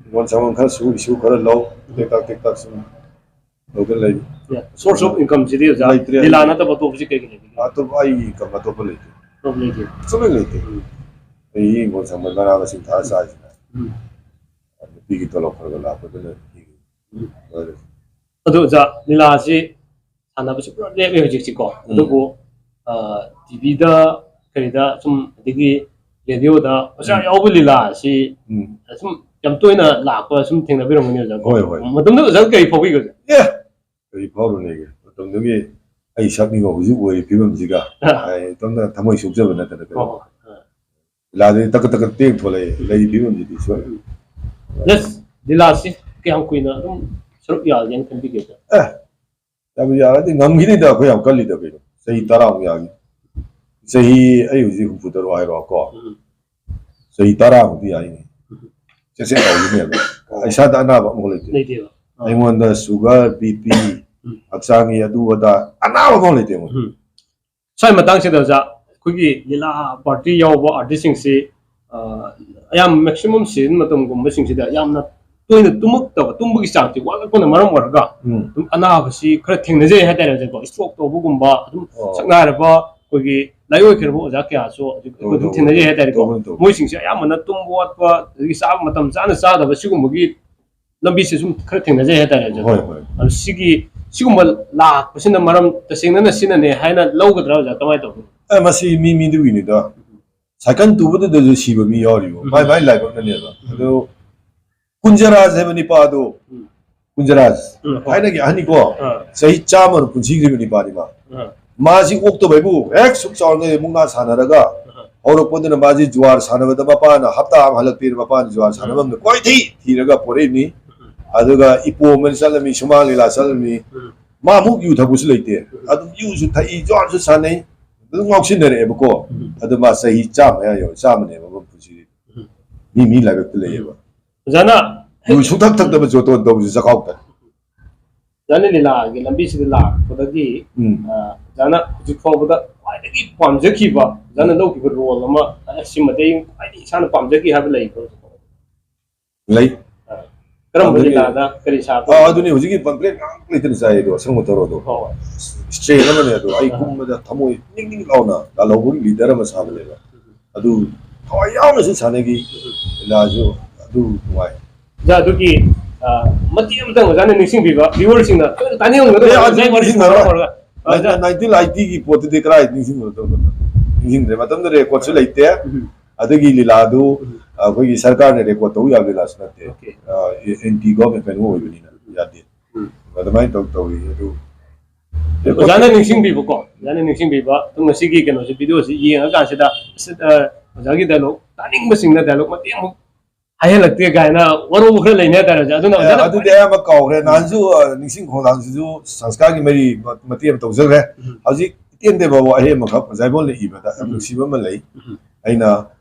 ꯍꯤꯡꯒꯣꯜ ꯁꯪꯒꯣꯜ ꯈꯔ ꯁꯨ, ꯏꯁꯨ ꯈꯔ ꯂꯧ, ꯇꯦꯛꯇꯥꯛ ꯇꯦꯛꯇꯥꯛ ꯁꯨꯝ ꯂꯧꯗꯅ ꯂꯩ꯫ ꯌꯥ, source of income ꯁꯤꯗꯤ ꯑꯣꯖꯥ, ꯂꯩꯇ꯭ꯔꯦ꯫ ꯂꯤꯂꯥ ꯅꯠꯇꯕ ꯑꯇꯣꯞꯄꯁꯤ ꯀꯩ ꯀꯩ ꯂꯩꯕꯤꯒꯦ? ꯑꯇꯣꯞꯄ ꯑꯩ income ꯑꯇꯣꯞꯄ ꯂꯩꯇꯦ꯫ ꯑꯇꯣꯞꯄ ꯂꯩꯇꯦ꯫ ꯁꯨꯡꯂꯩ ꯂꯩꯇꯦ꯫ ꯎꯝ꯫ ꯑꯩ ꯍꯤꯡꯒꯣꯜ ꯁꯪꯕ ꯃꯅꯥ ꯃꯁꯤꯡ ꯊꯥꯔ ꯆꯥꯔꯤꯁꯤꯅ꯫ ꯎꯝ꯫ ꯅꯨꯄꯤꯒꯤ ꯇꯣꯂꯣꯞ ꯈꯔ ꯈꯔ ꯂꯥꯛꯄꯗꯨꯅ ꯍꯤꯡꯉꯤ꯫ ꯎꯝ꯫ ꯂꯣꯏꯔꯦ꯫ ꯑꯗꯨ ꯑꯣꯖꯥ, ꯂꯤꯂꯥꯁꯤ ꯁꯥꯟꯅꯕꯁꯤ ꯄꯨꯔꯥ ꯂꯦꯞꯄꯦ ꯍꯧꯖꯤꯛꯁꯤꯀꯣ꯫ ꯎꯝ꯫ ꯑꯗꯨꯕꯨ ꯇꯤꯚꯤꯗ, ꯀꯔꯤꯗ ꯁꯨꯝ, ꯑꯗꯒꯤ ꯔꯦꯗꯤꯑꯣꯗ ꯑꯣꯖꯥ ꯎꯝ꯫ ꯌꯥꯎꯕ ꯂꯤꯂꯥ ꯑꯁꯤ ꯎꯝ꯫ ꯁꯨꯝ ꯌꯥꯝ ꯇꯣꯏꯅ ꯂꯥꯛꯄ ꯁꯨꯝ ꯊꯦꯡꯅꯕꯤꯔꯝꯒꯅꯤ ꯑꯣꯖꯥ꯫ ꯍꯣꯏ, ꯍꯣꯏ꯫ ꯃꯇꯝꯗꯨꯗ ꯑꯣꯖꯥ ꯀꯔꯤ ꯐꯥꯎꯕꯤꯒꯦ ꯑꯣꯖꯥ? ꯑꯦ! ꯀꯔꯤ ꯐꯥꯎꯔꯨꯅꯦꯒꯦ? ꯃꯇꯝꯗꯨꯒꯤ ꯑꯩ ꯁꯛꯅꯤꯡꯕ ꯍꯧꯖꯤꯛ ꯑꯣꯏꯔꯤ ꯐꯤꯕꯝꯁꯤꯒ꯫ ꯑꯥ꯫ ꯑꯩ ꯏꯇꯣꯝꯇ ꯊꯃꯣꯏ ꯁꯣꯛꯆꯕ ꯅꯠꯇꯅ ꯀꯔꯤ? ꯍꯣꯏ, ꯍꯣꯏ꯫ ꯑꯥ꯫ ꯂꯤꯂꯥꯗꯨꯗꯤ ꯇꯀꯠ ꯇꯀꯠ ꯇꯦꯛ ꯊꯣꯛꯂꯛꯑꯦ꯫ ꯂꯩꯔꯤ ꯐꯤꯕꯝꯁꯤꯗꯤ ꯁꯣꯏ꯫ ꯎꯝ꯫ ꯖꯁ ꯂꯤꯂꯥꯁꯤ ꯀꯌꯥꯝ ꯀꯨꯏꯅ ꯑꯗꯨꯝ ꯁꯔꯨꯛ ꯌꯥꯒꯦꯅ ꯈꯟꯕꯤꯒꯦ ꯑꯣꯖꯥ? ꯑꯦ! ꯌꯥꯝ ꯌꯥꯔꯗꯤ ꯉꯝꯈꯤꯅꯤꯗ, ꯑꯩꯈꯣꯏ ꯌꯥꯝ ꯀꯜꯂꯤꯗ ꯀꯩꯅꯣ꯫ ꯆꯍꯤ ꯇꯔꯥꯃꯨꯛ ꯌꯥꯅꯤ꯫ ꯆꯍꯤ, ꯑꯩ ꯍꯧꯖꯤꯛ ꯍꯨꯝꯐꯨ ꯇꯔꯨꯛ ꯍꯥꯏꯔꯣꯀꯣ꯫ ꯎꯝ꯫ ꯆꯍꯤ ꯇꯔꯥꯃꯨꯛꯇꯤ ꯌꯥꯔꯤꯅꯦ꯫ ꯎꯝ꯫ ꯆꯦꯠ ꯆꯦꯠ ꯇꯧꯈꯤꯅꯦꯕ꯫ ꯑꯣ꯫ ꯏꯁꯥꯗ ꯑꯅꯥꯕ ꯑꯃꯐꯥꯎ ꯂꯩꯇꯦ꯫ ꯂꯩꯇꯦꯕ꯫ ꯑꯥ꯫ ꯑꯩꯉꯣꯟꯗ sugar, BP, ꯎꯝ꯫ ꯍꯛꯆꯥꯡꯒꯤ ꯑꯗꯨ ꯑꯗꯥ ꯑꯅꯥꯕ ꯑꯃꯐꯥꯎ ꯂꯩꯇꯦ ꯑꯩꯉꯣꯟꯗ꯫ ꯎꯝ꯫ ꯁ꯭ꯋꯥꯏ ꯃꯇꯥꯡꯁꯤꯗ ꯑꯣꯖꯥ, ꯑꯩꯈꯣꯏꯒꯤ ꯂꯤꯂꯥ party ꯌꯥꯎꯕ artistꯁꯤꯡꯁꯤ, ꯑ, ꯑꯌꯥꯝꯕ maximum season ꯃꯇꯝꯒꯨꯝꯕꯁꯤꯡꯁꯤꯗ ꯌꯥꯝꯅ ꯇꯣꯏꯅ ꯇꯨꯝꯃꯛꯇꯕ, ꯇꯨꯝꯕꯒꯤ ꯆꯥꯡꯁꯤ ꯋꯥꯠꯂꯛꯄꯅ ꯃꯔꯝ ꯑꯣꯏꯔꯒ ꯎꯝ꯫ ꯑꯗꯨꯝ ꯑꯅꯥꯕꯁꯤ ꯈꯔ ꯊꯦꯡꯅꯖꯩ ꯍꯥꯏꯇꯥꯔꯦ ꯑꯣꯖꯥꯀꯣ꯫ Stroke ꯇꯧꯕꯒꯨꯝꯕ, ꯑꯗꯨꯝ ꯑꯣ꯫ ꯁꯛꯅꯥꯏꯔꯕ ꯑꯩꯈꯣꯏꯒꯤ ꯂꯥꯏꯑꯣꯏꯈ꯭ꯔꯕ ꯑꯣꯖꯥ ꯀꯌꯥꯁꯨ ꯍꯧꯖꯤꯛ ꯑꯩꯈꯣꯏ ꯇꯧꯕꯅꯤ, ꯑꯗꯨꯝ ꯊꯦꯡꯅꯖꯩ ꯍꯥꯏꯇꯥꯔꯦꯀꯣ꯫ ꯇꯧꯕꯅꯤ, ꯇꯧꯕꯅꯤ꯫ ꯃꯣꯏꯁꯤꯡꯁꯦ ꯑꯌꯥꯝꯕꯅ ꯇꯨꯝꯕ ꯋꯥꯠꯄ, ꯑꯗꯒꯤ ꯆꯥꯕ ꯃꯇꯝ ꯆꯥꯅ ꯆꯥꯗꯕ, ꯁꯤꯒꯨꯝꯕꯒꯤ ꯂꯝꯕꯤꯁꯦ ꯁꯨꯝ ꯈꯔ ꯊꯦꯡꯅꯖꯩ ꯍꯥꯏꯇꯥꯔꯦ ꯑꯣꯖꯥ꯫ ꯍꯣꯏ, ꯍꯣꯏ꯫ ꯑꯗꯨ ꯁꯤꯒꯤ, ꯁꯤꯒꯨꯝꯕ ꯂꯥꯛꯄꯁꯤꯅ ꯃꯔꯝ ꯇꯁꯦꯡꯅ ꯁꯤꯅꯅꯦ ꯍꯥꯏꯅ ꯂꯧꯒꯗ꯭ꯔꯥ ꯑꯣꯖꯥ? ꯀꯃꯥꯏꯅ ꯇꯧꯕꯅꯣ? ꯑꯦ, ꯃꯁꯤ ꯃꯤ ꯃꯤꯗꯨꯒꯤꯅꯤꯗ꯫ ꯁꯥꯏꯀꯜ ꯇꯨꯕꯗꯨꯗꯁꯨ ꯁꯤꯕ ꯃꯤ ꯌꯥꯎꯔꯤꯕ꯫ ꯎꯝ꯫ ꯃꯥꯏ ꯃꯥꯏ ꯂꯥꯏꯕꯛꯅꯅꯦꯕ꯫ ꯎꯝ꯫ ꯑꯗꯨ ꯀꯨꯟꯖꯔꯥꯖ ꯍꯥꯏꯕ ꯅꯤꯄꯥꯗꯣ, ꯎꯝ꯫ ꯀꯨꯟꯖꯔꯥꯖ, ꯎꯝ, ꯍꯣꯏ꯫ ꯊꯥꯏꯅꯒꯤ ꯑꯍꯟꯅꯤꯀꯣ, ꯑꯥ꯫ ꯆꯍꯤ ꯆꯥꯝꯃ ꯄꯨꯟꯁꯤꯈ꯭ꯔꯤꯕ ꯅꯤꯄꯥꯅꯤ ꯃꯥ꯫ ꯑꯥ꯫ ꯃꯥꯁꯤ ꯑꯣꯛꯇꯕ ꯍꯥꯏꯕꯨ ꯍꯦꯛ ꯁꯨꯛ ꯆꯥꯎꯔꯤꯉꯩ ꯃꯨꯛꯅꯥ ꯁꯥꯟꯅꯔꯒ ꯑꯥ꯫ ꯍꯧꯔꯛꯄꯗꯨꯅ ꯃꯥꯁꯤ ꯖꯨꯋꯥꯔ ꯁꯥꯟꯅꯕꯗ ꯃꯄꯥꯅ ꯍꯞꯇꯥ ꯑꯃ ꯍꯜꯂꯛꯇꯦꯅ ꯃꯄꯥꯅ ꯖꯨꯋꯥꯔ ꯁꯥꯟꯅꯐꯝꯗ ꯀꯣꯏꯊꯤ ꯊꯤꯔꯒ ꯄꯣꯔꯛꯏꯕꯅꯤ꯫ ꯎꯝ꯫ ꯑꯗꯨꯒ ꯏꯄꯣꯝ ꯑꯃ ꯆꯠꯂꯝꯃꯤ, ꯁꯨꯃꯥꯡ ꯂꯤꯂꯥ ꯆꯠꯂꯝꯃꯤ꯫ ꯎꯝ꯫ ꯃꯥ ꯑꯃꯨꯛ ꯌꯨ ꯊꯛꯄꯁꯨ ꯂꯩꯇꯦ꯫ ꯎꯝ꯫ ꯑꯗꯨꯝ ꯌꯨꯁꯨ ꯊꯛꯏ, ꯖꯨꯋꯥꯔꯁꯨ ꯁꯥꯟꯅꯩ꯫ ꯑꯗꯨꯝ ꯉꯥꯎꯁꯤꯟꯅꯔꯛꯑꯦꯕꯀꯣ꯫ ꯎꯝ꯫ ꯑꯗꯨ ꯃꯥ ꯆꯍꯤ ꯆꯥꯝꯃ ꯃꯌꯥ ꯌꯧꯔꯦ, ꯆꯥꯝꯃꯅꯦꯕ ꯃꯥ ꯄꯨꯟꯁꯤꯗꯤ꯫ ꯎꯝ꯫ ꯃꯤ ꯃꯤ ꯂꯥꯏꯕꯛꯇ ꯂꯩꯌꯦꯕ꯫ ꯑꯣꯖꯥꯅ ꯌꯨ ꯁꯨꯡꯊꯛ ꯊꯛꯇꯕ ꯖꯣꯇꯣꯟ ꯇꯧꯕꯁꯦ ꯆꯥꯛꯈꯥꯎ ꯇꯟ꯫ ꯑꯣꯖꯥꯅ ꯂꯤꯂꯥꯒꯤ ꯂꯝꯕꯤꯁꯤꯗ ꯂꯥꯛꯄꯗꯒꯤ, ꯎꯝ꯫ ꯑ, ꯑꯣꯖꯥꯅ ꯍꯧꯖꯤꯛ ꯐꯥꯎꯕꯗ ꯈ꯭ꯋꯥꯏꯗꯒꯤ ꯄꯥꯝꯖꯈꯤꯕ, ꯑꯣꯖꯥꯅ ꯂꯧꯈꯤꯕ role ꯑꯃ, "ꯑ, ꯁꯤꯃꯗꯤ ꯑꯩ ꯈ꯭ꯋꯥꯏꯗꯒꯤ ꯏꯁꯥꯅ ꯄꯥꯝꯖꯈꯤ" ꯍꯥꯏꯕ ꯂꯩꯕ꯭ꯔꯣ? ꯂꯩ꯫ ꯑ, ꯀꯔꯝꯕ ꯑꯗꯨꯅꯤ꯫ ꯂꯤꯂꯥꯗ ꯀꯔꯤ ꯁꯥꯕ? ꯑ, ꯑꯗꯨꯅꯤ ꯍꯧꯖꯤꯛꯀꯤ ꯄꯝꯐ꯭ꯂꯦꯠ ꯉꯥꯛ ꯂꯩꯇꯅ ꯆꯥꯏ ꯑꯗꯣ, ꯑꯁꯪꯕ ꯊꯧꯔꯣꯗꯣ꯫ ꯍꯣꯏ, ꯍꯣꯏ꯫ Strain ꯑꯃꯅꯦ ꯑꯗꯣ, ꯑꯩ ꯑ꯫ ꯀꯨꯝꯕꯗ ꯊꯃꯣꯏ ꯅꯤꯡ ꯅꯤꯡ ꯂꯥꯎꯅ ꯂꯥꯜꯍꯧꯕꯒꯤ leader ꯑꯃ ꯁꯥꯕꯅꯦꯕ꯫ ꯑꯗꯨ ꯊꯋꯥꯏ ꯌꯥꯎꯅꯁꯨ ꯁꯥꯟꯅꯈꯤ꯫ ꯂꯤꯂꯥꯁꯨ ꯑꯗꯨ ꯅꯨꯡꯉꯥꯏ꯫ ꯑꯣꯖꯥ, ꯑꯗꯨꯒꯤ, ꯑ, ꯃꯇꯦꯛ ꯑꯃꯇꯪ ꯑꯣꯖꯥꯅ ꯅꯤꯡꯁꯤꯡꯕꯤꯕ, viewerꯁꯤꯡꯅ ꯇꯣꯏꯅ ꯇꯥꯅꯤꯡꯉꯝꯒꯗꯕ ꯑꯦ, ꯑꯗꯨ ꯉꯁꯥꯏ ꯋꯥꯔꯤꯁꯤ ꯅꯤꯡꯁꯤꯡꯉꯔꯣꯏ꯫ ꯇꯧꯔꯒ꯫ ꯑꯣꯖꯥ, ꯅꯥꯏꯟꯇꯤꯟ ꯑꯥꯏꯇꯤꯒꯤ ꯄꯣꯠꯇꯨꯗꯤ ꯀꯗꯥꯏ ꯅꯤꯡꯁꯤꯡꯕꯅꯣ? ꯅꯤꯡꯁꯤꯡꯗ꯭ꯔꯦ꯫ ꯃꯇꯝꯗꯨꯗ ꯔꯦꯀꯣꯔꯠꯁꯨ ꯂꯩꯇꯦ꯫ ꯎꯝ꯫ ꯑꯗꯨꯒꯤ ꯂꯤꯂꯥꯗꯨ, ꯎꯝ꯫ ꯑꯩꯈꯣꯏꯒꯤ ꯁꯔꯀꯥꯔꯅ ꯔꯦꯀꯣꯔꯠ ꯇꯧ ꯌꯥꯕ ꯂꯤꯂꯥꯁꯨ ꯅꯠꯇꯦ꯫ ꯑꯣꯀꯦ꯫ ꯑꯦꯟꯇꯤ ꯒꯣꯔꯃꯦꯟ ꯀꯩꯅꯣ ꯑꯣꯏꯕꯅꯤꯅ ꯌꯥꯗꯦ꯫ ꯎꯝ꯫ ꯑꯗꯨꯃꯥꯏꯅ ꯇꯧ ꯇꯧꯏ ꯑꯗꯨ꯫ ꯑꯣꯖꯥꯅ ꯅꯤꯡꯁꯤꯡꯕꯤꯕꯀꯣ, ꯑꯣꯖꯥꯅ ꯅꯤꯡꯁꯤꯡꯕꯤꯕ, ꯑꯗꯨꯝ ꯉꯁꯤꯒꯤ ꯀꯩꯅꯣꯁꯦ, ꯚꯤꯗꯤꯑꯣꯁꯦ ꯌꯦꯡꯉꯀꯥꯟꯁꯤꯗ, ꯑꯁ, ꯑ, ꯑꯣꯖꯥꯒꯤ ꯗꯥꯏꯂꯣꯛ ꯇꯥꯅꯤꯡꯕꯁꯤꯡꯅ ꯗꯥꯏꯂꯣꯛ ꯃꯇꯦꯛ ꯑꯃꯨꯛ ꯍꯥꯏꯍꯜꯂꯛꯇꯦ ꯀꯥꯏꯅ ꯋꯥꯔꯧꯕ ꯈꯔ ꯂꯩꯅ ꯍꯥꯏꯇꯥꯔꯦ ꯑꯣꯖꯥ꯫ ꯑꯗꯨꯅ ꯑꯦ, ꯑꯣꯖꯥꯅ ꯑꯗꯨꯗꯤ ꯑꯌꯥꯝꯕ ꯀꯥꯎꯈ꯭ꯔꯦ꯫ ꯅꯍꯥꯟꯁꯨ, ꯑ, ꯅꯤꯡꯁꯤꯡ ꯈꯣꯡꯂꯥꯡꯁꯤꯁꯨ ꯁꯪꯁꯀꯥꯔꯒꯤ ꯃꯔꯤ ꯃ-, ꯃꯇꯦꯛ ꯑꯃ ꯇꯧꯖꯈ꯭ꯔꯦ꯫ ꯎꯝ꯫ ꯍꯧꯖꯤꯛ ꯏꯇꯦꯟ ꯇꯦꯟꯕ ꯋꯥꯍꯩ ꯑꯃꯈꯛ ꯑꯣꯖꯥ ꯏꯕꯣꯜꯅ ꯏꯕꯗ ꯌꯥꯝ ꯎꯝ꯫ ꯅꯨꯡꯁꯤꯕ ꯑꯃ ꯂꯩ꯫ ꯎꯝ꯫ ꯑꯩꯅ,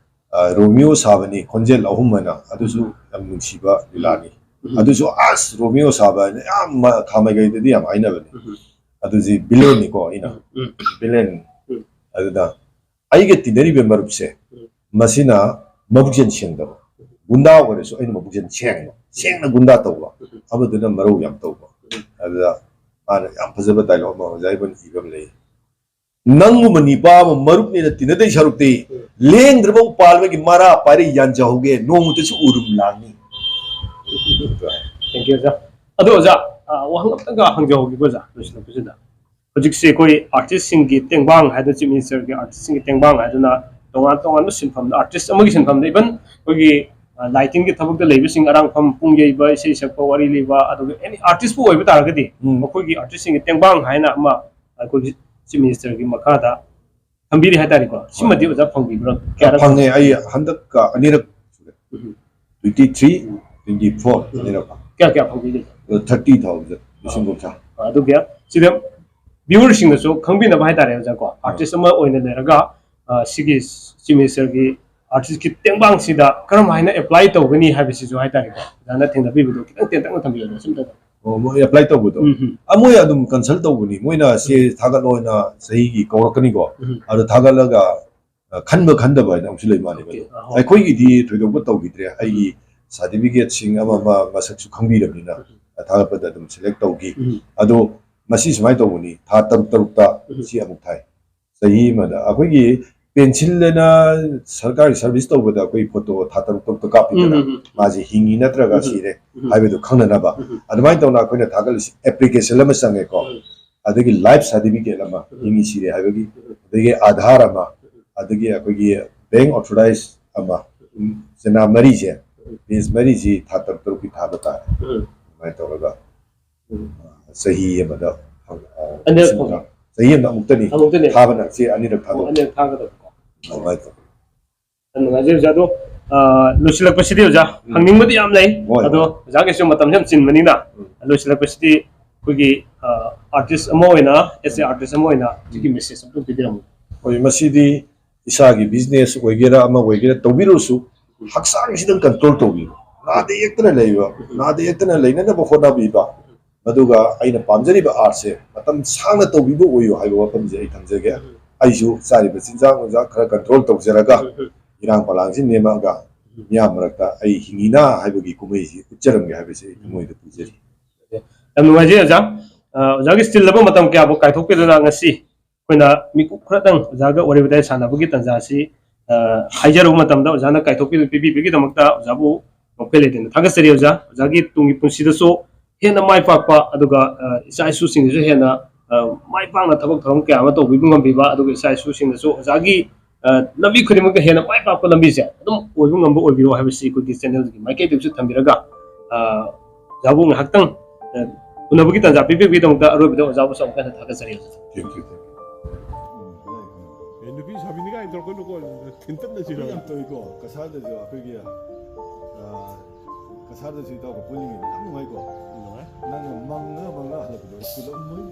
ꯑ, ꯔꯣꯃꯤꯌꯣ ꯁꯥꯕꯅꯤ ꯈꯣꯟꯖꯦꯜ ꯑꯍꯨꯝ ꯍꯥꯏꯅ, ꯑꯗꯨꯁꯨ ꯌꯥꯝ ꯅꯨꯡꯁꯤꯕ ꯂꯤꯂꯥꯅꯤ꯫ ꯎꯝ꯫ ꯑꯗꯨꯁꯨ ꯑꯁ ꯔꯣꯃꯤꯌꯣ ꯁꯥꯕ ꯍꯥꯏꯅ ꯌꯥꯝ ꯃ-, ꯈꯥ ꯃꯥꯏꯀꯩꯗꯗꯤ ꯌꯥꯝ ꯍꯥꯏꯅꯕꯅꯤ꯫ ꯎꯝ꯫ ꯑꯗꯨꯁꯤ ꯚꯤꯂꯦꯟꯅꯤꯀꯣ ꯑꯩꯅ꯫ ꯎꯝ꯫ ꯚꯤꯂꯦꯟ꯫ ꯎꯝ꯫ ꯑꯗꯨꯗ ꯑꯩꯒ ꯇꯤꯟꯅꯔꯤꯕ ꯃꯔꯨꯞꯁꯦ ꯎꯝ꯫ ꯃꯁꯤꯅ ꯃꯕꯨꯛꯆꯦꯜ ꯁꯦꯡꯗꯕ, ꯒꯨꯟꯗꯥ ꯑꯣꯏꯔꯁꯨ ꯑꯩꯅ ꯃꯕꯨꯛꯆꯦꯜ ꯁꯦꯡꯕ, ꯁꯦꯡꯅ ꯒꯨꯟꯗꯥ ꯇꯧꯕ, ꯎꯝ꯫ ꯑꯃꯗꯨꯅ ꯃꯔꯧ ꯌꯥꯝ ꯇꯧꯕ꯫ ꯎꯝ꯫ ꯑꯗꯨꯗ ꯃꯥꯅ ꯌꯥꯝ ꯐꯖꯕ ꯗꯥꯏꯂꯣꯛ ꯑꯃ ꯑꯣꯖꯥ ꯏꯕꯣꯜꯅ ꯏꯕ ꯑꯃ ꯂꯩ, "ꯅꯪꯒꯨꯝꯕ ꯅꯤꯄꯥ ꯑꯃ ꯃꯔꯨꯞꯅꯦꯅ ꯇꯤꯟꯅꯗꯣꯏ ꯁꯔꯨꯛꯇꯤ ꯎꯝ꯫ ꯂꯦꯡꯗ꯭ꯔꯕ ꯎꯄꯥꯜ ꯑꯃꯒꯤ ꯃꯔꯥ ꯄꯥꯏꯔ ꯌꯥꯟꯖꯍꯧꯒꯦ, ꯅꯣꯡꯃꯇꯁꯨ ꯎꯔꯨꯝ ꯂꯥꯡꯅꯤ"꯫ Thank you, ꯑꯣꯖꯥ꯫ ꯑꯗꯣ ꯑꯣꯖꯥ, ꯑ, ꯋꯥꯍꯪ ꯑꯝꯇꯪꯒ ꯍꯪꯖꯍꯧꯒꯦꯀꯣ ꯑꯣꯖꯥ, ꯂꯣꯏꯁꯤꯜꯂꯛꯄꯁꯤꯗ꯫ ꯍꯧꯖꯤꯛꯁꯦ ꯑꯩꯈꯣꯏ ꯑꯥꯔꯇꯤꯁꯁꯤꯡꯒꯤ ꯇꯦꯡꯕꯥꯡ ꯍꯥꯏꯗꯅ, ꯆꯤꯐ ꯃꯤꯅꯤꯁꯇꯔꯒꯤ ꯑꯥꯔꯇꯤꯁꯁꯤꯡꯒꯤ ꯇꯦꯡꯕꯥꯡ ꯍꯥꯏꯗꯅ ꯇꯣꯉꯥꯟ ꯇꯣꯉꯥꯟꯕ ꯁꯤꯟꯐꯝꯗ, ꯑꯥꯔꯇꯤꯁ ꯑꯃꯒꯤ ꯁꯤꯟꯐꯝꯗ, even ꯑꯩꯈꯣꯏꯒꯤ, ꯑ, ꯂꯥꯏꯇꯤꯟꯒꯤ ꯊꯕꯛꯇ ꯂꯩꯕꯁꯤꯡ, ꯑꯔꯥꯡꯐꯝ, ꯄꯨꯡ ꯌꯩꯕ, ꯏꯁꯩ ꯁꯛꯄ, ꯋꯥꯔꯤ ꯂꯤꯕ, ꯑꯗꯨꯒ ꯑꯦꯅꯤ ꯑꯥꯔꯇꯤꯁꯄꯨ ꯑꯣꯏꯕ ꯇꯥꯔꯒꯗꯤ ꯎꯝ꯫ ꯃꯈꯣꯏꯒꯤ ꯑꯥꯔꯇꯤꯁꯁꯤꯡꯒꯤ ꯇꯦꯡꯕꯥꯡ ꯍꯥꯏꯅ ꯑꯃ ꯑꯩꯈꯣꯏꯒꯤ ꯆꯤꯐ ꯃꯤꯅꯤꯁꯇꯔꯒꯤ ꯃꯈꯥꯗ ꯊꯝꯕꯤꯔꯤ ꯍꯥꯏꯇꯥꯔꯦꯀꯣ꯫ ꯁꯤꯃꯗꯤ ꯍꯣꯏ꯫ ꯑꯣꯖꯥ ꯐꯪꯕꯤꯕ꯭ꯔꯥ? ꯀꯌꯥꯔꯛ ꯐꯪꯉꯦ꯫ ꯑꯩ ꯍꯟꯗꯛꯀ ꯑꯅꯤꯔꯛ ꯁꯨꯔꯦ꯫ ꯎꯝ꯫ Twenty three, twenty four ꯎꯝ꯫ ꯑꯅꯤꯔꯛ ꯐꯪꯉꯦ꯫ ꯀꯌꯥ ꯀꯌꯥ ꯐꯪꯕꯤꯒꯦ? Thirty thousand, ꯂꯤꯁꯤꯡ ꯀꯨꯟꯊ꯭ꯔꯥ꯫ ꯑꯗꯨꯒ ꯁꯤꯗ ꯚ꯭ꯌꯨꯋꯔꯁꯤꯡꯅꯁꯨ ꯈꯪꯕꯤꯅꯕ ꯍꯥꯏꯇꯥꯔꯦ ꯑꯣꯖꯥ ꯀꯣ, ꯑꯥꯔꯇꯤꯁ ꯑꯃ ꯑꯣꯏꯅ ꯂꯩꯔꯒ, ꯑ, ꯁꯤꯒꯤ ꯆꯤꯐ ꯃꯤꯅꯤꯁꯇꯔꯒꯤ ꯑꯥꯔꯇꯤꯁꯀꯤ ꯇꯦꯡꯕꯥꯡꯁꯤꯗ ꯀꯔꯝ ꯍꯥꯏꯅ ꯑꯦꯄ꯭ꯂꯥꯏ ꯇꯧꯒꯅꯤ ꯍꯥꯏꯕꯁꯤꯁꯨ ꯍꯥꯏꯇꯥꯔꯦꯀꯣ, ꯑꯣꯖꯥꯅ ꯊꯦꯡꯅꯕꯤꯕꯗꯣ ꯈꯤꯇꯪ ꯇꯦꯟꯇꯛꯅ ꯊꯝꯕꯤꯌꯨꯅꯦ ꯁꯤꯝꯇꯪ꯫ ꯑꯣ, ꯃꯣꯏ ꯑꯦꯄ꯭ꯂꯥꯏ ꯇꯧꯕꯗꯣ? ꯎꯝ, ꯎꯝ꯫ ꯑ, ꯃꯣꯏ ꯑꯗꯨꯝ ꯀꯟꯁꯜ ꯇꯧꯕꯅꯤ꯫ ꯃꯣꯏꯅ ꯁꯦ ꯎꯝ꯫ ꯊꯥꯒꯠꯂꯣꯅ ꯆꯍꯤꯒꯤ ꯀꯧꯔꯛꯀꯅꯤꯀꯣ꯫ ꯎꯝ꯫ ꯑꯗꯣ ꯊꯥꯒꯠꯂꯒ, ꯑ, ꯈꯟꯕ ꯈꯟꯗꯕ ꯍꯥꯏꯅ ꯑꯃꯁꯨ ꯂꯩ ꯃꯥꯜꯂꯦ꯫ ꯑꯣꯀꯦ꯫ ꯃꯗꯣ ꯑꯥ, ꯍꯣꯏ꯫ ꯑꯩꯈꯣꯏꯒꯤꯗꯤ ꯊꯣꯏꯗꯣꯛꯄ ꯇꯧꯈꯤꯗ꯭ꯔꯦ꯫ ꯑꯩꯒꯤ ꯎꯝ꯫ ꯁꯥꯔꯇꯤꯐꯤꯀꯦꯠꯁꯤꯡ ꯑꯃ ꯑꯃ ꯃꯁꯛꯁꯨ ꯈꯪꯕꯤꯔꯕꯅꯤꯅ, ꯎꯝ꯫ ꯑ, ꯊꯥꯒꯠꯄꯗ ꯑꯗꯨꯝ ꯁꯦꯂꯦꯛ ꯇꯧꯈꯤ꯫ ꯎꯝ꯫ ꯑꯗꯣ ꯃꯁꯤ ꯁꯨꯃꯥꯏꯅ ꯇꯧꯕꯅꯤ, ꯊꯥ ꯇꯔꯨꯛ ꯇꯔꯨꯛꯇ ꯎꯝ꯫ ꯁꯤ ꯑꯃꯨꯛ ꯊꯥꯏ꯫ ꯆꯍꯤ ꯑꯃꯗ ꯑꯩꯈꯣꯏꯒꯤ ꯄꯦꯟꯁꯤꯜ ꯑꯅ ꯁꯔꯀꯥꯔꯒꯤ ꯁꯔꯚꯤꯁ ꯇꯧꯕꯗ ꯑꯩꯈꯣꯏ ꯐꯣꯇꯣ ꯊꯥ ꯇꯔꯨꯛ ꯇꯔꯨꯛꯇ ꯀꯥꯞꯄꯤꯗꯅ, ꯎꯝ, ꯎꯝ, ꯎꯝ꯫ ꯃꯥꯁꯦ ꯍꯤꯡꯉꯤ ꯅꯠꯇ꯭ꯔꯒ ꯎꯝ, ꯎꯝ꯫ ꯁꯤꯔꯦ ꯎꯝ, ꯎꯝ꯫ ꯍꯥꯏꯕꯗꯨ ꯈꯪꯅꯅꯕ꯫ ꯎꯝ, ꯎꯝ꯫ ꯑꯗꯨꯃꯥꯏꯅ ꯇꯧꯅ ꯑꯩꯈꯣꯏꯅ ꯊꯥꯒꯠꯂꯤꯁꯤ ꯑꯦꯄ꯭ꯂꯤꯀꯦꯁꯟ ꯑꯃ ꯆꯪꯉꯦꯀꯣ꯫ ꯎꯝ꯫ ꯑꯗꯒꯤ life certificate ꯑꯃ, ꯎꯝ꯫ ꯍꯤꯡꯉꯤ ꯁꯤꯔꯦ ꯍꯥꯏꯕꯒꯤ, ꯎꯝ꯫ ꯑꯗꯒꯤ Aadhaar ꯑꯃ, ꯎꯝ꯫ ꯑꯗꯒꯤ ꯑꯩꯈꯣꯏꯒꯤ bank authorize ꯑꯃ, ꯎꯝ꯫ ꯆꯤꯅꯥ ꯃꯔꯤꯁꯦ, ꯎꯝ꯫ Page ꯃꯔꯤꯁꯤ ꯊꯥ ꯇꯔꯨꯛ ꯇꯔꯨꯛꯀꯤ ꯊꯥꯕ ꯇꯥꯔꯦ꯫ ꯎꯝ꯫ ꯑꯗꯨꯃꯥꯏꯅ ꯇꯧꯔꯒ, ꯎꯝ꯫ ꯑ, ꯆꯍꯤ ꯑꯃꯗ ꯐꯪ-, ꯑ, ꯑꯅꯤꯔꯛ ꯂꯤꯁꯤꯡ ꯐꯪꯉꯦ꯫ ꯇꯔꯥ-, ꯆꯍꯤ ꯑꯃꯗ ꯑꯃꯨꯛꯇꯅꯤ꯫ ꯑꯃꯨꯛꯇꯅꯤ꯫ ꯊꯥꯕꯅ ꯆꯦ ꯑꯅꯤꯔꯛ ꯑꯣ, ꯊꯥꯗꯣꯛꯄ꯫ ꯑꯅꯤꯔꯛ ꯊꯥꯒꯗꯕꯀꯣ꯫ ꯑꯗꯨꯃꯥꯏꯅ ꯇꯧꯋꯤ꯫ ꯌꯥꯝ ꯅꯨꯡꯉꯥꯏꯖꯩ ꯑꯣꯖꯥ꯫ ꯑꯗꯣ, ꯑ, ꯂꯣꯏꯁꯤꯜꯂꯛꯄꯁꯤꯗꯤ ꯑꯣꯖꯥ, ꯎꯝ꯫ ꯍꯪꯅꯤꯡꯕꯗꯤ ꯌꯥꯝ ꯂꯩ꯫ ꯍꯣꯏ, ꯑꯗꯣ ꯍꯣꯏ꯫ ꯑꯣꯖꯥꯒꯤꯁꯨ ꯃꯇꯝꯁꯦ ꯌꯥꯝ ꯆꯤꯟꯕꯅꯤꯅ, ꯎꯝ꯫ ꯂꯣꯏꯁꯤꯜꯂꯛꯄꯁꯤꯗꯤ ꯑꯩꯈꯣꯏꯒꯤ, ꯑ, artist ꯑꯃ ꯑꯣꯏꯅ, as a artist ꯑꯃ ꯑꯣꯏꯅ ꯁꯤꯒꯤ message ꯑꯝꯇꯪ ꯄꯤꯕꯤꯔꯝꯃꯨ꯫ ꯍꯣꯏ, ꯃꯁꯤꯗꯤ ꯏꯁꯥꯒꯤ business ꯑꯣꯏꯒꯦꯔꯥ ꯑꯃ ꯑꯣꯏꯒꯦꯔꯥ ꯇꯧꯕꯤꯔꯨꯔꯁꯨ, ꯍꯛꯆꯥꯡꯁꯤꯗꯪ control ꯇꯧꯕꯤꯌꯨ꯫ ꯅꯥꯗ ꯌꯦꯛꯇꯅ ꯂꯩꯕ, ꯅꯥꯗ ꯌꯦꯛꯇꯅ ꯂꯩꯅꯅꯕ ꯍꯣꯠꯅꯕꯤꯕ, ꯃꯗꯨꯒ ꯑꯩꯅ ꯄꯥꯝꯖꯔꯤꯕ artꯁꯦ ꯃꯇꯝ ꯁꯥꯡꯅ ꯇꯧꯕꯤꯕ ꯑꯣꯏꯌꯨ ꯍꯥꯏꯕ ꯋꯥꯐꯝꯁꯦ ꯑꯩ ꯊꯝꯖꯒꯦ꯫ ꯎꯝ꯫ ꯑꯩꯁꯨ ꯆꯥꯔꯤꯕ ꯆꯤꯟꯖꯥꯛ ꯅꯨꯡꯖꯥꯛ ꯈꯔ control ꯇꯧꯖꯔꯒ, ꯎꯝ, ꯎꯝ꯫ ꯏꯔꯥꯡ ꯄꯂꯥꯡꯁꯤ ꯅꯦꯝꯃꯛꯑꯒ, ꯎꯝ꯫ ꯃꯤꯌꯥꯝ ꯃꯔꯛꯇ ꯑꯩ ꯍꯤꯡꯉꯤꯅ ꯍꯥꯏꯕꯒꯤ ꯀꯨꯝꯍꯩꯁꯤ ꯎꯠꯆꯔꯝꯒꯦ ꯍꯥꯏꯕꯁꯤ ꯑꯩ ꯊꯃꯣꯏꯗ ꯄꯨꯖꯔꯤ꯫ ꯌꯥꯝ ꯅꯨꯡꯉꯥꯏꯖꯩ ꯑꯣꯖꯥ꯫ ꯑ, ꯑꯣꯖꯥꯒꯤ ꯆꯤꯜꯂꯕ ꯃꯇꯝ ꯀꯌꯥꯕꯨ ꯀꯥꯏꯊꯣꯛꯄꯤꯗꯨꯅ ꯉꯁꯤ ꯑꯩꯈꯣꯏꯅ ꯃꯤꯀꯨꯞ ꯈꯔꯗꯪ ꯑꯣꯖꯥꯒ ꯋꯥꯔꯤ ꯋꯥꯇꯥꯏ ꯁꯥꯟꯅꯕꯒꯤ ꯇꯥꯟꯖꯥꯁꯤ, ꯑ, ꯍꯥꯏꯖꯔꯨꯕ ꯃꯇꯝꯗ ꯑꯣꯖꯥꯅ ꯀꯥꯏꯊꯣꯛꯄꯤ-, ꯄꯤꯕꯤꯕꯒꯤꯗꯃꯛꯇ ꯑꯣꯖꯥꯕꯨ ꯉꯝꯈꯩ ꯂꯩꯇꯅ ꯊꯥꯒꯠꯆꯔꯤ ꯑꯣꯖꯥ꯫ ꯑꯣꯖꯥꯒꯤ ꯇꯨꯡꯒꯤ ꯄꯨꯟꯁꯤꯗꯁꯨ ꯍꯦꯟꯅ ꯃꯥꯏ ꯄꯥꯛꯄ, ꯑꯗꯨꯒ, ꯑ, ꯏꯆꯥ ꯏꯁꯨꯁꯤꯡꯗꯁꯨ ꯍꯦꯟꯅ, ꯑ, ꯃꯥꯏ ꯄꯥꯛꯅ ꯊꯕꯛ ꯊꯧꯔꯝ ꯀꯌꯥ ꯑꯃ ꯇꯧꯕꯤꯕ ꯉꯝꯕꯤꯕ, ꯑꯗꯨꯒ ꯏꯆꯥ ꯏꯁꯨꯁꯤꯡꯗꯁꯨ ꯑꯣꯖꯥꯒꯤ, ꯑ, ꯂꯝꯕꯤ ꯈꯨꯗꯤꯡꯃꯛꯇ ꯍꯦꯟꯅ ꯃꯥꯏ ꯄꯥꯛꯄ ꯂꯝꯕꯤꯁꯦ ꯑꯗꯨꯝ ꯑꯣꯏꯕ ꯉꯝꯕ ꯑꯣꯏꯕꯤꯔꯣ ꯍꯥꯏꯕꯁꯤ ꯑꯩꯈꯣꯏꯒꯤ channelꯒꯤ ꯃꯥꯏꯀꯩꯗꯒꯤꯁꯨ ꯊꯝꯕꯤꯔꯒ, ꯑ, ꯑꯣꯖꯥꯕꯨ ꯉꯥꯏꯍꯥꯛꯇꯪ, ꯑ, ꯎꯅꯕꯒꯤ ꯇꯥꯟꯖꯥ ꯄꯤꯕꯤꯕꯒꯤꯗꯃꯛꯇ ꯑꯔꯣꯏꯕꯗ ꯑꯣꯖꯥꯕꯨꯁꯨ ꯑꯃꯨꯛ ꯍꯟꯅ ꯊꯥꯒꯠꯆꯔꯤ ꯑꯣꯖꯥ꯫ Thank you, thank you. ꯑꯦ, ꯅꯨꯄꯤ ꯁꯥꯕꯤꯅꯤ ꯀꯥꯏꯅ ꯇꯧꯔꯛꯀꯅꯨꯀꯣ, ꯊꯤꯟꯇꯠꯅꯁꯤꯔꯣ? ꯌꯥꯝ ꯇꯧꯏꯀꯣ, ꯀꯁꯥꯔꯗꯁꯨ ꯑꯩꯈꯣꯏꯒꯤ, ꯑ, ꯀꯁꯥꯔꯗꯁꯨ ꯏꯇꯥꯎꯒ ꯄꯨꯜꯂꯤꯉꯩꯗ ꯌꯥꯝ ꯅꯨꯡꯉꯥꯏꯀꯣ꯫ ꯅꯨꯡꯉꯥꯏ꯫ ꯅꯪꯅ ꯃꯪꯉ ꯃꯪꯉ ꯍꯜꯂꯛꯄꯗꯣ, ꯁ꯭ꯀꯨꯜ ꯑꯃ ꯃꯣꯏ